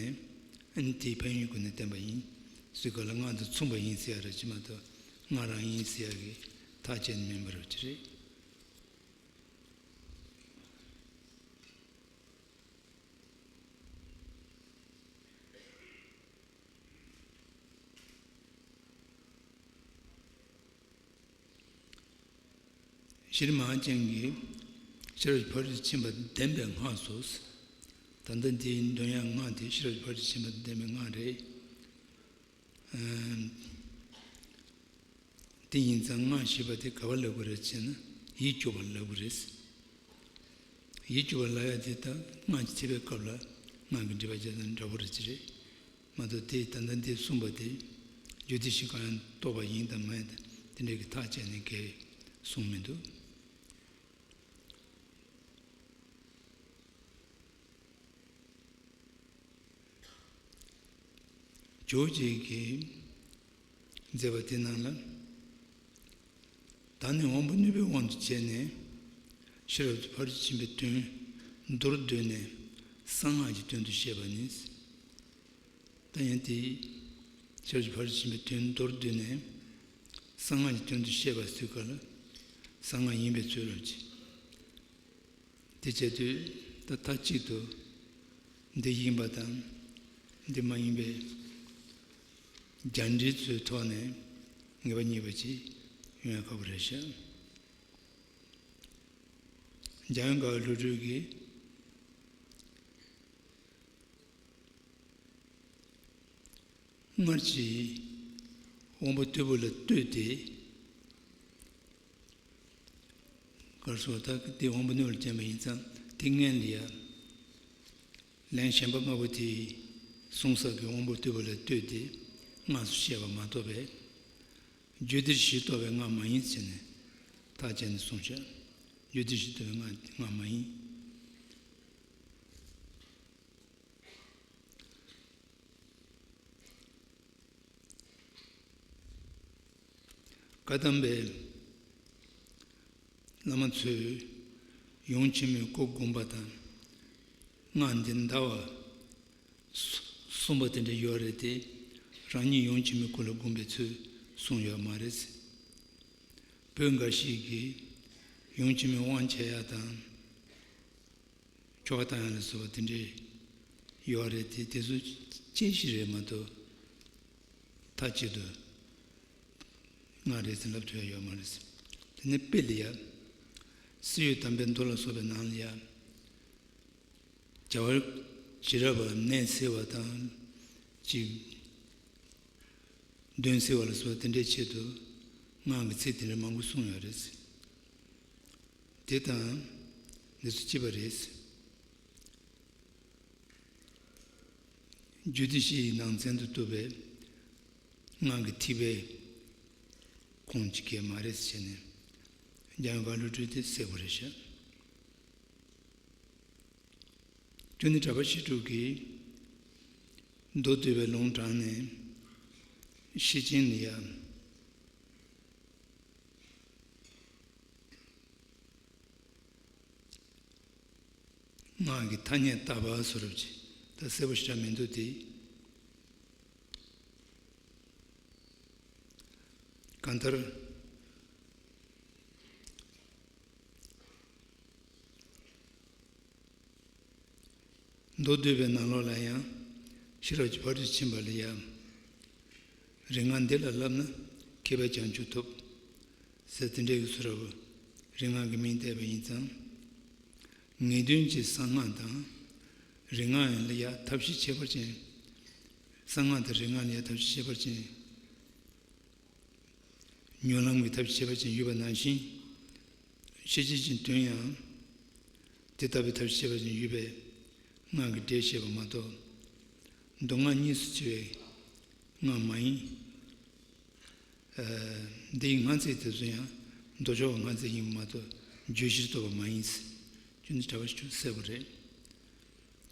ཨ་ནི་དེའི་ཕན་ཡོན་ཀུན་ནས་བསྟན་པ་ཡིན་ཟེར་ག་ལ། སྔགས་དང་མཚུངས་པ་ཡིན་ཟེར་ཡ་ར་ཅི་མ་གཏོགས། སྔགས་རང་ཡིན་ཟེར་ཡ་གི་ཐག་བཅད་ནས་མིན་པ་ར་ཅི་རེད། ཤྲཱི་མ་ཧཱ་ཅན་གྱིས་ཤེས་རབ་ཕར་ཕྱིན་པ་བདེན་པའི་སྔགས་སོ། ད་ལྟ་འདིའི་འདོན་ཡག་སྔགས་དེ་ཤེས་རབ་ཕར་ཕྱིན་པ་བདེན་པའི་སྔགས་རེད། དེ་ཡིན་ཙང་སྔགས་ཞེས་པ་དེ་ག་པར་ལབ་དགོས་རེད་ཅེ་ན། ཡིད་སྐྱོ་བར་ལབ་དགོས་རེད། ཡིད་སྐྱོ་བར་ལབ་ཡ་དེ་ད་སྔགས་ཀྱི་ཐེག་པའི་སྐབས་ལ་སྔགས་ཀྱི་འགྲེལ་པ་བརྒྱབ་དང་འདྲ་པོ་རེད་ཅེ་རེད། མ་གཏོགས་དེ་ད་ལྟ་འདི་གསུངས་པ་དེ་རྒྱུད་སྡེ་བཞི་གང་ཡང་གཏོགས་པ་ཡིན་དང་མ་ཡིན་དང་དེ་འདྲ་གི་ཐག་བཅད་ནས་གས་གསུངས་མི་འདུག་ཇོ་བོ་རྗེ་གིས་མཛད་པ་དེ་ནང་ལ། ད་ནི་དབང་པོ་གནོད་པའི་དབང་དུ་བྱས་ནས་ཤེས་རབ་ཏུ་ཕར་ཕྱིན་པའི་དོན་མདོར་བསྡུས་ནས་གསང་སྔགས་ཀྱི་དོན་དུ་བཤད་པ་ནི། ད་ཡང་དེ་ཤེས་རབ་ཏུ་ཕར་ཕྱིན་པའི་དོན་མདོར་བསྡུས་ནས་གསང་སྔགས་ཀྱི་དོན་དུ་བཤད་པ་ཟེར་ག་ལ། གསང་སྔགས་ཡིན་པའི་ཚུལ་ལ་བྱེད། དེ་བྱེད་དུས་ད་མཐའ་གཅིག་ཏུ་འདི་ཡིན་པ་དང་འདི་མ་ཡིན་པའི་རྒྱ་འགྲེལ་ཚོའི་ཐོག་ནས་ངེས་པ་རྙེད་པ་ཅིག་ཡོང་ཡ་ཁག་པོ་རེད་ཤག་འཇམ་དབྱངས་དགའ་བའི་བློ་གྲོས་ཀྱིས། སྔར་གྱི་དབང་པོ་རྟུལ་པོ་ལ་ལྟོས་ཏེ། གར་སོགས་དག་གི་དེ་དབང་པོ་གནོད་པར་བྱེད་པ་ཡིན་ཙང་དེ་སྔོན་ལ་ཡ། ལན་གཞན་པ་ལྔ་པོ་དེའི་གསུང་ས་གི་དབང་པོ་རྟུལ་པོ་ལ་ལྟོས་ཏེ་སྔགས་སུ་བཤད་པ་མ་གཏོགས་པའི་རྒྱུད་སྡེ་བཞིས་གཏོགས་པའི་སྔགས་མ་ཡིན་ཟེར་ནས་ཐག་བཅད་ནས་གསུངས་ཤག་རྒྱུད་སྡེ་བཞིས་གཏོགས་པའི་སྔགས་སྔགས་མ་ཡིན། བཀའ་གདམས་པའི་བླ་མ་ཚོས་ཡུམ་ཆེན་མོའི་སྐུ་བསྒོམ་པ་དང་། སྔགས་འདི་བཟླ་བ་གསུངས་པ་དེ་འདྲ་ཡོད་རེད་དེ། རང་ཉིད་ཡུམ་ཆེན་མོའི་སྐུ་ལ་བསྒོམ་པའི་ཚུལ་ གསུངས་ཡོད་མ་རེད། བོད་འགའ་ཞིག་གིས་ཡུམ་ཆེན་མོའི་དབང་བྱེད་ཡ་དང་། ཆོ་ག་བཏང་ཡ་ལ་སོགས་པ་དེ་འདྲའི་ཡོད་རེད་དེ། དེ་ཚོ་དཔྱད་གཞི་རེད་མ་གཏོགས་མཐའ་གཅིག་ཏུ་སྔགས་རེད་ཟེར་ལབ་ཐུབ་ཡ་ཡོད་མ་རེད། དེ་ནས་དཔེ་ལ་ཡ། བསིལ་ཡོད་དམ་པའི་མདོ་ལ་སོགས་པའི་ནང་ལ་ཡ། བྱ་བ་བྱེ་བྲག་པ་ནད་སེལ་བ་དང་། ཅིག་གདོན་སེལ་བ་ལ་སོགས་དེ་འདྲའི་ཆེད་དུ་སྔགས་ཀྱི་ཚིག་དེ་འདྲ་མང་པོ་གསུངས་ཡོད་རེད། དེ་དང་འདི་ཚོ་གཅིག་པ་རེད། རྒྱུད་སྡེ་བཞི་ཡི་ནང་ཚན་དུ་གཏུགས་པའི་སྔགས་ཀྱི་ཐིགས་པའི་ཁུངས་ཅིག་གས་མ་རེད་ཟེར་ནས། འཇམ་དབྱངས་བཀའ་བློན་གྲོས་དེ་གསལ་པོ་རེད་ཤག་ཀུན་ནས་གྲགས་པ་བཤད་སྒྲུབ་ཀྱིས་མདོ་སྡུད་པའི་ལུང་དྲངས་ནས། ཤེར་ཕྱིན་ལ་ཡང་སྔགས་ཀྱི་ཐ་སྙད་བཏགས་པ་བཟོ་འདྲ་ཅིག་ད་གསལ་པོ་ཞེ་དྲག་མི་འདུག་སྟེ། གང་ལྟར། མདོ་སྡུད་པའི་ནང་ལོགས་ལ་ཡང་། ཤེས་རབ་ཀྱི་ཕ་རོལ་ཏུ་ཕྱིན་པ་ལ་ཡང་། རིག་སྔགས་འདི་ལ་བསླབ་ན་མཁས་པས་བྱང་ཆུབ་ཐོབ། ཟེར་དེ་འདྲའི་གི་ཚུལ་རབ་རིག་སྔགས་ཀྱི་མིང་བཏགས་པ་ཡིན་ཙང་། ངེས་དོན་གྱི་གསང་སྔགས་དང་། རིག་སྔགས་ལ་ཡང་ཐབས་ཤེས་ཁྱད་པར་ཅན། གསང་སྔགས་དང་རིག་སྔགས་ལ་ཡང་ཐབས་ཤེས་ཁྱད་པར་ཅན། ཉོན་ལམ་གྱི་ཐབས་ཤེས་ཁྱད་པར་ཅན་ཡོད་པ་ནང་བཞིན། ཤེར་ཕྱིན་གྱི་དོན་ཡང་དེ་ལྟ་བུའི་ཐབས་ཤེས་ཁྱད་པར་ཅན་ཡོད་པའི་སྔགས་ཀྱི་སྒྲས་བཤད་པ་མ་གཏོགས། མདོ་སྔགས་གཉིས་སུ་ཕྱེ་བའི་སྔགས་མ་ཡིན། ཨ། འདིའི་སྔགས་ཚིག་དེ་ཚོ་ཡང་མདོ་ཕྱོགས་ཀྱི་སྔགས་ཚིག་ཡིན་པ་མ་གཏོགས་བརྗོད་གཞིར་གཏོགས་པ་མ་ཡིན། ཀུན་ནས་གྲགས་པ་བཤད་སྒྲུབ་གསལ་པོ་རེད།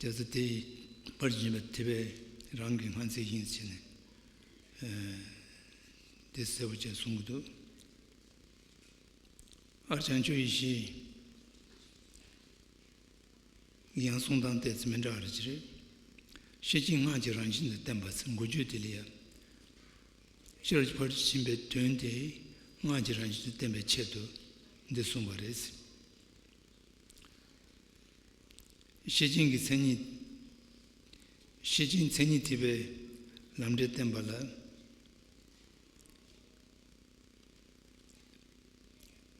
དེ་ཚོ་དེའི་ཕར་ཕྱིན་པ་དེ་བས་རང་གི་སྔགས་ཚིག་ཡིན་ཟེར་ནས། ཨ། དེ་གསལ་པོ་བྱས་གསུང་གི་འདུག་ཨ། བྱང་ཆུབ་ཡེ་ཤེས་ཡང་གསུང་སྟངས་ཏོག་ཙམ་མི་འདྲ་བ་རེ་ཅིག་རེད། ཤེར་ཕྱིན་སྔགས་ཀྱི་རང་བཞིན་དུ་བསྟན་པ་ཟེར་འགོ་བརྗོད་དེ་ལ་ཡང་། ཤེས་རབ་ཀྱི་ཕ་རོལ་ཏུ་ཕྱིན་པའི་དོན་དེ་སྔགས་ཀྱི་རང་བཞིན་དུ་བསྟན་པའི་ཆེད་དུ་འདི་གསུངས་པ་རེད། ཤེར་ཕྱིན་གྱི་མཚན་ཉིད། ཤེར་ཕྱིན་མཚན་ཉིད་ཐེག་པའི་ལམ་འབྲས་བསྟན་པ་ལ།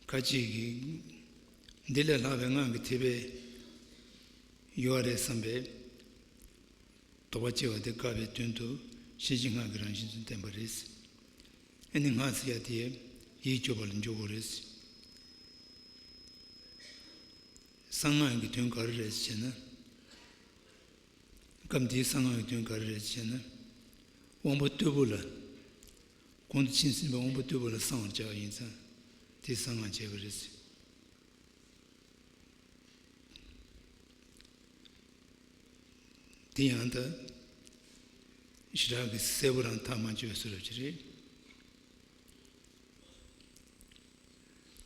ཁ་ཅིག་གིས་འདི་ལས་ལྷག་པའི་སྔགས་ཀྱི་ཐེག་པ་ཡོད་རེད་བསམ་པའི་དོགས་པ་སྐྱེ་བ་དེ་བཀག་པའི་དོན་དུ་ཤེར་ཕྱིན་སྔགས་ཀྱི་རང་བཞིན་དུ་བསྟན་པ་རེད། ཨ་ནི་སྔགས་ཟེར་ཡ་དེ་ཡིད་སྐྱོབ་པ་ལ་འཇུག་དགོས་རེད། གསང་སྔགས་ཀྱི་དོན་ག་རེ་རེད་ཟེར་ན། སྐབས་འདིའི་གསང་སྔགས་ཀྱི་དོན་ག་རེ་རེད་ཟེར་ན། དབང་པོ་རྟུལ་པོ་ལ། གོང་དུ་ཕྱིན་ཟིན་པའི་དབང་པོ་རྟུལ་པོ་ལ་གསང་བར་བྱ་བ་ཡིན་ཙང་། དེ་གསང་སྔགས་བྱས་པ་རེད། དེ་ཡང་ད་ཞེ་དྲག་གི་གསལ་པོ་རང་ཐག་མ་ཆོད་པའི་བཟོ་འདྲ་ཅིག་རེད།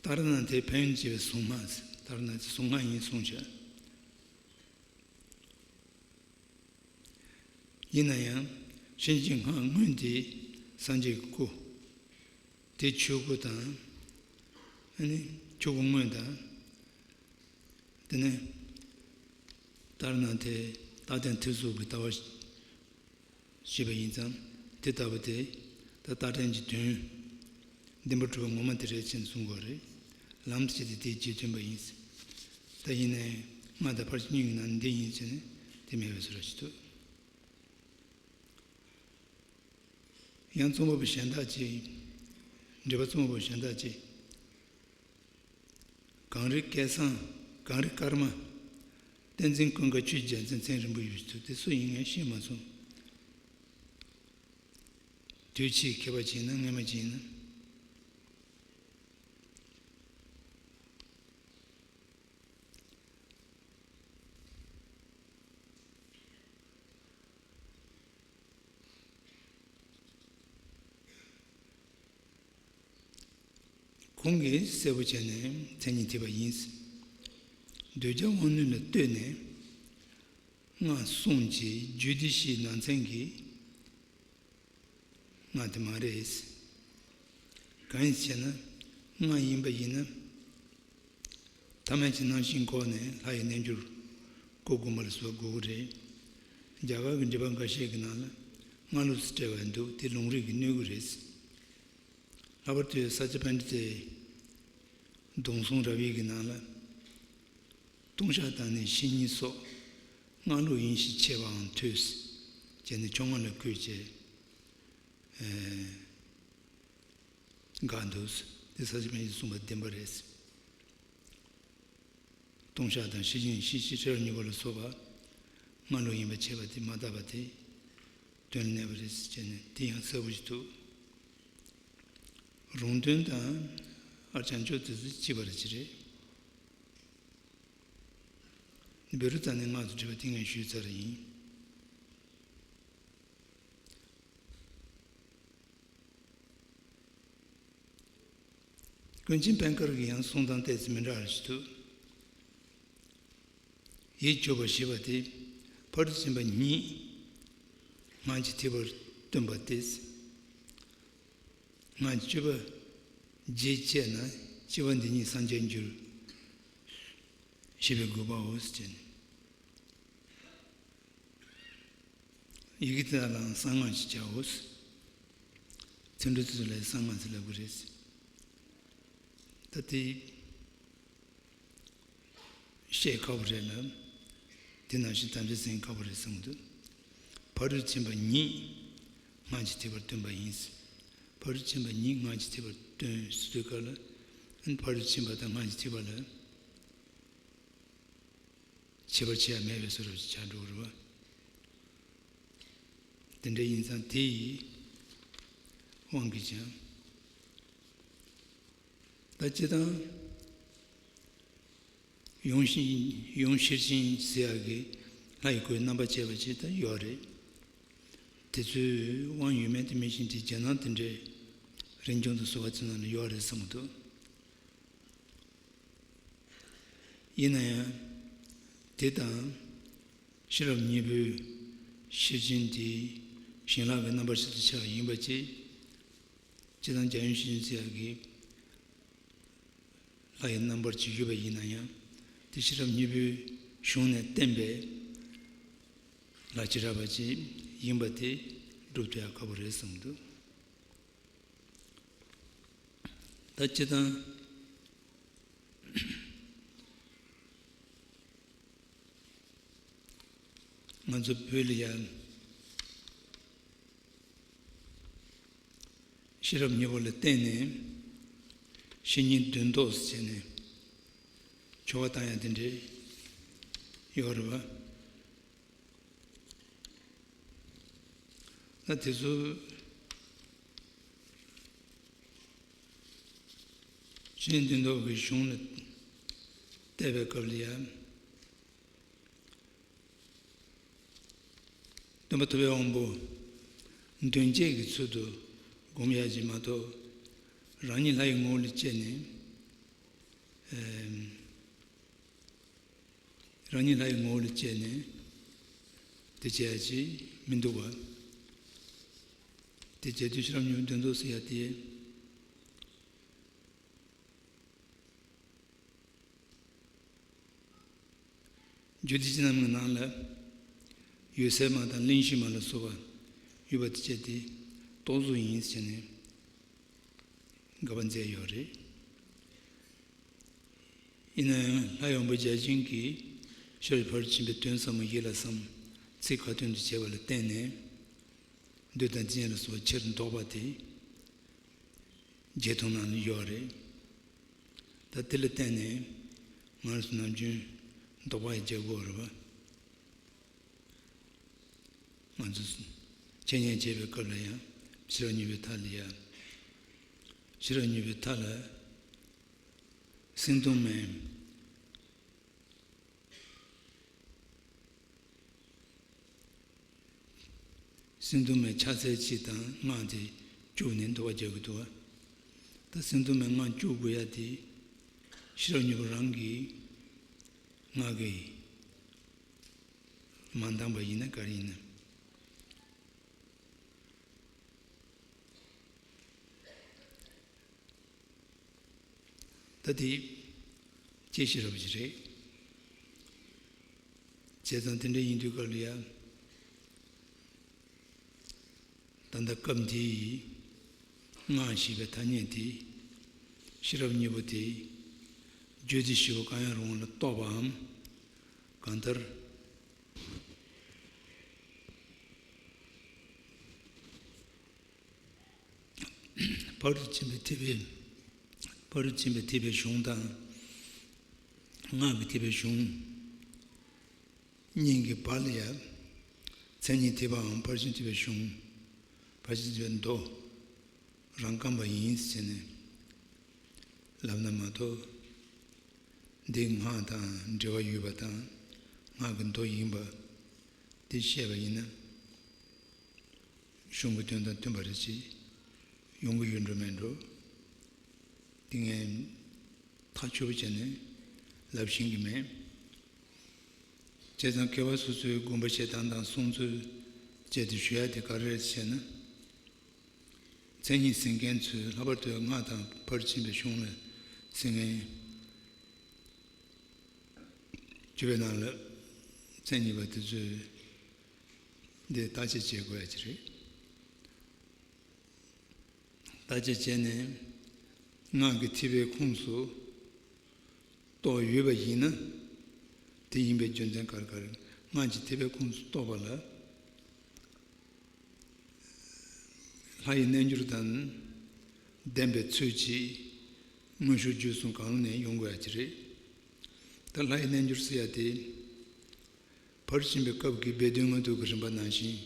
ཏཱ་ར་ནཱ་ཐའི་ཕན་ཡོན་ཆེ་བའི་གཟུངས་སྔགས། ཏཱ་ར་ནཱ་ཐའི་གཟུངས་སྔགས་ཡིན་གསུངས་བྱ། ཡིན་ན་ཡང་ཤེར་ཕྱིན་སྔགས་སྔོན་དེ་སངས་རྒྱས་ཀྱི་སྐུ། དེ་ཆོས་སྐུ་དང་། ཨ་ནི་ཆོས་སྐུ་སྔོན་དང་། དེ་ནས་ཏཱ་ར་ནཱ་ཐའི་རྟག་བརྟན་ཐེར་ཟུག་གི་ལྟ་བ་ཞེས་པ་ཡིན་ཙང་། དེ་ལྟ་བུ་དེ་ད་རྟག་བརྟན་གྱི་དོན་བདེན་པར་གྲུབ་པ་ངོ་མ་དེ་རེད་ཅེས་གསུང་དགོས་རེད། ལམ་དུ་བྱེད་དེ་དེའི་རྗེས་མཐུན་པ་ཡིན། ད་ཡིན་ནའི་སྔགས་དང་ཕར་ཕྱིན་གཉིས་ཀྱི་ནང་ནས་འདི་ཡིན་ཟེར་ནས་དེ་མེད་པའི་བཟོ་འདྲ་ཞིག་འདུག་ཡང་རྩོམ་པ་པོ་གཞན་དག་ཅིག་འགྲེལ་པ་རྩོམ་པ་པོ་གཞན་དག་ཅིག་གངས་རི་སྐལ་བཟང་། གངས་རི་ཀརྨ། བསྟན་འཛིན་ཀུན་དགའ་ཆོས་ཀྱི་རྒྱལ་མཚན་མཚན་རིང་པོ་ཡོད་ཚུལ་དེ་སུ་ཡིན་ངས་ཤེས་མ་སོང་། དུས་ཕྱིས་མཁས་པ་ཅིག་ཡིན་ན་སྔོན་མ་ཅིག་ཡིན་ན། ཁོང་གིས་གསལ་པོ་བྱས་ནས་མཚན་ཉིད་ཐེག་པ་ཡིན། གདུལ་བྱ་དབང་རྣོན་ལ་ལྟོས་ནས་སྔགས་གསུངས་ཀྱི་རྒྱུད་སྡེ་བཞིའི་ནང་ཚན་གྱི་སྔགས་དེ་མ་རེད། གང་ཡིན་ཟེར་ན། སྔགས་ཡིན་པ་ཡིན་ན། ཐ་མལ་གྱི་སྣང་ཞེན་འགོག་ནས་ལྷ་ཡི་རྣལ་འབྱོར་སྐུ་བསྒོམ་པ་ལ་སོགས་དགོས་ཀྱི་རེད། རྒྱ་གར་གྱི་འགྲེལ་པ་འགའ་ཤས་ཀྱི་ནང་ལ་སྔགས་ལུགས་སུ་བཀྲལ་བ་འདུག་དེ་ལུང་རིགས་ཀྱིས་གནོད་ཀྱི་རེད། ལྷག་པར་དུ་ས་སྐྱ་པཎྜི་ཏའི་གདུང་སྲོང་རབ་དབྱེ་གི་ནང་ལ། ལྟུང་བཤགས་དང་ནི་བཤེས་གཉེན་སོགས། སྔགས་ལུགས་ཡིན་ཞེས་འཆད་པའང་ཐོས། ཅེས་ནི་ཕྱོགས་སྔ་ལ་བཀོད་ཅེས། འགག་འདུག་དེ་ས་སྐྱ་པཎྜི་ཏས་གསུངས་པ་བདེན་པ་རེད། ལྟུང་བཤགས་དང་བཤེས་གཉེན་ཤེས་བྱའི་ཕྱིར་ཉེས་པ་ལ་སོགས་པ། སྔགས་ལུགས་ཡིན་པར་འཆད་པ་དེ་མ་དག་པ་དེ། དོན་ལ་གནས་པ་རེད་ཟེར་བྱས་ནས་དེ་ཡང་གསལ་པོ་ཞིག་འདུག་རུང་དོན་དང་། ཨ་བྱང་ཆུབ་ཏུ་གཅིག་པ་རེད་ཅི་རེད། བཻ་རོ་ཙ་ནའི་སྔགས་སུ་བྲིས་པ་དེ་ངས་ཞུས་ཚར་ཡིན། ཀུན་མཁྱེན་པཎ་དཀར་གྱི་ཡང་གསུང་སྟངས་ཏོག་ཙམ་མི་འདྲ་བ་ཞིག་འདུག་ཡིད་སྤྱོད་པ་ཞེས་པ་དེ་ཕ་རོལ་ཏུ་ཕྱིན་པ་ཉིད་སྔགས་ཀྱི་ཐེག་པར་སྟོན་པ་སྟེ། སྔགས་ཀྱི་སྤྱོད་པ་རྗེས་བཅད་ན་སྤྱི་བ་འདི་ཉིད་སངས་རྒྱས་འགྱུར། ཞེས་པའི་དགོས་པའོ་ཟེར་ནས། ཡི་གེ་དེ་དག་ལའང་གསང་སྔགས་ཀྱི་བྱའོ། ཚིག་འབྲུ་དེ་ཚོ་ལ་གསང་སྔགས་ཟེར་ལབ་ཀྱི་རེད། ད་དེ་བཤད་ཁག་པོ་རེད་ལ། དེ་ནང་བཞིན་དམ་བཅའ་ཟིན་ཁག་པོ་རེད་བསམ་གྱི་འདུག་ཕ་རོལ་ཕྱིན་པ་ཉིད་སྔགས་ཀྱི་ཐེག་པར་སྟོན་པ་ཡིན། ཕ་རོལ་ཕྱིན་པ་ཉིད་སྔགས་ཀྱི་ཐེག་པར་སྟོན་ཟེར་དུས་སྐབས་ལ། ཕ་རོལ་ཕྱིན་པ་དང་སྔགས་ཀྱི་ཐེག་པ་ལ། ཁྱད་པར་ཕྱེ་ཡ་མེད་པའི་བཟོ་འདྲ་ཞིག་ཆགས་འགྲོ་གི་རེད་བ། དེ་འདྲ་ཡིན་ཙང་དེ་ཡི་དབང་གིས་ཀྱང་། ད་སྤྱིར་བཏང་ཡུམ་ཤེར་ཡུམ་ཤེར་ཕྱིན་ཟེར་ཡག་གི་ལྷ་ཡི་སྐུའི་རྣམ་པ་བཅས་པ་ཅིག་ད་ཡོད་རེད། དེ་ཚོའི་དབང་ཡོད་མེད་དེ་མི་ཤེས་དེ་རྒྱ་ནག་དེ་འདྲའི་རིམ་བྱོན་དང་ཟུར་པ་ཚོའི་ནང་ལ་ཡོད་རེད་བསམ་གྱི་འདུག་ཡིན་ན་ཡང་། དེ་དང་། ཤེས་རབ་སྙིང་པོའི་ཤེར་ཕྱིན་དེ་བྱིན་རླབས་ཀྱི་རྣམ་པ་ཞིག་ཏུ་ཆགས་ཡིན་པ་བཅས། སྤྱིར་བཏང་རྒྱལ་ཡུམ་ཤེར་ཕྱིན་ཟེར་ཡག་གི་ལྷ་ཡི་རྣམ་པར་ཅིག་ཡོད་པ་ཡིན་ན་ཡང་། དེ་ཤེས་རབ་སྙིང་པོའི་གཞུང་ནས་བསྟན་པའི་ལྷ་བྱེ་བྲག་པ་ཅིག་ཡིན་པ་དེ་སྒྲུབ་ཐུབ་ཡག་ཁག་པོ་རེད་བསམ་གྱི་འདུག་ད་སྤྱིར་བཏང་ང་ཚོ་བོད་ལ་ཡང་ཤེས་རབ་སྙིང་པོ་ལ་བརྟེན་ནས་བཤེས་གཉེན་བདུན་ཐོག་ཟེར་ནས་ཆོ་ག་བཏང་ཡ་དེ་འདྲས་ཡོད་རེད་བ། ད་དེ་ཚོ་ཤེས་ཡོན་བདུན་ཐོག་གི་གཞུང་ལ་བལྟས་པའི་སྐབས་ལ་ཡང་། སྟོན་པ་ཐུབ་པའི་དབང་པོ་མདུན་བསྐྱེད་ཀྱི་ཚུལ་དུ་སྒོམ་ཡ་ཅིག་མ་གཏོགས། རང་ཉིད་ལྷ་ཡི་ངོ་བོ་ལ་སྐྱེས་ནས། ཨེམ། རང་ཉིད་ལྷ་ཡི་ངོ་བོ་ལ་སྐྱེས་ནས་དེ་བྱས་ཅིག་མི་འདུག་བ། དེ་བྱས་དུས་ཤེས་རབ་སྙིང་པོའི་བདུན་ཐོག་ཟེར་ཡ་དེ། རྒྱུད་སྡེ་བཅུ་བཞི་པའི་ནང་ལ་འོད་གསལ་མ་དང་གླེང་གཞི་མ་ལ་སོགས་པ་ཡོད་པ་དེ་བྱས་ཏེ་རྟོག་བཟོ་ཡིན་ཟེར་ནས་དགག་པ་མཛད་ཡོད་རེད། ཡིན་ན་ཡང་ལྷ་ཡི་དབང་པོ་བརྒྱ་བྱིན་གྱིས་ཤེས་རབ་ཕར་ཕྱིན་པའི་དོན་ཟབ་མོ་ཡིད་ལ་བསམ། ཚིག་ཁ་ཏོན་དུ་བྱས་པ་ལ་བརྟེན་ནས་འདོད་དང་འཛིན་ལ་སོགས་པ་ཕྱིར་ལྡོག་པ་དེ་བརྒྱད་སྟོང་ནང་ལ་ཡོད་རེད། ད་དེ་ལ་བརྟེན་ནས་ང་རང་ཚོ་ནམ་རྒྱུན་ལྡོག་པ་ཡི་རྒྱལ་པོ་རེད་བ། ང་ཚོ་འཆད་ཉན་བྱེད་པའི་སྐབས་ལ་ཡང་ཤེས་རབ་སྙིང་པོའི་མཐའ་ལ་ཡང་། ཤེས་རབ་སྙིང་པོའི་མཐའ་ལ་སེང་གདོང་མའི། སེང་གདོང་མའི་ཕྱག་འཚལ་གཅིག་དང་སྔགས་དེ་བཅུག་ནས་འདུལ་བ་རྒྱག་གི་འདུག་བ། ད་སེང་གདོང་མའི་སྔགས་བཅུག་དགོས་ཡ་དེ་ཤེས་རབ་སྙིང་པོ་རང་གི་སྔགས་ཀྱིས་མ་འདང་པ་ཡིན་ན་ག་རེ་ཡིན་ན། ད་དེ་ཅེས་ཤེས་རབ་ཅིག་རེད། བྱས་ཙང་དེ་འདྲ་ཡིན་དུས་སྐབས་ལ་ཡ། ད་ལྟ་སྐབས་འདིའི་སྔགས་ཞེས་པའི་ཐ་སྙད་དེ། ཤེས་རབ་གཉིས་པོ་དེ། བརྗོད་བྱ་བཞི་པོ་གང་ཡང་རུང་བ་ལ་གཏོགས་པའམ། གང་ལྟར། ཕ་རོལ་ཏུ་ཕྱིན་པའི་ཐེག་པའི། ཕ་རོལ་ཏུ་ཕྱིན་པའི་ཐེག་པའི་གཞུང་དང་། སྔགས་ཀྱི་ཐེག་པའི་གཞུང་གཉིས་ཀྱི་བར་ལ་ཡང་། མཚན་ཉིད་ཐེག་པའམ་ཕར་ཕྱིན་ཐེག་པའི་གཞུང་། ཕར་ཕྱིན་ཐེག་པའི་མདོ་རང་རྐང་པ་ཡིན་ཟེར་ནས་ལབ་ན་མ་གཏོགས། འདི་སྔགས་དང་འབྲེལ་བ་ཡོད་པ་དང་། སྔགས་ཀྱི་མདོ་ཡིན་པ་འདི་བཤད་པ་ཡིན་ན། གཞུང་གི་དོན་དང་མཐུན་པ་རེ་ཞིག་ཡོང་གི་ཡོད་འགྲོ་མེད་འགྲོ། འདི་ངས་ཐག་ཆོད་པོ་བྱས་ནས་ལབ་ཤེས་ཀྱི་མེད། བྱས་ཙང་མཁས་པ་སོ་སོའི་དགོངས་པ་བཞེས་སྟངས་དང་གསུང་ཚུལ་བཅས་ཏེ་ཞུ་ཡ་དེ་ག་རེ་རེད་ཟེར་ན། མཚན་ཉིད་ཟིན་མཁན་ཚོས་ལྷག་པར་དུ་སྔགས་དང་ཕར་ཕྱིན་པའི་གཞུང་ལ་ཟིན་མཁན། བཅུ་པའི་ནང་ལ་མཚན་ཉིད་པ་དེ་ཚོས་འདི་བརྟག་དཔྱད་བྱེད་དགོས་ཡ་ཅིག་རེད། བརྟག་དཔྱད་བྱས་ནས་སྔགས་ཀྱི་ཐེག་པའི་ཁོངས་སུ་གཏོགས་ཡོད་པ་ཡིན་ན། དེ་ཡིན་པའི་རྒྱུ་མཚན་ག་རེ་ག་རེ། སྔགས་ཀྱི་ཐེག་པའི་ཁོངས་སུ་གཏོགས་པ་ལ། ལྷ་ཡི་རྣལ་འབྱོར་དང་ལྡན་པའི་ཚུལ་གྱིས་དངོས་ཤུགས་བརྗོད་གསུམ་གང་ནས་ཡོང་དགོས་ཡ་ཅིག་རེད། ད་ལྷ་ཡི་རྣལ་འབྱོར་ཟེར་ཡ་དེ། ཕར་ཕྱིན་པའི་སྐབས་ཀྱི་སྦས་དོན་མངོན་རྟོགས་ཀྱི་རིམ་པ་ནང་བཞིན།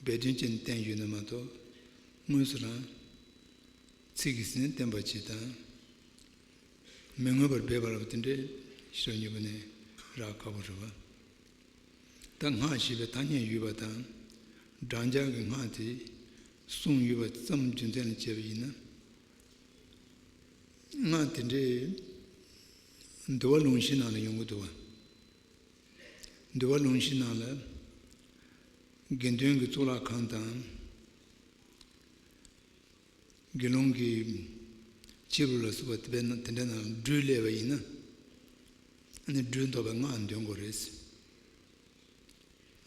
སྦས་དོན་ཅན་བསྟན་ཡོད་ན་མ་གཏོགས། དངོས་སུ་རང་ཚིག་གིས་ཟིན་བསྟན་པ་ཅིག་དང་། མི་མངོན་པར་སྦས་པ་ལ་དེ་འདྲའི་ཤེས་རབ་གཉིས་པོ་ནས་རག་དཀའ་པོ་རེད་བ། ད་སྔགས་ཞེས་པའི་ཐ་སྙད་ཡོད་པ་དང་། བགྲང་བྱ་གི་སྔགས་དེ་གསུངས་ཡོད་པ་ཙམ་རྒྱུ་མཚན་ལ་བྱས་པ་ཡིན་ན། སྔགས་དེ་འདྲའི་འདུལ་བ་ལུང་གཞི་ནང་ལ་ཡོང་གི་འདུག་བ། འདུལ་བ་ལུང་གཞི་ནང་ལ་དགེ་འདུན་གྱི་གཙུག་ལག་ཁང་དང་། དགེ་སློང་གི་སྤྱིལ་བུ་ལ་སོགས་པ་དེ་འདྲའི་ནང་སྦྲུལ་སླེབས་པ་ཡིན་ན། ཨ་ནི་སྦྲུལ་བཟློག་པའི་སྔགས་འདོན་དགོས་རེད།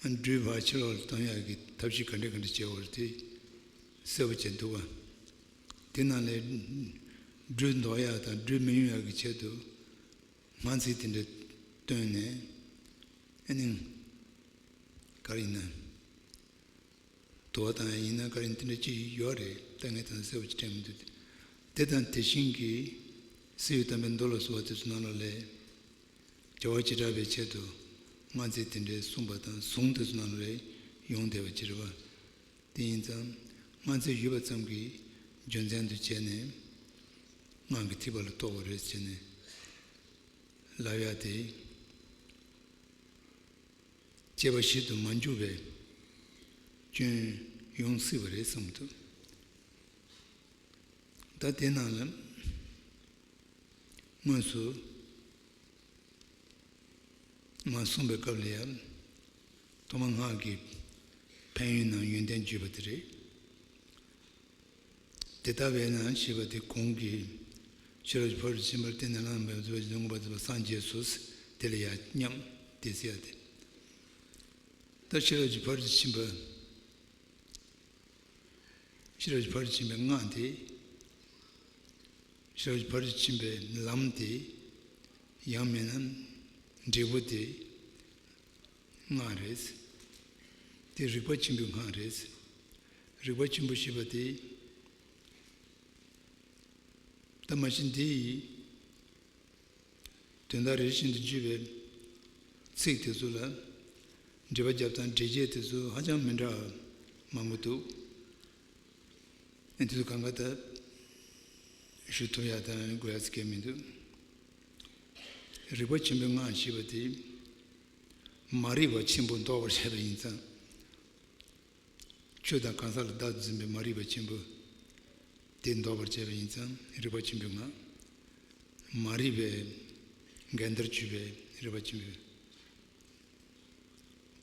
ཨ་ནི་སྦྲུལ་ཕར་ཕྱི་ལོགས་ལ་གཏོང་ཡག་གི་ཐབས་ཤེས་ག་འདྲ་ག་འདྲ་བྱེད་དགོས་རེད་དེ་གསལ་པོ་བྱས་འདུག་བ། དེ་ནང་ལས་སྦྲུལ་བཟློག་ཡག་དང་སྦྲུལ་མི་ཡོང་ཡག་གི་ཆེད་དུ་སྔགས་ཚིག་དེ་འདྲ་བཏོན་ནས། ཨ་ནི་ག་རེ་ཡིན་ན། དུ་བ་དང་ཡིན་ན་ག་རེ་དེ་འདྲ་ཅིག་ཡོད་རེད། ད་ངས་ད་གསལ་པོ་ཅིག་དྲན་མི་འདུག་དེ་དང་དེ་བཞིན་གྱི་བསིལ་བའི་དམ་པའི་མདོ་ལ་སོགས་པ་དེ་ཚོ་ནང་ལོགས་ལས། བྱ་བ་བྱེ་བྲག་པའི་ཆེད་དུ་སྔགས་ཚིག་དེ་འདྲའི་གསུངས་པ་དང་གཟུངས་དེ་ཚོ་ནང་ལོགས་ལས་ཡོང་བསྡད་པ་ཅིག་རེད་བ། དེ་ཡིན་ཙང་སྔགས་ཚིག་ཡོད་པ་ཙམ་གྱིས་རྒྱུ་མཚན་དུ་བྱས་ནས་སྔགས་ཀྱི་ཐེག་པ་ལ་གཏོགས་པ་རེད་ཟེར་ནས་ལབ་ཡ་དེ། དཔྱད་པ་ཞིབ་ཏུ་མ་འཇུག་པའི་སྐྱོན་ཡོང་སྲིད་པ་རེད་བསམ་འདུག་ད་དེ་ནང་ལ་དངོས་སུ་མ་གསུངས་པའི་སྐབས་ལ་ཡང་ཐོག་མར་སྔགས་ཀྱི་ཕན་ཡོན་ནམ་ཡོན་ཏན་བརྗོད་པ་དེ་རེད། དེ་ལྟ་བས་ན་ཞེས་པ་དེ་གོང་གི་ཤེས་རབ་ཀྱི་ཕ་རོལ་ཏུ་ཕྱིན་པར་བསྟན་ནས་བླ་ན་མེད་པ་མངོན་པར་རྫོགས་པར་སངས་རྒྱས་སོ། དེ་ལ་ཡང་སྙམ་དེ་ཟེར་ཡ་དེ། ད་ཤེས་རབ་ཀྱི་ཕ་རོལ་ཏུ་ཕྱིན་པ། ཤེས་རབ་ཀྱི་ཕ་རོལ་ཏུ་ཕྱིན་པའི་སྔགས་དེ། ཤེས་རབ་ཀྱི་ཕ་རོལ་ཏུ་ཕྱིན་པའི་ལམ་དེ། ཡང་མིན་ན་འབྲས་བུ་དེ། སྔགས་རེད། དེ་རིག་པ་ཆེན་པོའི་སྔགས་རེད། རིག་པ་ཆེན་པོ་ཞེས་པ་དེ། ད་མ་གཞི་འདི་ཡི་དོན་དག་རེ་བཞིན་དུ་བརྗོད་པའི་ཚིག་དེ་ཚོ་ལ་འགྲེལ་པ་རྒྱབ་སྟངས་འགྲེལ་བྱེད་དེ་ཚོ་ཧ་ཅང་མི་འདྲ་བ་མང་པོ་འདུག་ཨ་དེ་ཚོ་གང་ག་ད་ཞུ་ཐུབ་ཡ་དང་དགོས་ཡ་ཚོ་གང་མི་འདུག་རིག་པ་ཆེན་པོའི་སྔགས་ཞེས་པ་དེ་མ་རིག་པ་ཆེན་པོ་བཟློག་པར་བྱས་པ་ཡིན་ཙང་། ཆོས་དང་གང་ཟག་ལ་བདག་ཏུ་འཛིན་པའི་མ་རིག་པ་ཆེན་པོ་དེ་བཟློག་པར་བྱས་པ་ཡིན་ཙང་རིག་པ་ཆེན་པོའི་སྔགས། མ་རིག་པའི་འགལ་ཟླར་གྱུར་པའི་རིག་པ་ཆེན་པོའི་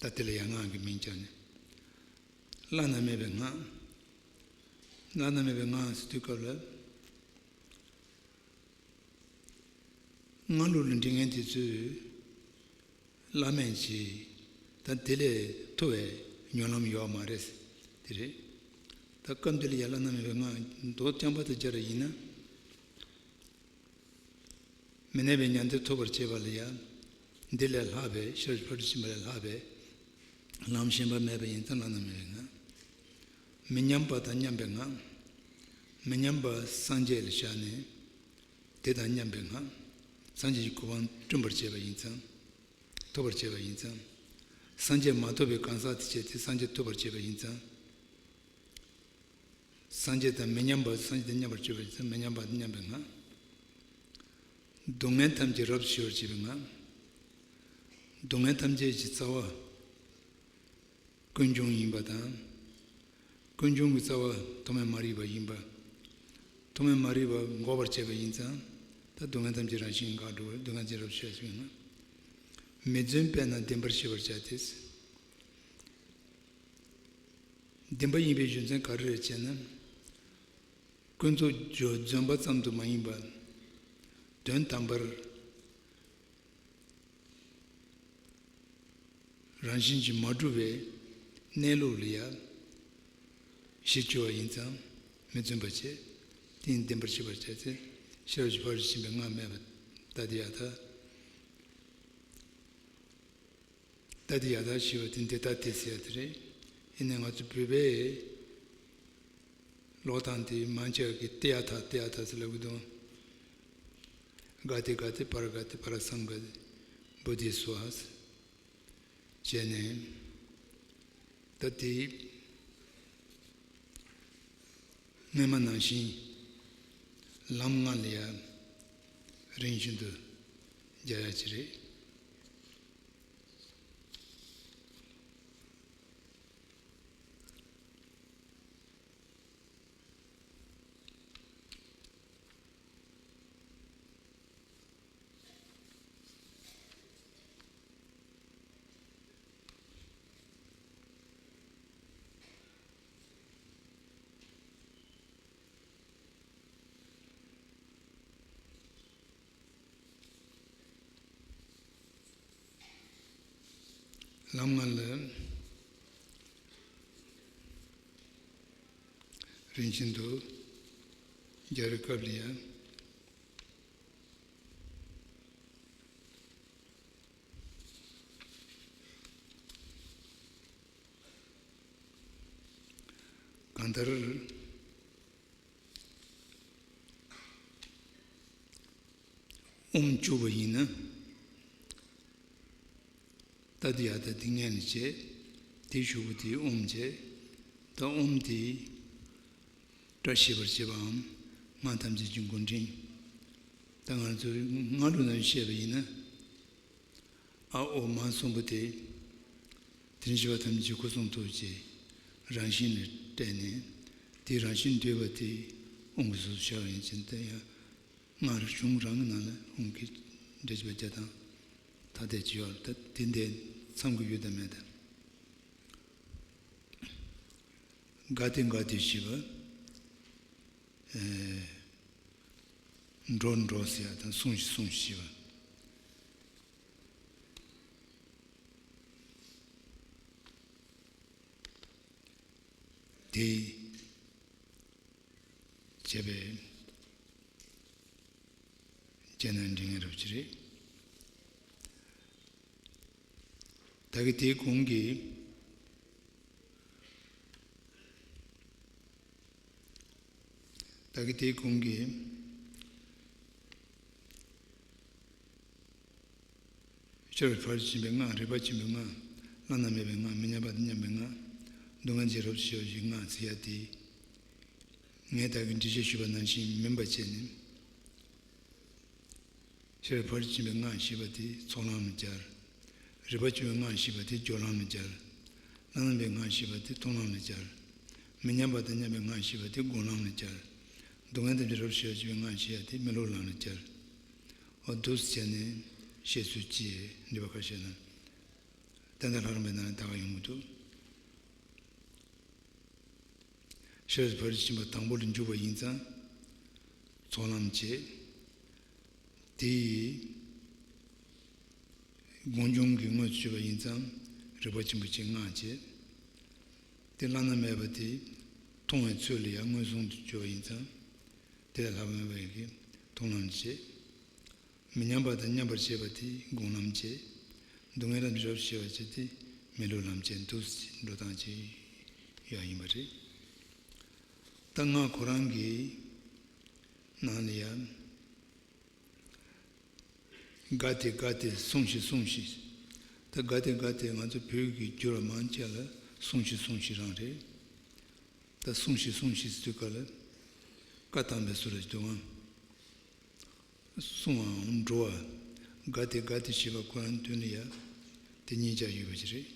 ད་དེ་ལ་ཡང་སྔགས་ཀྱི་མིང་བྱས་ནས། བླ་ན་མེད་པའི་སྔགས། བླ་ན་མེད་པའི་སྔགས་ཟེར་དུས་སྐབས་ལ། སྔ་ལུགས་ལ་འདྲི་མཁན་དེ་ཚོས་བླ་མེད་ཅིག་ད་དེ་ལས་མཐོ་བའི་སྨོན་ལམ་ཡོད་མ་རེད། དེ་རེད། ད་སྐབས་འདི་ལ་ཡ་བླ་ན་མེད་པའི་ང་མདོ་རྐྱང་པ་དེ་སྦྱར་བ་ཡིན་ན། མི་གནས་པའི་ཉམས་དེ་ཐོབ་པར་བྱེད་པ་ལ་ཡང་། འདི་ལས་ལྷག་པའི་ཤེས་རབ་ཕར་ཕྱིན་པ་ལས་ལྷག་པའི་ལམ་གཞན་པ་མེད་པ་ཡིན་ཙང་བླ་ན་མེད་པའི་ངང་། མི་མཉམ་པ་དང་མཉམ་པའི་ངང་། མི་མཉམ་པ་སངས་རྒྱས་ལ་བཞག་ནས། དེ་དང་མཉམ་པའི་ངང་། སངས་རྒྱས་ཀྱི་གོ་འཕང་བསྐྲུན་པར་བྱེད་པ་ཡིན་ཙང་། ཐོབ་པར་བྱེད་པ་ཡིན་ཙང་། སངས་རྒྱས་མ་ཐོབ་པའི་གང་ཟག་དེ་བྱས་ཏེ་སངས་རྒྱས་ཐོབ་པར་བྱེད་པ་ཡིན་ཙང་། སངས་རྒྱས་དང་མི་མཉམ་པ། སངས་རྒྱས་དང་མཉམ་པར་གྱུར་པ་ཡིན་ཙང་མི་མཉམ་པ་དང་མཉམ་པའི་ངང་། སྡུག་བསྔལ་ཐམས་ཅད་རབ་ཏུ་ཞི་བར་བྱེད་པའི་ངང་། སྡུག་བསྔལ་ཐམས་ཅད་ཀྱི་རྩ་བ། ཀུན་འབྱུང་ཡིན་པ་དང་། ཀུན་འབྱུང་གི་རྩ་བ་ཐོག་མེད་མ་རིག་པ་ཡིན་པ། ཐོག་མེད་མ་རིག་པ་འགོག་པར་བྱེད་པ་ཡིན་ཙང་། ད་སྡུག་བསྔལ་ཐམས་ཅད་རང་བཞིན་འགག་འགྲོ་བར་སྡུག་བསྔལ་ཅན་རབ་ཏུ་ཞི་བར་བྱེད་པའི་ངང་། མི་བརྫུན་པས་ན་བདེན་པར་ཤེས་པར་བྱ་སྟེ། བདེན་པ་ཡིན་པའི་རྒྱུ་མཚན་ག་རེ་རེད་ཅེ་ན། ཀུན་རྫོབ་རྒྱུ་བརྫུན་པ་ཙམ་དུ་མ་ཡིན་པར། དོན་དམ་པར་རང་བཞིན་གྱིས་མ་གྲུབ་པའི་གནས་ལུགས་ལ་ཡང་གཞི་བཅོལ་བ་ཡིན་ཙང་མི་བརྫུན་པ་བྱེད། དེ་ཡིན་བདེན་པར་ཤེས་པར་བྱ་སྟེ། ཤེས་རབ་ཀྱི་ཕ་རོལ་ཏུ་ཕྱིན་པའི་ངང་སྨྲས་པ། ཏདྱ་ཐཱ། ཏདྱ་ཐཱ་ཞེས་པ་དེ་འདི་ལྟ་སྟེ་ཟེར་ཡ་དེ་རེད། ཡིན་ནའི་ང་ཚོ་བོད་པའི་ཀློག་སྟངས་དེ་མང་ཆེ་བ་གིས་ཏདྱ་ཐཱ་ཏདྱ་ཐཱ་ཟེར་ལབ་ཀྱི་འདུག། ག་ཏེ་ག་ཏེ་པ་ར་ག་ཏེ་པ་ར་སཾ་ག་ཏེ་བོ་དྷི་སྭཱ་ཧཱ་ཟེར་བྱས་ནས། ད་དེ་སྔོན་མ་ནང་བཞིན་ལམ་ལྔ་ལ་ཡ་རིམ་བཞིན་དུ་སྦྱར་ཡ་ཅིག་རེད། ལམ་ལྔ་ལ་རིམ་བཞིན་དུ་སྦྱར་བའི་སྐབས་ལ་ཡང་། གང་ལྟར། ཨོམ་བཅུག་པ་ཡིན་ན། ཏདྱ་ཐཱ་དེ་སྔོན་ལ་བྱས། དེའི་གཞུག་གུ་དེ་ཨོམ་བྱས། ད་ཨོམ་དེ་སྐྲ་ཤད་པར་བྱེད་པའམ། སྔགས་ཐམས་ཅད་ཀྱི་མགོ་འདྲེན། ད་ང་ཚོས་སྔགས་ལུགས་ནང་བཤད་པ་ཡིན་ན། ཨ་ཨོ་མ་གསུམ་པོ་དེ། དེ་བཞིན་གཤེགས་པ་ཐམས་ཅད་སྐུ་གསུང་ཐུགས་ཀྱི་རང་བཞིན་ལ་བརྟེན་ནས། དེའི་རང་བཞིན་འདུས་པ་དེ་ཨོཾ་གྱི་གཟུགས་སུ་ཤར་བ་ཡིན་ཕྱིན། དེ་ཡང་སྔར་གཞུང་རང་གི་ནང་ལ་ཨོཾ་གྱི་འགྲེལ་བྱེད་པ་བརྒྱ་དང་ཐ་དད་ཅིག་ཡོད་རེད། ད་དེ་འདྲའི་མཚམས་ཀྱི་ཡུལ་དང་མེད་དང་། ག་ཏེ་ག་ཏེ་ཞེས་པ། ཨེ། འགྲོ་འགྲོ་ཟེར་ཡ་དང་། སོང་ཞིག་སོང་ཞིག་ཞེས་པ། དེ་བྱས་པའི་རྗེས་ན་འབྲི་ངེས་རབ་ཅིག་རེད། ད་གི་དེའི་གོང་གི། ད་གི་དེའི་གོང་གི། ཤེས་རབ་ཕར་ཕྱིན་པའི་སྔགས། རིག་པ་ཆེན་པོའི་སྔགས། བླ་ན་མེད་པའི་སྔགས། མི་མཉམ་པ་དང་མཉམ་པའི་སྔགས། སྡུག་བསྔལ་ཅན་རབ་ཏུ་ཞི་བར་བྱེད་པའི་སྔགས་ཟེར་ཡ་དེ། ངས་ད་གིན་འགྲེལ་བཤད་ཞུས་པ་ནང་བཞིན་མིན་པ་བྱས་ནས། ཤེས་རབ་ཕར་ཕྱིན་པའི་སྔགས་ཞེས་པ་དེ་ཚོགས་ལམ་ལ་སྦྱར། རིག་པ་ཆེན་པོའི་སྔགས་ཞེས་པ་དེ་སྦྱོར་ལམ་ལ་སྦྱར། བླ་ན་མེད་པའི་སྔགས་ཞེས་པ་དེ་མཐོང་ལམ་ལ་སྦྱར། མི་མཉམ་པ་དང་མཉམ་པའི་སྔགས་ཞེས་པ་དེ་སྒོམ་ལམ་ལ་སྦྱར། སྡུག་བསྔལ་ཐམས་ཅད་རབ་ཏུ་ཞི་བར་བྱེད་པའི་སྔགས་ཞེས་པ་དེ་མི་སློབ་ལམ་ལ་སྦྱར། འོ་འདུག་སེ་བྱས་ནས་བཤད་ཚུལ་གྱི་འགྲེལ་པ་ཁ་ཤས་ནང་། ཏན་ཏན་ལྷ་རམས་པའི་ནང་ལ་ད་ག་ཡོང་གི་འདུག། ཤེས་རབ་ཕར་ཕྱིན་པ་དང་པོ་ལ་འཇུག་པ་ཡིན་ཙང་། ཚོགས་ལམ་བྱེད། དེ་ཡི་ སྒོམ་བྱུང་གི་དངོས་སུ་བརྗོད་པ་ཡིན་ཙང་རིག་པ་ཆེན་པོ་ཅིག་བསྔགས་བྱེད། དེ་བླ་ན་མེད་པ་དེ་མཐོང་བའི་ཚུལ་ལ་ཡང་མངོན་སུམ་དུ་བརྗོད་པ་ཡིན་ཙང་དེ་ལས་ལྷག་པ་མེད་པ་ཡི་གེ་མཐོང་ལམ་བྱེད། མི་མཉམ་པ་དང་མཉམ་པར་བྱེད་པ་དེ་སྒོམ་ལམ་བྱེད། སྡུག་བསྔལ་ལ་རབ་ཏུ་ཞི་བར་བྱེད་དེ་མི་སློབ་ལམ་བྱེད་འདུག་སེ་འགྲོ་སྟངས་ཅིག་ཡོད་ཡིན་པ་རེད། ད་ང་ཁོ་རང་གི་ནང་ལ་ཡང་། དགའ་སྟེ་དགའ་སྟེ་སྲུངས་ཤིག་སྲུངས་ཤིག་ད་དགའ་སྟེ་དགའ་སྟེ་ང་ཚོ་བོད་ཀྱི་འགྱུར་བ་མང་ཆེ་ལ་སྲུངས་ཤིག་སྲུངས་ཤིག་རང་རེད། ད་སྲུངས་ཤིག་སྲུངས་ཤིག་ཟེར་དུས་སྐབས་ལ་བཀའ་བཏང་པའི་བཟོ་འདྲ་ཞིག་འདུག་ཨང་། སྲུང་བའམ་འགྲོ་བ། དགའ་སྟེ་དགའ་སྟེ་ཞེས་པ་ཁོ་རང་དོན་ལ་ཡ་དེ་གཉིས་ཆར་ཡོད་པ་ཞིག་རེད།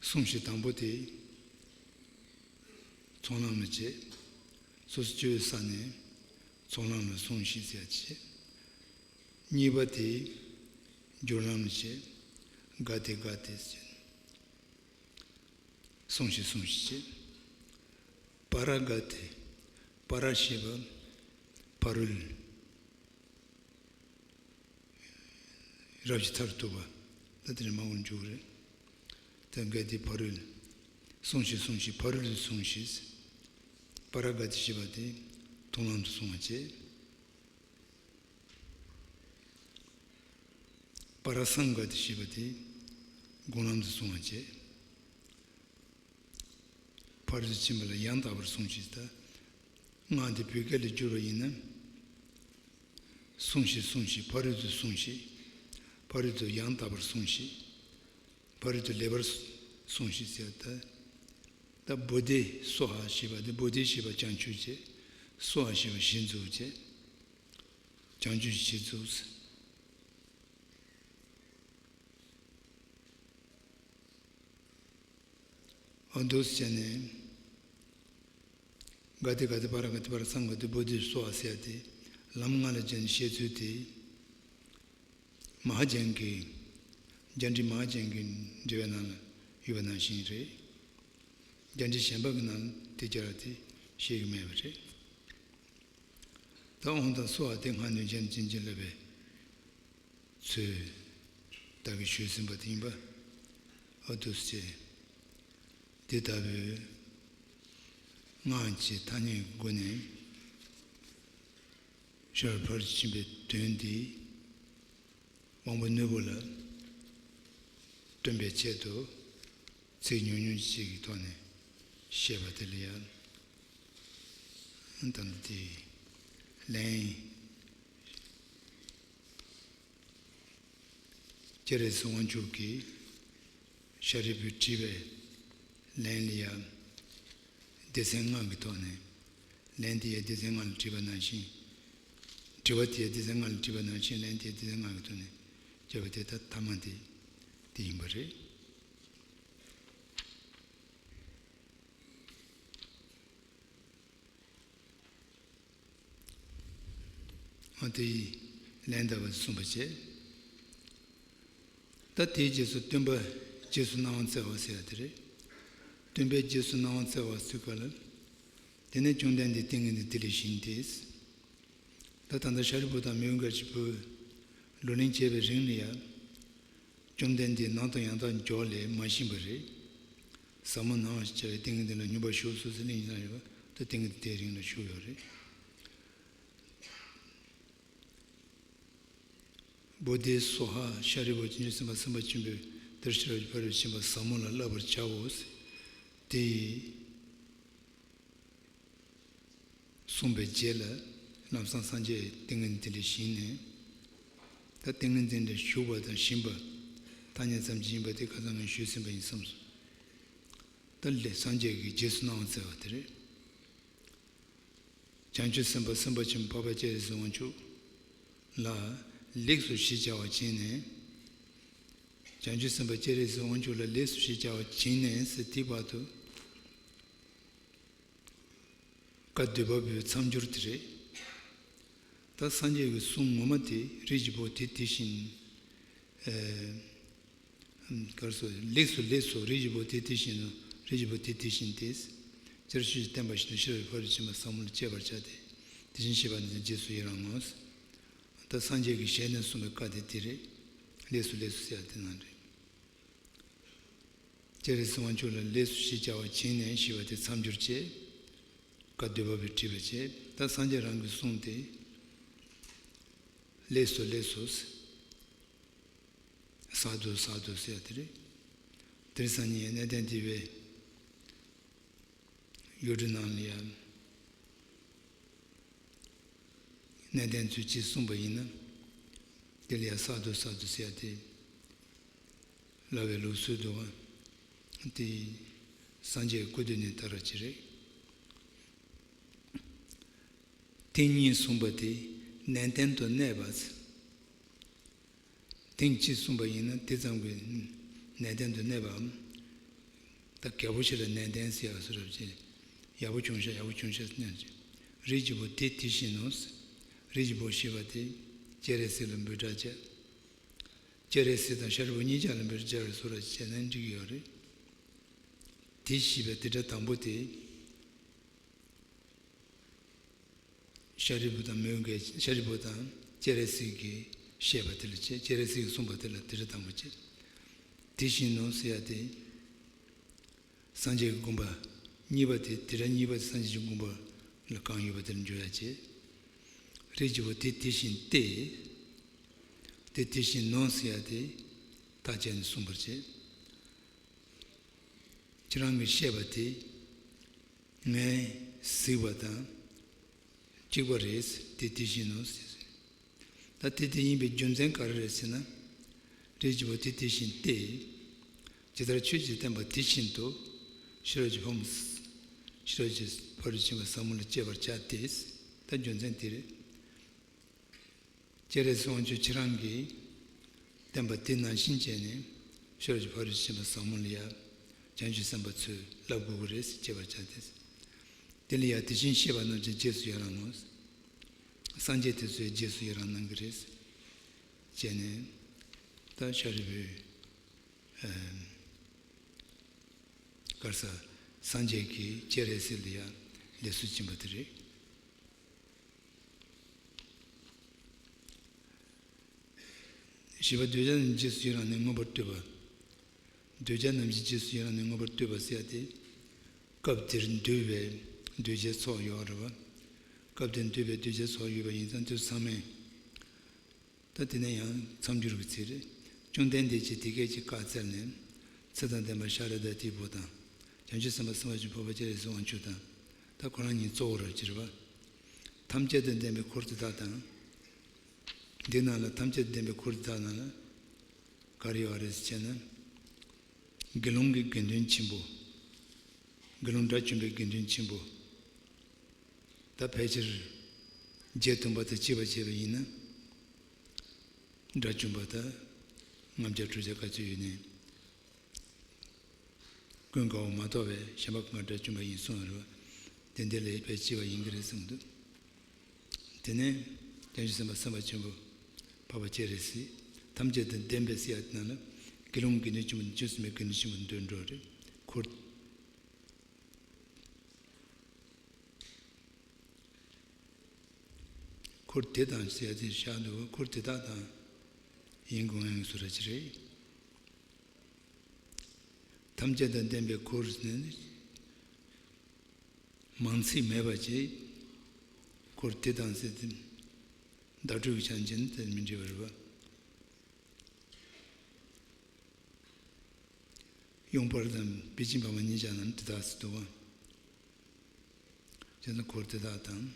སྲུངས་ཤིག་དང་པོ་དེ་ཚོགས་ལམ་ལ་བྱེད། སོ་སོ་སྤྱོད་ས་ནས་ཚོགས་ལམ་ལ་སྲུངས་ཤིག་ཟེར་བྱེད། གཉིས་པ་དེ་སྦྱོར་ལམ་ལ་བྱེད། དགའ་སྟེ་དགའ་སྟེ་ཟེར། སྲུངས་ཤིག་སྲུངས་ཤིག་བྱེད། པ་ར་དགའ་སྟེ། པ་ར་ཞེས་པ་ཕ་རོལ། རབ་ཀྱི་མཐར་ཐུག་པ། ད་དེ་ནས་མ་འོངས་འཇུག་རེད། ད་དགའ་སྟེ་ཕ་རོལ། སྲུངས་ཤིག་སྲུངས་ཤིག་ཕ་རོལ་ཏུ་སྲུངས་ཤིག་པ་ར་དགའ་སྟེ་ཞེས་པ་དེ་མཐོང་ལམ་དུ་སྲུང་བ་བྱེད། པ་ར་སངས་དགའ་སྟེ་ཞེས་པ་དེ་སྒོམ་ལམ་དུ་སྲུང་བ་བྱེད། ཕ་རོལ་ཏུ་ཕྱིན་པ་ལ་ཡང་དག་པར་སྲུངས་ཤིག་ད་སྔགས་འདི་བོད་སྐད་ལ་བསྒྱུར་བ་ཡིན་ན། སྲུངས་ཤིག་སྲུངས་ཤིག་ཕ་རོལ་ཏུ་སྲུངས་ཤིག་ཕ་རོལ་ཏུ་ཡང་དག་པར་སྲུངས་ཤིག་ཕ་རོལ་ཏུ་ལེགས་པར་སྲུངས་ཤིག་ཟེར་ད། ད་བོ་དྷི་སྭཱ་ཧཱ་ཞེས་པ་འདི་བོ་དྷི་ཞེས་པ་བྱང་ཆུབ་བྱེད། སྭཱ་ཧཱ་ཞེས་པ་གཞི་འཛུགས་བྱེད། བྱང་ཆུབ་གཞི་འཛུགས། འོ་འདུག་སེ་བྱས་ནས། དགའ་སྟེ་དགའ་སྟེ་པ་ར་དགའ་སྟེ་པ་ར་སངས་དགའ་སྟེ་བོ་དྷི་སྭཱ་ཧཱ་ཟེར་ཏེ་ལམ་ལྔ་ལ་སྦྱར་ནས་བཤད་ཚུལ་དེ། མ་ཧཱ་ཙྪན་གྱི། ཛྙཱ་ན་མ་ཧཱ་ཙྪན་གྱི་འགྲེལ་པའི་ནང་ལ་ཡོད་པ་ནང་བཞིན་རེད། ཛྙཱ་ན་གཞན་པ་གི་ནང་ལ་དེ་སྦྱར་བ་དེ་བཤད་ཀྱི་མེད་པ་རེད། ད་འོང་དང་སྭཱ་ཧཱ་དེ་སྔགས་ནུས་ཅན་ཅན་གྱི་བསླབ་པའི་ཚུལ་བདག་གིས་ཞུས་ཟིན་པ་དེ་ཡིན་པ། འོ་འདུག་སེ། དེ་ལྟ་བུའི་སྔགས་ཀྱི་ཐ་སྙད་སྒོ་ནས་ཤར་ཕར་ཕྱིན་པའི་དོན་འདི་དབང་པོ་རྣོན་པོ་ལ་སྟོན་པའི་ཆེད་དུ་ཚིག་ཉུང་ཉུང་ཞིག་གི་ཐོག་ནས་བཤད་པ་དེ་ལ་ཡང་ད་ལྟ་དེ་ལན། སྤྱན་རས་གཟིགས་དབང་ཕྱུག་གིས་ཤཱ་རིའི་བུས་དྲིས་པའི་ལན་ལ་ཡང་སྡེ་ཚན་ལྔ་གི་ཐོག་ནས། ལན་དེ་ཡང་སྡེ་ཚན་ལྔ་ལ་དྲིས་པ་ནང་བཞིན། དྲི་བ་དེ་ཡང་སྡེ་ཚན་ལྔ་ལ་དྲིས་པ་ནང་བཞིན་ལན་དེ་ཡང་སྡེ་ཚན་ལྔ་གི་ཐོག་ནས་བརྒྱབ་པ་དེ་ད་ཐ་མ་དེ་དེ་ཡིན་པ་རེད། ཨ་དེ་ཡིས་ལན་བཏབ་པ་གསུངས་པ་བྱས། ད་དེའི་རྗེས་སུ་སྟོན་པ་རྗེས་སུ་གནང་བ་སྩལ་བ་ཟེར་ཡ་དེ་རེད། སྟོན་པས་རྗེས་སུ་གནང་བ་སྩལ་བ་ཟེར་ག་ལ། དེ་ནས་བཅོམ་ལྡན་འདས་ཏིང་ངེ་འཛིན་དེ་ལས་བཞེངས་ཏེ། ད་ད་ལྟ་ཤཱ་རིའི་བུ་དང་མི་འགའ་ཞིག་བུ་ལག་ལེན་བྱས་པའི་རིང་ལ་ཡང་། བཅོམ་ལྡན་འདས་ནང་དུ་ཡང་དག་འཇོག་ལས་མ་བཞེངས་པ་རེད། ཟབ་མོ་སྣང་བ་ཞེས་བྱ་བའི་ཏིང་ངེ་འཛིན་ལ་སྙོམས་པར་ཞུགས་སོ་ཟེར་གླེང་ཡིན་ན་ཡོད་པ་ད་ཏིང་ངེ་འཛིན་དེའི་རིང་ལ་བཞུགས་ཡོད་རེད། བོ་དྷི་སྭཱ་ཧཱ། ཤཱ་རིའི་བུ་བྱང་ཆུབ་སེམས་དཔའ་སེམས་དཔའ་ཆེན་པོས་འདིར་ཤེས་རབ་ཀྱི་ཕ་རོལ་ཕྱིན་པ་ཟབ་མོ་ལ་བསླབ་པར་བྱའོ། དེ་ཡིས་གསུངས་པའི་རྗེས་ལ་ལམ་སང་སངས་རྒྱས་ཏིང་ངེ་འཛིན་དེ་ལས་བཞེངས་ནས། ད་ཏིང་ངེ་འཛིན་དེ་ཞུགས་པ་དང་བཞེངས་པ་ཐ་སྙད་ཙམ་གྱིས་ཡིན་པ་དེ་ཁ་སང་ངས་ཞུས་ཟིན་པ་ཡིན་བསམས་སོ། ད་ལས་སངས་རྒྱས་ཀྱིས་རྗེས་སུ་གནང་བ་སྩལ་བ་དེ་རེད། བྱང་ཆུབ་སེམས་དཔའ་སེམས་དཔའ་ཆེན་པོ་འཕགས་པ་སྤྱན་རས་གཟིགས་དབང་ཕྱུག་ལ་ལེགས་སོ་ཞེས་བྱ་བ་བྱིན་ནས། བྱང་ཆུབ་སེམས་དཔའ་སྤྱན་རས་གཟིགས་དབང་ཕྱུག་ལ་ལེགས་སོ་ཞེས་བྱ་བ་བྱིན་ནས་ཟེར་དེའི་བར་དུ་བཀའ་སྡོད་པ་པོའི་མཚམས་སྦྱོར་དེ་རེད། ད་སངས་རྒྱས་ཀྱི་གསུང་ངོ་མ་དེ་རིགས་ཀྱི་བུ་དེ་དེ་བཞིན། ཨེ། གར་སོ་ལེགས་སོ་ལེགས་སོ་རིགས་ཀྱི་བུ་དེ་དེ་བཞིན་ནོ། རིགས་ཀྱི་བུ་དེ་དེ་བཞིན་ཏེ། སྤྱིར་ཆོས་ཀྱི་བསྟན་པ་བཞིན་དུ་ཤེས་རབ་ཕ་རོལ་ཕྱིན་པ་ཟབ་མོ་ལ་སྤྱད་པར་བྱ་སྟེ། དེ་བཞིན་གཤེགས་པ་ནི་རྗེས་སུ་ཡི་རང་ངོ་། ད་ ད་སངས་རྒྱས་ཀྱི་ཞལ་ནས་གསུངས་པའི་བཀའ་དེ་དེ་རེད། ལེགས་སོ་ལེགས་སོ་ཟེར་ཡ་དེ་ནང་རེད། སྤྱན་རས་གཟིགས་དབང་ཕྱུག་ལ་ལེགས་སོ་ཞེས་བྱ་བ་བྱིན་ནས་ཞེས་པ་དེ་མཚམས་སྦྱོར་བྱས། བཀའ་སྡོད་པ་པས་དྲིས་པ་བྱས། ད་སངས་རྒྱས་རང་གིས་གསུངས་ཏེ། ལེགས་སོ་ལེགས་སོ། སཱ་དྷུ་སཱ་དྷུ་ཟེར་ཡ་དེ་རེད། དེང་སང་ཉིན་གནས་བརྟན་སྡེ་བའི་ཡུལ་གྲུ་ནང་ལ་ཡང་གནས་བརྟན་ཚུལ་གཅིག་གསུངས་པ་ཡིན་ན། དེ་ལ་ཡང་སཱ་དྷུ་སཱ་དྷུ་ཟེར་ཡ་དེ་ལབ་པའི་ལུགས་སྲོལ་འདུག་པ། དེ་སངས་རྒྱས་སྐུ་དུས་ནས་དར་བ་ཅིག་རེད། ཐེངས་གཉིས་གསུངས་པ་དེ་ནན་ཏན་དུ་གནས་པ། ཐེངས་གཅིག་གསུངས་པ་ཡིན་ན་དེ་ཙམ་གྱིས་ནན་ཏན་དུ་གནས་པའམ། ད་རྒྱལ་པོ་ཞིག་ལ་ནན་ཏན་ཟེར་ཡག་སུ་རབ་ཅེས། ཡག་པོ་བྱུང་ཤག་ཡག་པོ་བྱུང་ཤག་སྙམ་ཅིང་། རིགས་ཀྱི་བུ་དེ་དེ་བཞིན་ནོ། རིགས་ཀྱི་བུ་ཞེས་པ་དེ་སྤྱན་རས་གཟིགས་ལ་འབོད་སྒྲ་བྱས། སྤྱན་རས་གཟིགས་དང་ཤཱ་རིའི་བུ་གཉིས་ཆ་ལ་འབོད་སྒྲ་བྱས་པའི་སུ་རབ་བྱས་ན་འགྲིག་གི་ཡོད་རེད། དེ་ཞེས་པའི་དེ་སྒྲ་དང་པོ་དེ། ཤཱ་རིའི་བུ་དང་མོའི་གི་ཤཱ་རིའི་བུ་དང་སྤྱན་རས་གཟིགས་ཀྱིས་བཤད་པ་དེ་ལ་བྱས། སྤྱན་རས་གཟིགས་ཀྱིས་གསུངས་པ་དེ་ལ་དེ་སྒྲ་དང་པོ་བྱས། དེ་བཞིན་ནོ་ཟེར་ཡ་དེ། སངས་རྒྱས་ཀྱི་དགོངས་པ་གཉིས་པ་དེ་དེ་སྒྲ་གཉིས་པ་དེ་སངས་རྒྱས་ཀྱི་དགོངས་པ་ལ་གང་ཡོད་པ་དེ་ལ་འཇོག་ཡ་བྱས། རིགས་ཀྱི་བུ་དེ་དེ་བཞིན་ཏེ། དེ་དེ་བཞིན་ནོ་ཟེར་ཡ་དེ་རྟགས་བྱས་ནས་གསུངས་པར་བྱས། ཁྱེད་རང་གིས་བཤད་པ་དེ། ངས་གཟིགས་པ་དང་གཅིག་པ་རེད། དེ་དེ་བཞིན་ནོ། ད་དེ་དེ་ཡིན་པའི་རྒྱུ་མཚན་ག་རེ་རེད་ཟེར་ན། རིགས་ཀྱི་བུ་དེ་དེ་བཞིན་ཏེ། ཇི་ལྟར་ཆོས་ཀྱི་བསྟན་པ་དེ་བཞིན་དུ། ཤེས་རབ་ཀྱི་ཕ་མ། ཤེས་རབ་ཀྱི་ཕ་རོལ་ཏུ་ཕྱིན་པ་ཟབ་མོ་ལ་སྤྱད་པར་བྱ་སྟེ། ད་རྒྱུ་མཚན་དེ་རེད། སྤྱན་རས་གཟིགས་དབང་ཕྱུག་ཁྱེད་རང་གིས་བསྟན་པ་དེ་ནང་བཞིན་བྱས་ནས་ཤེས་རབ་ཀྱི་ཕ་རོལ་ཏུ་ཕྱིན་པ་ཟབ་མོ་ལ་ཡང་བྱང་ཆུབ་སེམས་དཔའ་ཚོས་བསླབ་དགོས་ཀྱི་རེད་ཟེར། བྱེད་པར་བྱ་སྟེ། དེ་ལ་ཡང་དེ་བཞིན་གཤེགས་པ་རྣམས་ཀྱི་རྗེས་སུ་ཡི་རང་ངོ་། སངས་རྒྱས་དེ་ཚོའི་རྗེས་སུ་ཡི་རང་གནང་གི་རེད་ཟེར། བྱས་ནས་ད་ཤཱ་རིའི་བུས་ག་རེ་ཟེར། སངས་རྒྱས་ཀྱིས་སྤྱན་རས་གཟིགས་ལ་ཡང་ལེགས་སོ་བྱིན་པ་དེ་རེད། བཞི་པ་འདོད་ཆགས་རྣམས་ཀྱི་རྗེས་སུ་ཡི་རང་ནས་མངོན་པར་བསྟོད་པ། འདོད་ཆགས་རྣམས་ཀྱི་རྗེས་སུ་ཡི་རང་ནས་མངོན་པར་བསྟོད་པ་ཟེར་ཡ་དེ། སྐབས་དེར་འདོད་པའི་འདོད་བྱའི་ཚོགས་ཡོད་རེད་པ། སྐབས་དེར་འདོད་པའི་འདོད་བྱའི་ཚོགས་ཡོད་པ་ཡིན་ཙང་དེ་ཚང་མས། ད་དེ་ནས་ཡང་མཚམས་སྦྱོར་གྱི་ཚིག་རེད། བཅོམ་ལྡན་འདས་ཀྱིས་དེ་སྐད་ཅེས་བཀའ་སྩལ་ནས། ཚེ་དང་ལྡན་པ་ཤཱ་ར་དྭ་ཏིའི་བུ་དང་། བྱང་ཆུབ་སེམས་དཔའ་སེམས་དཔའ་ཆེན་པོ་སྤྱན་རས་གཟིགས་དབང་ཕྱུག་དང་། ད་ཁོ་རང་གཉིས་གཙོ་བོ་ར་གྱུར་པ། ཐམས་ཅད་དང་ལྡན་པའི་འཁོར་དེ་དག་དང་། འདི་ནང་ལ་ཐམས་ཅད་ལྡན་པའི་འཁོར་དེ་དག་ནང་ལ་ག་རེ་ཡོད་རེད་ཟེར་ན། དགེ་སློང་གི་དགེ་འདུན་ཆེན་པོ། དགེ་སློང་དགྲ་བཅོམ་པའི་དགེ་འདུན་ཆེན་པོ། ད་ཕལ་ཆེར་བརྒྱད་སྟོང་པ་དང་བཅས་པ་བྱས་པ་ཡིན་ན། དགྲ་བཅོམ་པ་དང་ལྔ་བརྒྱ་དྲུག་བརྒྱ་ག་ཚོད་ཡོད་ནའི། ཀུན་དགའ་བོ་མ་གཏོགས་པའི་གཞན་པ་གང་ག་དགྲ་བཅོམ་པ་ཡིན་གསུངས་རེད་པ། དེ་འདི་ལས་དཔེ་ལྕི་བ་ཡིན་གྱི་རེད་གསུངས་འདུག་དེ་ནས་བྱང་ཆུབ་སེམས་དཔའ་སེམས་དཔའ་ཆེན་པོ་འཕགས་པ་སྤྱན་རས་གཟིགས་ཐམས་ཅད་དང་ལྡན་པའི་ཟེར་ཡ་དེ་ནང་ལ་དགེ་སློང་དགེ་འདུན་ཆེན་པོ་དང་བཅུ་གསུམ་པའི་དགེ་འདུན་ཆེན་པོ་འདོན་འགྲོ་རེད། འཁོར། འཁོར་དེ་དང་ཟེར་ཡ་དེ་བཞག་འདུག་འཁོར་དེ་དག་དང་ཡིན་དགོས་ངེས་སུ་ར་ཅི་རེད། ཐམས་ཅད་དང་ལྡན་པའི་འཁོར་ནི། མང་ཚིག་མེད་པ་ཅིག་འཁོར་དེ་དང་ཟེར་ཏེ། བརྡ་སྤྲོད་ཀྱི་ཆ་འཇིན་དེ་མི་འདྲ་བ་རེད་པ། ཡོང་འཕར་དང་པེ་ཅིན་བར་མ་གཉིས་ཆ་རྣམས་དེ་དག་ཟེར་འདུག་པ། བྱས་ཙང་འཁོར་དེ་དག་དང་།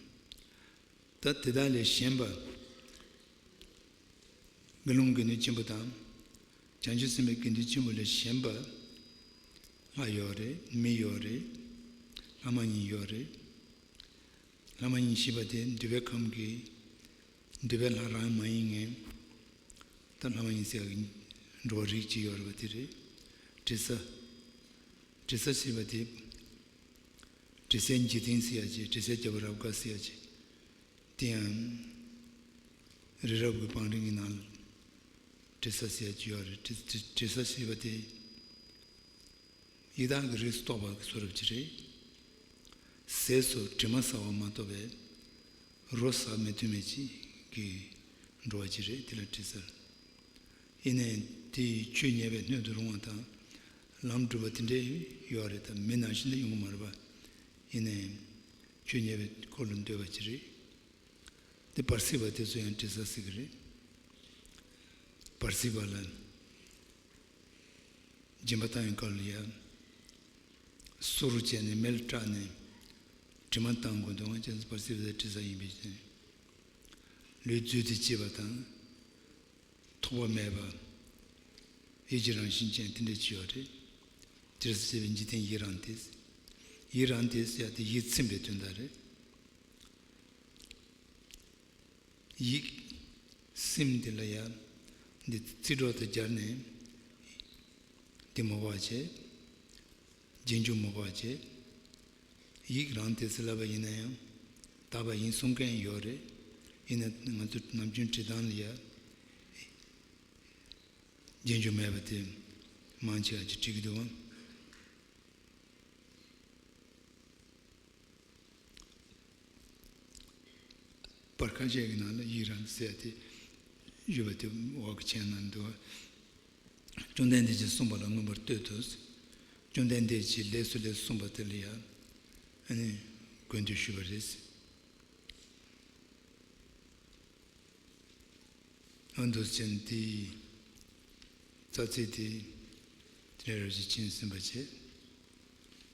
ད་དེ་དག་ལས་གཞན་པ། དགེ་སློང་དགེ་འདུན་ཆེན་པོ་དང་། བྱང་ཆུབ་སེམས་དཔའི་དགེ་འདུན་ཆེན་པོ་ལས་གཞན་པ། ལྷ་ཡོད་རེད། མི་ཡོད་རེད། ལྷ་མ་ཡིན་ཡོད་རེད། ལྷ་མ་ཡིན་ཞེས་པ་དེ་འདུས་པའི་ཁམས་ཀྱི་འདུས་པའི་ལྷ་རང་མ་ཡིན་ངེས། ད་ལྷ་མ་ཡིན་ཟེར་ཡག་གི་འགྲོ་བ་རིགས་གཅིག་ཡོད་རེད་པ་དེ་རེད། དྲི་ཟ། དྲི་ཟ་ཞེས་པ་དེ། དྲི་ཟའི་འཇིག་རྟེན་ཟེར་ཡག་ཅིག་དྲི་ཟའི་རྒྱལ་པོ་རབ་དགའ་ཟེར་ཡག་ཅིག་དེ་ཡང་། རི་རབ་ཀྱི་བང་རིམ་གྱི་ནང་ལ། དྲི་ཟ་ཟེར་ཡག་ཅིག་ཡོད་རེད། དྲི་དྲི་དྲི་ཟ་ཞེས་པ་དེ། ཡི་དྭགས་ཀྱི་རིགས་སུ་གཏོགས་པ་གི་བཟོ་འདྲ་ཅིག་རེད། ཟས་སུ་དྲི་མ་ཟ་བ་མ་གཏོགས་པའི་རོ་ཟ་མི་ཐུབ་མི་ཅིག་གི་ འགྲོ་བ་ཅིག་རེད། དེ་ལ་དྲི་ཟ། ཡིན་ནའི་དེ་ཡི་ཆོས་ཉན་པའི་སྣོད་དུ་རུང་བ་དང་། ལམ་སྒྲུབ་པ་དེ་འདྲའི་ཡོད་རེད། ད་མི་ནང་བཞིན་དུ་ཡོང་གི་མ་རེད་པ། ཡིན་ནའི་ཆོས་ཉན་པའི་འཁོར་ལོ་འདོད་པ་ཅིག་རེད། དེ་བར་སྲིད་པ་དེ་ཚོ་ཡང་དྲི་ཟ་ཟེར་གི་རེད། བར་སྲིད་པ་ལ། སྦྱིན་པ་བཏང་བའི་སྐབས་ལ་ཡ། གསུར་བྱས་ནས་མེ་ལ་སྐྲག་ནས་དྲི་མ་བཏང་དགོས་འདུག་ང་ཅག་བར་སྲིད་པའི་དྲི་ཟ་ཡིན་པའི་ཕྱིར། ལུས་རྫུས་ཏེ་སྐྱེས་པ་དང་། ཐོགས་པ་མེད་པ། ཡིད་ཀྱི་རང་བཞིན་ཅན་དེ་འདྲ་ཅིག་ཡོད་རེད། དེར་སྐྱེས་པའི་འཇིག་རྟེན་ཡིད་རང་སྟེ། ཡིད་རང་སྟེ་ཟེར་ཡ་དེ་ཡིད་ཚིམ་པའི་དོན་དག་རེད། ཡིད་སེམས་འདི་ལ་ཡང་འདི་ཚིག་གྲོགས་དང་སྦྱར་ནས་འདི་མ་བ་བྱས། རྗེས་འཇུག་མ་བ་བྱས། ཡིད་རང་སྟེ་ཟེར་ལབ་པ་ཡིན་ན་ཡང་དག་པ་ཡིན་གསུང་མཁན་ཡོད་རེད། ཡིན་ན་ང་ཚོ་ནམ་རྒྱུན་བྲིས་སྟངས་ལ་ཡང་རྗེས་འཇུག་མེད་པ་དེ་མང་ཆེ་བ་ཅིག་བྲིས་ཀྱི་འདུག་ཨང་། པར་ཁ་ཤས་ཀྱི་ནང་ལ་ཡིད་རང་ཟེར་ཏེ་ཡོད་པ་དེ་འོག་གི་མཆན་ནང་འདུག་བཅོམ་ལྡན་འདས་ཀྱིས་གསུངས་པ་ལ་མངོན་པར་བསྟོད་དོ། བཅོམ་ལྡན་འདས་ཀྱིས་ལེགས་སོ་ལེགས་སོ་གསུངས་པ་དེ་ལ་ཡང་ཨ་ནི་གུས་འདུད་ཞུས་པ་རེད། ཨ་འདུག་ཅན་དེ། རྩ་ཚིག་དེ། དེ་རེ་རེ་བཞིན་ཕྱིན་ཟིན་པ་བྱས།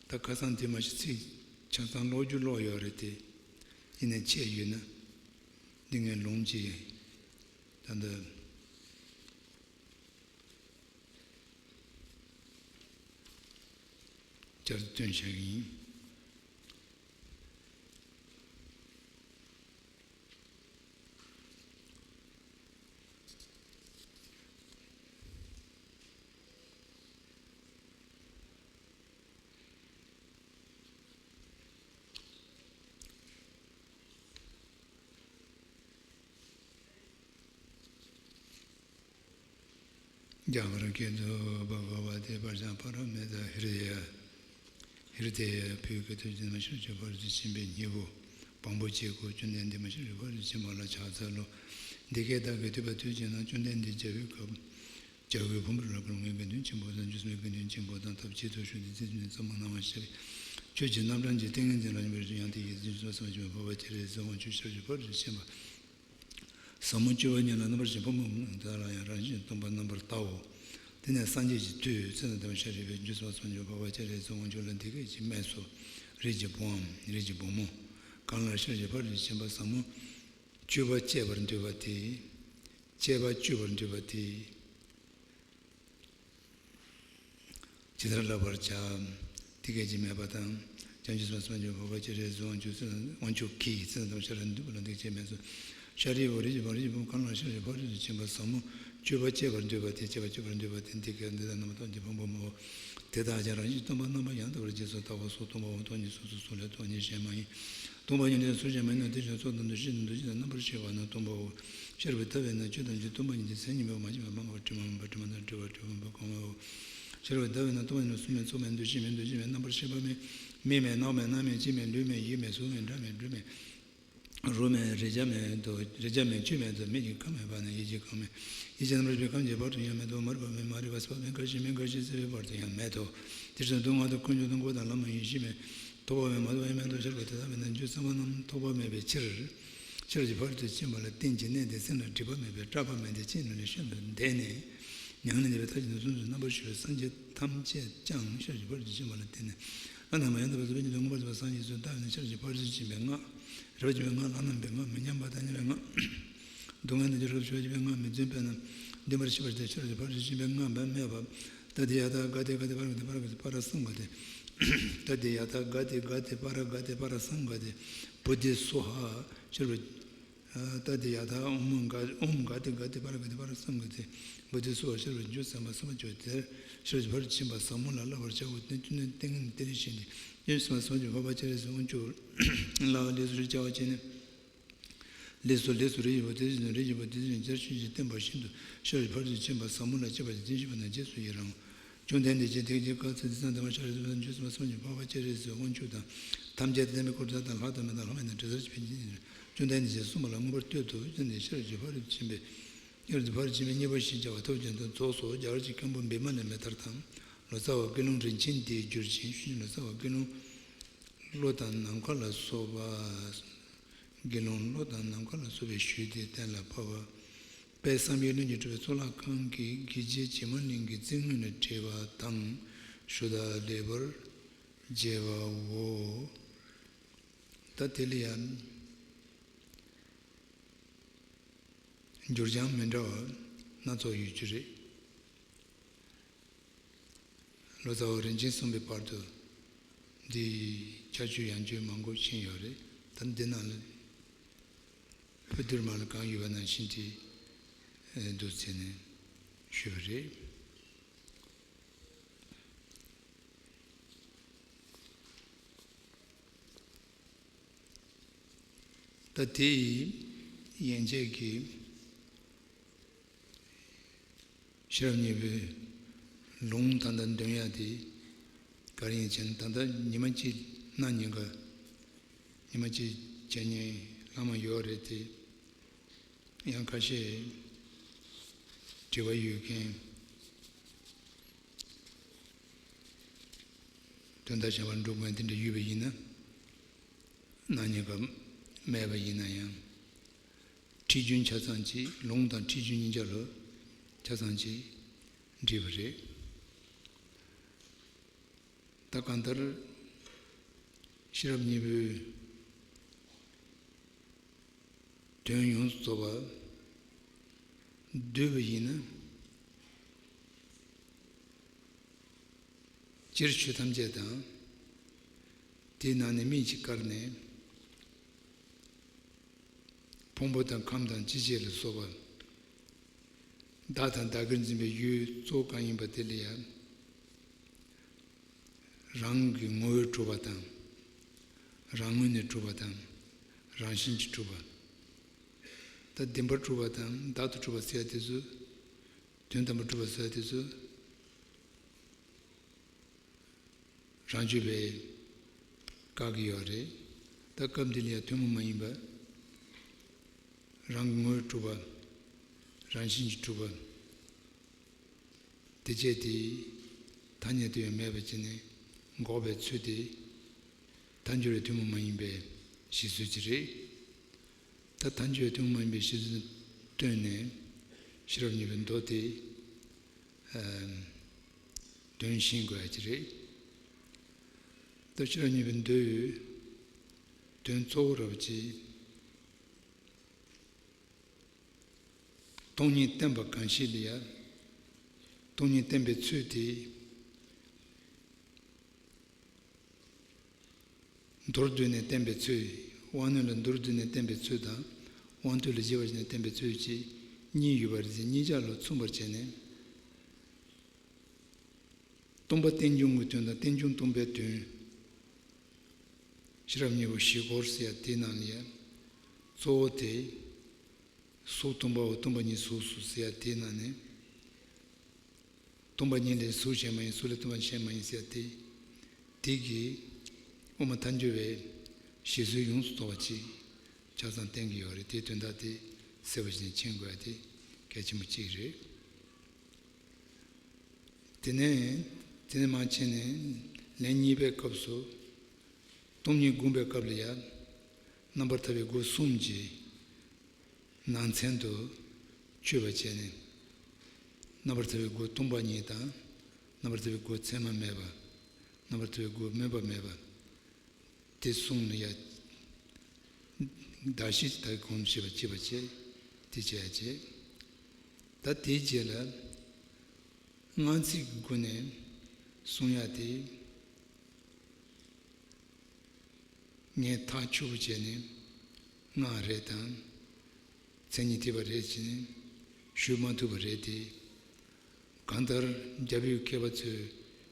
ད་ཁ་སང་དེ་མ་གཞི་ཚིག་ཆ་ཚང་ཀློག་རྒྱུ་ཀློག་ཡོད་རེད་དེ། ཡིན་ནའི་ཆད་ཡོད་ན། འདི་ངས་ལུང་གཅིག་ད་ལྟ་བསྐྱར་དུ་སྟོན་བྱ་གི་ཡིན། རྒྱ་གར་སྐད་དུ། བྷ་ག་བ་ཏི་པྲཛྙཱ་པཱ་ར་མི་ཏཱ་ཧྲྀ་ཏེ་ཡ། ཧྲྀ་ཏེ་ཡ། བོད་ཀྱི་དུས་རྒྱུན་མ་ཤར་གྱི་ཕ་རོལ་ཏུ་ཕྱིན་པའི་སྙིང་པོ་བམ་པོ་ཆེ་སྐོར་བཅོམ་ལྡན་འདས་མ་ཤར་གྱི་ཕ་རོལ་ཏུ་ཕྱིན་པ་ལ་ཕྱག་འཚལ་ལོ། འདི་སྐད་བདག་གིས་ཐོས་པ་ཐོས་བྱས་ན། བཅོམ་ལྡན་འདས་རྒྱལ་བའི་བཀའ་བརྒྱ་དགུའི་ཕུང་པོའི་རབ་དཀར་དངོས་ཀྱི་དོན་ཆེན་པོ་དང་། རྗེས་སུ་མི་དགེ་དོན་ཆེན་པོ་དང་། ཐབས་ཅི་ཐུབ་ཤོད་དེ་ཚིག་བཅད་ནས་གཙང་མ་སྣང་བར་བྱ་བའི་ཆོས་ཀྱི་རྣམ་གྲངས་ཀྱི་ཏིང་ངེ་འཛིན་ལ་སྙོམས་པར་ཞུགས་ཡང་དེ་ཡི་རྗེས་སུ་བསམ་པ་བཅོམ་པའི་འཕགས་པ་སྤྱན་རས་གཟིགས་དབང་ཕྱུག་ཤར་གྱི་ཕ་རོལ་ཏུ་ཕྱིན་པ། ཟབ་མོ་སྤྱོད་པ་ཉིད་ལ་རྣམ་པར་ཕྱིན་པ་ཕུང་པོ་མེད་པ་དེ་དག་ལ་ཡང་རང་བཞིན་སྟོང་པར་རྣམ་པར་བལྟའོ། དེ་ནས་སངས་རྒྱས་ཀྱི་མཐུས་ཚེ་དང་ལྡན་པ་ཤཱ་རིའི་བུས་རྗེས་སུ་བསམ་པ་བཅོམ་པའི་འཕགས་པ་སྤྱན་རས་གཟིགས་དབང་ཕྱུག་ལ་འདི་སྐད་ཅེས་སྨྲས་སོ། རིགས་ཀྱི་བུའམ་རིགས་ཀྱི་བུ་མོ། གང་ལ་ཤར་གྱི་ཕ་རོལ་ཏུ་ཕྱིན་པ་ཟབ་མོ་སྤྱོད་པ་སྤྱད་པར་འདོད་པ་དེས། སྤྱད་པ་སྤྱོད་པར་འདོད་པ་དེས། ཇི་ལྟར་བསླབ་པར་བྱ། དེ་སྐད་ཅེས་སྨྲས་པ་དང་། བྱང་ཆུབ་སེམས་དཔའ་སངས་རྒྱས་པའི་གོ་འཕང་སྤྱན་རས་གཟིགས་དབང་ཕྱུག་དབང་ཕྱུག་གིས་ཚེ་དང་ལྡན་པ་ཤཱ་ར་དྭ་ཏིའི་བུ་ལ་འདི་སྐད་ཅེས་སྨྲས་སོ། ཤཱ་རིའི་བུ། རིགས་ཀྱི་བུའམ་རིགས་ཀྱི་བུ་མོ། གང་ལ་ཤར་གྱི་ཕ་རོལ་ཏུ་ཕྱིན་པ་ཟབ་མོ་སྤྱོད་པ་སྤྱད་པར་འདོད་པ་དེས། སྤྱད་པ་སྤྱོད་པར་འདོད་པ་དེས། འདི་སྐད་འདི་དག་རྣམ་པར་སྟོན་ཏེ་ཕུང་པོ་མེད་པའོ། དེ་དག་ཀྱང་རང་བཞིན་སྟོང་པར་རྣམ་པར་ཡང་དག་པར་རྗེས་སུ་བལྟའོ། སོ་སྟོང་པའོ། སྟོང་ཉིད་སོ་སོའི་སོ་ལས་སྟོང་ཉིད་གཞན་མ་ཡིན། སྟོང་པ་ཉིད་དེ་ཚུལ་གཞན་མ་ཡིན་ནོ། དེ་བཞིན་སོ་དང་འདུ་ཤེས་དང་འདུ་བྱེད་དང་རྣམ་པར་ཤེས་པ་རྣམས་སྟོང་པའོ། ཤར་བའི་ཟླ་བས་ན་ཆོས་ཐམས་ཅད་སྟོང་པ་ཉིད་དེ། མཚན་ཉིད་མེད་པ། མ་སྐྱེས་པ། མ་འགགས་པ། དྲི་མ་མེད་པ། དྲི་མ་དང་བྲལ་བ། བྲལ་བ་མེད་པ། གང་བའོ། ཤར་བའི་ཟླ་བས་ན་སྟོང་པ་ཉིད་ལ་གཟུགས་མེད། ཚོར་མེད། འདུ་ཤེས་མེད། འདུ་བྱེད་མེད། རྣམ་པར་ཤེས་པ་མེད། མིག་མེད། རྣ་བ་མེད། སྣ་མེད། ལྕེ་མེད། ལུས་མེད། ཡིད་མེད། གཟུགས་མེད། སྒྲ་མེད། དྲི་མེད། རོ་མེད། རེག་བྱ་མེད་དོ། རེག་བྱ་མེད། ཆོས་མེད་དོ། མིག་གི་ཁམས་མེད་པ་ནས་ཡིད་ཀྱི་ཁམས་མེད། ཡིད་ཀྱི་རྣམ་པར་ཤེས་པའི་ཁམས་ཀྱི་བར་དུ་ཡང་མེད་དོ། མ་རིག་པ་མེད། མ་རིག་པ་ཟད་པ་མེད། རྒ་ཤི་མེད། རྒ་ཤི་ཟད་པའི་བར་དུ་ཡང་མེད་དོ། དེ་བཞིན་དུ་སྡུག་བསྔལ་དང་ཀུན་འབྱུང་དང་འཁོར་བ་དང་ལམ་དང་ཡེ་ཤེས་མེད། ཐོགས་པ་མེད། མ་ཐོགས་པ་ཡང་མེད་དོ། ཤར་བའི་ཟླ་བས་ན་རྒྱུ་ཚང་བ་རྣམས་ཐོགས་པ་མེད་པའི་ཕྱིར། ཤར་གྱི་ཕ་རོལ་ཏུ་ཕྱིན་པ་ལ་བརྟེན་ཅིང་གནས་ཏེ། སེམས་ལ་སྒྲིབ་པ་མེད་པས་སྐྲག་པ་མེད་དེ། ཅི་ནུས་ནས་ཤིན་ཏུ་བཟླས་ནས། མྱ་ངན་ལས་འདས་པའི་མཐའ་བཞི་ནས་གསུམ་དུ་རྣམ་པར་ཤེས་པའི་སངས་རྒྱས་ཐམས་ཅད་ཀྱང་ཤར་གྱི་ཕ་རོལ་ཏུ་ཕྱིན་པ་ལ་བརྟེན་ནས། བླ་ན་མ་ཡིན་དུ་བ་ཟད་པའི་ཉིད་དུ་མངོན་པར་རྫོགས་པ་སངས་རྒྱས་སོ། ད་ནི་ཤར་གྱི་ཕ་རོལ་ཏུ་ཕྱིན་པའི་སྔགས། རབ་འབྱེད་པའི་སྔགས། ལམ་རྣམ་པའི་སྔགས། མི་མཉམ་པ་དང་མཉམ་པའི་སྔགས། སྡུག་བསྔལ་དང་བརྒྱ་རབ་ཞི་བར་བྱེད་པའི་སྔགས། མི་བརྫུན་པས་ན་བརྫུན་པར་ཤེས་པར་བྱ། ཤར་གྱི་ཕ་རོལ་ཏུ་ཕྱིན་པའི་སྔགས་སྨྲས་པ། ཏདྱ་ཐཱ་ག་ཏེ་ག་ཏེ་པཱ་ར་ག་ཏེ་པཱ་ར་ག་ཏེ་པཱ་ར་སཾ་ག་ཏེ། ཏདྱ་ཐཱ་ག་ཏེ་ག་ཏེ་པཱ་ར་ག་ཏེ་པཱ་ར་སཾ་ག་ཏེ། བོ་དྷི་སྭཱ་ཧཱ། ཤར་བའི། ཏདྱ་ཐཱ། ཨོཾ་ག་ཨོཾ་ག་ཏེ་ག་ཏེ་པཱ་ར་ག་ཏེ་པཱ་ར་སཾ་ག་ཏེ། བོ་དྷི་སྭཱ་ཧཱ། ཤར་བའི་རྒྱུ་ཚང་བ་ཟབ་མོ་སྤྱོད་དེར་ཤར་གྱི་ཕ་རོལ་ཏུ་ཕྱིན་པ་ཟབ་མོ་ལ་བསླབ་པར་བྱའོ། དེ་ནས་ཏིང་ངེ་འཛིན་དེ་བཞིན་གཤེགས་ཏེ། ཡེ་ཤེས་སེམས་དཔའ་སངས་རྒྱས་པའི་གོ་འཕང་སྤྱན་རས་གཟིགས་དབང་ཕྱུག་ལ་ལེགས་སོ་ཞེས་བྱ་བ་བྱས་ནས། ལེགས་སོ་ལེགས་སོ། རིགས་ཀྱི་བུ་དེ་བཞིན་དུ། རིགས་ཀྱི་བུ་དེ་བཞིན་དུ། ཇི་ལྟར་ཆོས་ཀྱིས་བསྟན་པ་བཞིན་དུ་ཤར་གྱི་ཕ་རོལ་ཏུ་ཕྱིན་པ་ཟབ་མོ་ལ་སྤྱད་པ་དེ་དེ་བཞིན་གཤེགས་པ་རྣམས་རྗེས་སུ་ཡི་རང་ངོ་། བཅོམ་ལྡན་འདས་ཀྱིས་དེ་སྐད་ཅེས་བཀའ་སྩལ་ཏེ། ཚེ་དང་ལྡན་པ་ཤཱ་ར་དྭ་ཏིའི་བུ་དང་། རྗེས་སུ་བསམ་པ་བཅོམ་པའི་འཕགས་པ་སྤྱན་རས་གཟིགས་དབང་ཕྱུག་དང་། ཐམས་ཅད་དང་ལྡན་པའི་འཁོར་དག་དང་། ལྷ་དང་། མི་དང་། ལྷ་མིན་དང་། དྲི་ཟར་གྱི་ཕན་ཆད་ནི། བཅོམ་ལྡན་འདས་ཀྱིས་གསུངས་པ་ལ་མངོན་པར་བསྟོད་དོ། བཅོམ་ལྡན་ཤེས་རབ་ཀྱི་ཕ་རོལ་ཏུ་ཕྱིན་པའི་ཤེས་རབ་ཀྱི་ཕ་རོལ་ཏུ་ཕྱིན་པའི་གཉེན་པོ་ཞེས་བྱ་བ་ཐོབ་ཀྱང་དུ་རྫོགས་སོ། རྒྱ་གར་གྱི་མཁན་པོ་བི་མ་ལས་མེ་ཐར་དང་། ལོ་ཙཱ་བ་ཀུན་སློང་རིན་ཆེན་འདིའི་རྒྱུར་བྱིན། ལོ་ཙཱ་བ་ཀུན་སློང་བློ་དང་ནམ་མཁའ་ལ་སོགས་པ། དགེ་སློང་བློ་དང་ནམ་མཁའ་ལ་སོགས་པའི་ཞུས་ཏེ་གཏན་ལ་ཕབ་པ། དཔལ་བསམ་ཡས་བློན་གྱིས་གྲུབ་པའི་གཙུག་ལག་ཁང་གི་དགེ་རྒྱས་བྱེ་མ་གླིང་གི་རྩིག་ངོས་ནས་བྲིས་པ་དང་ཞུ་དག་ལེགས་པར་མཇལ་བའོ། ད་དེ་ལ་ཡང་འགྱུར་བྱང་མི་འདྲ་བ་སྣ་ཚོགས་ཡོད་རྒྱུ་རེད། ལོ་ཙཱ་བ་རིན་ཆེན་གསུམ་པའི་བར་དུ་འདི་ཁྱད་ཆོས་ཡང་བསྐྱར་མང་པོ་ཕྱིན་ཡོད་རེད། ད་འདི་ནང་ལ་བོད་བསྡུར་མ་ལ་གང་ཡོད་པ་ནང་བཞིན་དེ་འདུག་ཟེར་ནས་ཞུས་པ་རེད། ད་དེ་ཡན་ཆད་ཀྱི་ཤེས་རབ་སྙིང་པོའི་ལུང་ད་ལྟ་འདོན་ཡ་དེ་ག་རེ་ཡིན་ཟེར་ན། ད་ལྟ་ཉི་མ་གཅིག་གནངས་ཉིན་ཀ་ཉི་མ་གཅིག་བྱས་ནས་ལྷག་མ་ཡོད་རེད་དེ། ཡང་ཁ་ཤས་དྲི་བ་ཡོད་མཁན། དོན་དག་གཞན་པར་འགྲོ་མཁན་དེ་འདྲ་ཡོད་པ་ཡིན་ན། གནངས་ཉིན་ཀ་མེད་པ་ཡིན་ན་ཡང་། ཁྲིད་རྒྱུན་ཆ་ཚང་གཅིག། ལུང་དང་ཁྲིད་རྒྱུན་གཉིས་ཆ་ལ་ཆ་ཚང་གཅིག་འགྲིག་པ་རེད། ད་གང་ལྟར་ཤེས་རབ་སྙིང་པོའི་དོན་ཡོངས་སུ་རྫོགས་པ་བསྡུས་པ་ཡིན་ན། སྤྱིར་ཆོས་ཐམས་ཅད་དང་། དེའི་ནང་ནས་སྨིན་གྱིས་བཀར་ནས། ཕུང་པོ་དང་ཁམས་དང་ལྕི་བྱེད་ལ་སོགས་པ། བདག་དང་བདག་གིར་འཛིན་པའི་ཡུལ་གཙོ་བོ་གང་ཡིན་པ་དེ་ལ་ཡང་། རང་གི་ངོ་བོས་གྲུབ་པ་དང་། རང་ངོས་ནས་གྲུབ་པ་དང་། རང་བཞིན་གྱིས་གྲུབ་པ། ད་བདེན་པར་གྲུབ་པ་དང་བདག་ཏུ་གྲུབ་པ་ཟེར་ཡ་དེ་ཚོ། དོན་དམ་པར་གྲུབ་པ་ཟེར་ཡ་དེ་ཚོ། རང་རྒྱུད་པས་བཀག་གི་ཡོད་རེད། ད་སྐབས་འདི་ལ་ཡང་ཐུན་མོང་མ་ཡིན་པ། རང་གི་ངོས་གྲུབ་པ། རང་བཞིན་གྱིས་གྲུབ་པ། དེ་བཅས་དེ་ཐ་སྙད་དུ་ཡང་མེད་པ་བྱས་ནས་འགོག་པའི་ཚུལ་དེ། ཐལ་འགྱུར་བའི་ཐུན་མོང་མ་ཡིན་པའི་བཞེད་ཚུལ་གྱི་རེད། ད་ཐལ་འགྱུར་བའི་ཐུན་མོང་མ་ཡིན་པའི་བཞེད་ཚུལ་བཏོན་ནས་ཤེས་རབ་སྙིང་པོའི་མདོ་དེ་དོན་ཤེས་དགོས་ཡ་ཅིག་རེད། ད་ཤེས་རབ་སྙིང་པོའི་མདོའི་དོན་གཙོ་བོ་རབ་ཀྱི། སྟོང་ཉིད་བསྟན་པ་གང་ཞིག་ལ་ཡང་། སྟོང་ཉིད་བསྟན་པའི་ཚུལ་དེ། མདོར་བསྡུས་ནས་བསྟན་པའི་ཚུལ། དབང་རྣོན་ལ་མདོར་བསྡུས་ནས་བསྟན་པའི་ཚུལ་དང་། དབང་རྟུལ་ལ་རྒྱས་པར་བྱས་ནས་བསྟན་པའི་ཚུལ་གྱི་གཉིས་ཡོད་པ་རེད། གཉིས་ཆར་ལ་མཚུངས་པར་བྱས་ནས། སྟོང་པ་རྟེན་འབྱུང་གི་དོན་དང་རྟེན་འབྱུང་སྟོང་པའི་དོན། ཤེས་རབ་སྙིང་པོ་བཞི་སྐོར་ཟེར་ཡ་དེའི་ནང་ལ་ཡང་གཙོ་བོ་དེ། གཟུགས་སྟོང་པའོ། སྟོང་པ་ཉིད་གཟུགས་སོ་ཟེར་ཡ་དེའི་ནང་ནས། སྟོང་པ་ཉིད་ལས་གཟུགས་གཞན་མ་ཡིན། གཟུགས་ལས་སྟོང་པ་གཞན་མ་ཡིན་ཟེར་ཡ་དེ། དེ་གིས་དབུ་མ་ཐལ་འགྱུར་བའི་བཞེད་ཚུལ་ཡོངས་སུ་རྫོགས་པ་ཅིག་ཆ་ཚང་བསྟན་གྱི་ཡོད་རེད། དེའི་དོན་དག་དེ་གསལ་པོ་ཞིག་མཁྱེན་དགོས་ཡ་དེ་གལ་ཆེན་པོ་གཅིག་རེད། དེ་ནས་དེ་ནས་མར་ཕྱིན་ནས་ལན་གཉིས་པའི་སྐབས་སུ། སྟོང་ཉིད་སྒོམ་པའི་སྐབས་ལ་ཡང་རྣམ་པར་ཐར་པའི་སྒོ་གསུམ་གྱི་ནང་ཚན་དུ་ཆུད་པ་བྱས་ནས། རྣམ་པར་ཐར་པའི་སྒོ་སྟོང་པ་ཉིད་དང་། རྣམ་པར་ཐར་པའི་སྒོ་མཚན་མ་མེད་པ། རྣམ་པར་ཐར་པའི་སྒོ་སྨོས་པ་མེད་པ། དེ་གསུམ་ལ་ཡང་བརྡར་ཤ་ད་གོམས་བྱེད་པ་བྱེད་པ་བྱས། དེ་བྱས་བྱས། ད་དེའི་རྗེས་ལ་སྔགས་ཚིག་གི་སྒོ་ནས་གསུང་ཡ་དེ། ངས་ཐག་ཆོད་པོ་བྱས་ནས་སྔགས་རེད་དང་། མཚན་ཉིད་ཐེག་པ་རེད་ཅེས་ནས་ཞུ་མ་ཐུབ་པ་རེད་དེ། གང་ལྟར་རྒྱ་བོད་མཁས་པ་ཚོས་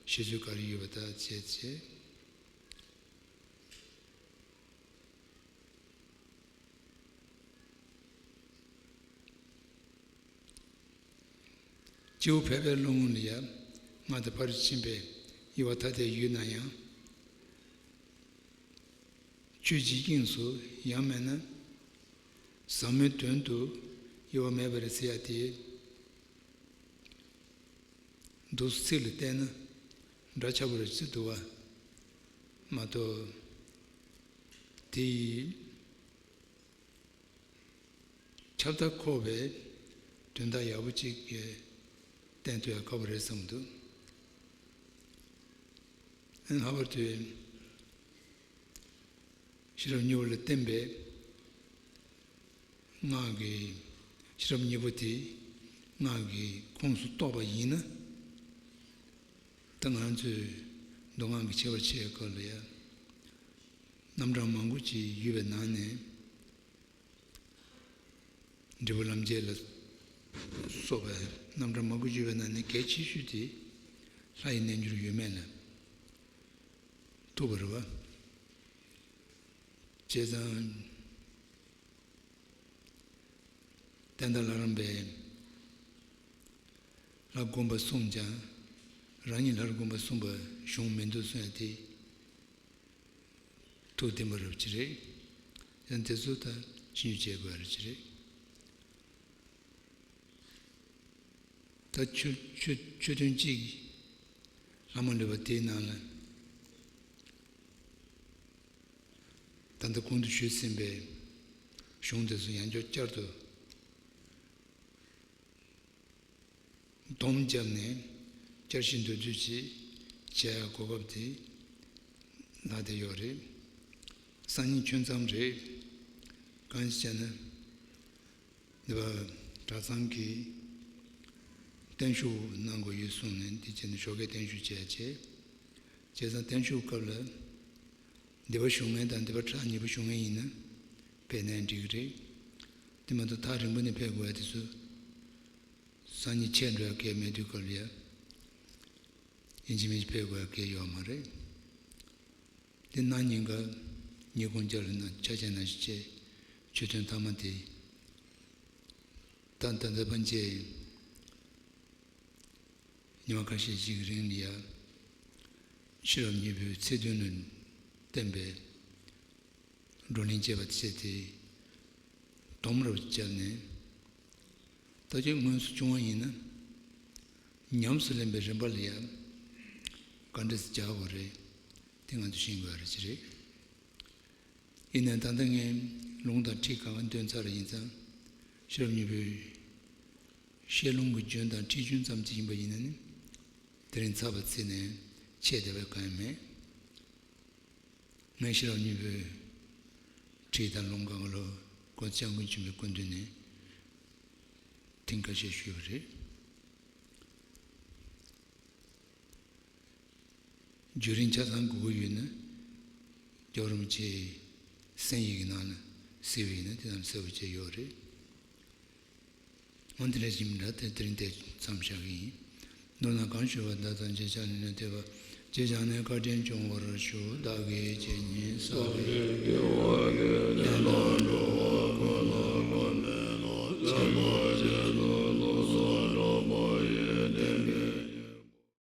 བཞེད་ཚུལ་ག་རེ་ཡོད་པ་དང་བཅས་བྱས། སྤྱི་བོ་ཕལ་པའི་རླུང་ལ་ཡང་སྔགས་དང་ཕ་རོལ་ཕྱིན་པའི་དབྱེ་བ་ཐ་དད་ཡོད་ན་ཡང་། ཆོས་ཀྱི་དབྱིངས་སུ་ཡང་མིན་ན་ ཟབ་མོའི་དོན་དུ་དབྱེ་བ་མེད་པ་རེད་ཟེར་ཡ་དེ། འདུག་ཚིག་ལ་བལྟས་ན་འདྲ་ཆགས་པོ་རེད་ཟེར་འདུག་བ་མ་གཏོགས། དེ་ཡི་ཁྱབ་མཐའ་འཁོར་བའི་དོན་དག་ཡག་པོ་གཅིག་གི་བསྟན་ཐུབ་ཡ་ཁག་པོ་རེད་བསམ་འདུག་ཨ་ནི་ལྷག་པར་དུ་ཤེས་རབ་གཉིས་པ་ལ་བརྟེན་པའི་སྔགས་ཀྱི་ཤེས་རབ་གཉིས་པོ་དེ་སྔགས་ཀྱི་ཁོངས་སུ་གཏོགས་པ་ཡིན་ན། ད་ང་ཚོས་མདོ་སྔགས་ཀྱི་ཁྱད་པར་ཕྱེ་བའི་སྐབས་ལ་ཡང་རྣམ་གྲངས་མང་པོ་ཅིག་ཡོད་པའི་ནང་ནས། འབྲས་བུ་ལམ་འབྱེད་ལ་སོགས་པའི་རྣམ་གྲངས་མང་པོ་ཡོད་པའི་ནང་ནས་གལ་ཆེ་ཤོས་དེ་ལྷ་ཡི་རྣལ་འབྱོར་ཡོད་མེད་ལ་ཐུག་པ་རེད་བ། བྱས་ཙང་བསྟན་དར་ལྷ་རམས་པས་ལྷ་བསྒོམ་པ་གསུངས་ཀྱང་རང་ཉིད་ལྷར་བསྒོམ་པ་གསུངས་པ་གཞུང་མི་འདུག་གསུང་ཡ་དེ། ཐུགས་བདེན་པ་རབ་ཅིག་རེད། ཡང་དེ་ཚོ་ད་ཕྱིན་ཅི་བྱེད་དགོས་རབ་ཅིག་རེད། ད་ཆོས་ཆོས་ཆོས་ཐུན་གཅིག་ལྷག་མ་ལུས་པ་དེའི་ནང་ལ་ད་ལྟ་གོང་དུ་ཞུས་ཟིན་པའི་གཞུང་དེ་ཚོ་ཡང་བསྐྱར་བསྐྱར་དུ། སྡོམ་བརྒྱབ་ནས་བསྐྱར་ཞིབ་མདོར་བསྡུས་ཅིག་བྱེད་ཡ་གོ་སྐབས་དེ་ལྷག་བསྡད་ཡོད་རེད། སང་ཉིན་ཆོས་མཚམས་རེད། གང་ཞིག་བྱས་ན་འདི་པ་གྲྭ་ཚང་གི་བརྟན་བཞུགས་གནང་དགོས་ཡོད་གསུངས་ནས་འདི་བྱས་ནས་ཞོགས་ཀས་བརྟན་བཞུགས་བྱས་བྱས། བྱས་ཙང་བརྟན་བཞུགས་སྐབས་ལ་འདི་པ་བཞུགས་མཁན་དང་འདི་པ་གྲྭ་གཉིས་པོ་བཞུགས་མཁན་ཡིན་ན་ཕེབས་ནའི་འགྲིག་གི་རེད། དེ་མ་གཏོགས་ཐག་རིང་པོ་ནས་ཕེབས་དགོས་ཡ་དེ་ཚོ། སང་ཉིན་ཆད་འགྲོ་ཡ་གལ་མེད་དུས་སྐབས་ལ་ཡ། ཡིན་གཅིག་མིན་གཅིག་ཕེབས་དགོས་ཡ་གལ་ཡོད་མ་རེད། དེ་གནངས་ཉིན་ཀ་ཉིན་གུང་སྐྱབས་ལ་ན་ཆ་ཆེན་ན་ཞིག་བྱས་ཆོས་ཐུན་ཐ་མ་དེ། ད་ད་ལྟ་ཕན་ཆད་ཉི་མ་ཁ་ཤས་ཤིག་གི་རིང་ལ་ཡ། ཤེས་རབ་གཉིས་པོའི་ཚིག་དོན་ལ་བརྟེན་པའི། བགྲོ་གླེང་བྱས་པ་བྱས་ཏེ། སྡོམ་རབ་བརྒྱབ་ནས། ད་ཁྱོད་དངོས་སུ་བྱུང་བ་ཡིན་ན། ཉམས་སུ་ལེན་པའི་རིམ་པ་ལ་ཡང་ག་འདྲ་སེ་སྦྱར་དགོས་རེད། དེ་ང་ཚོ་ཤེས་དགོས་རེད་ཅི་རེད། ཡིན་ནའི་ད་ལྟ་ངས་ལུང་དང་ཁྲིད་གང་ག་འདོན་ཚར་ཡིན་ཙང་། ཤེས་རབ་གཉིས་པོའི་བཤད་ལུང་གི་རྒྱུན་དང་ཁྲིད་རྒྱུན་ཙམ་ཅིག་ཡིན་པ་ཡིན་ན་ནི། དེ་རིང་ཚར་བ་བརྩིས་ནས་ཆད་བསྡད་པ་གང་ཡང་མེད། ངས་ཤེས་རབ་གཉིས་པོའི་ཁྲིད་དང་ལུང་གང་ག་ལོ་གོ་སྐྱབས་མགོན་ཆེན་པོའི་སྐུ་མདུན་ནས་ཐེངས་ཁ་ཤས་ཞུས་པ་རེད། བརྒྱུད་རིམ་ཆ་ཚང་དགོས་ཀྱི་ཡོད་ན། རྒྱལ་བ་རིན་པོ་ཆེའི་གསན་ཡིག་གི་ནང་ལ་གསལ་བ་ཡིན་ན་དེ་ཙམ་གསལ་པོ་བྱས་ཡོད་རེད། འོན་ཏེ་ལས་ཀྱི་མི་འདྲ་དེ་དེ་རིང་དེ་མཚམས་བཞག་གི་ཡིན། མདོར་ན་གང་ཞུ་བ་བདག་དང་རྗེས་ཆགས་ནས་ནི་འདོད་པ། རྗེས་ཆགས་ནས་བཀའ་དྲིན་སྐྱོང་བར་ཞུ། བདག་གིས་རྗེ་ཉིད་བསགས་པའི་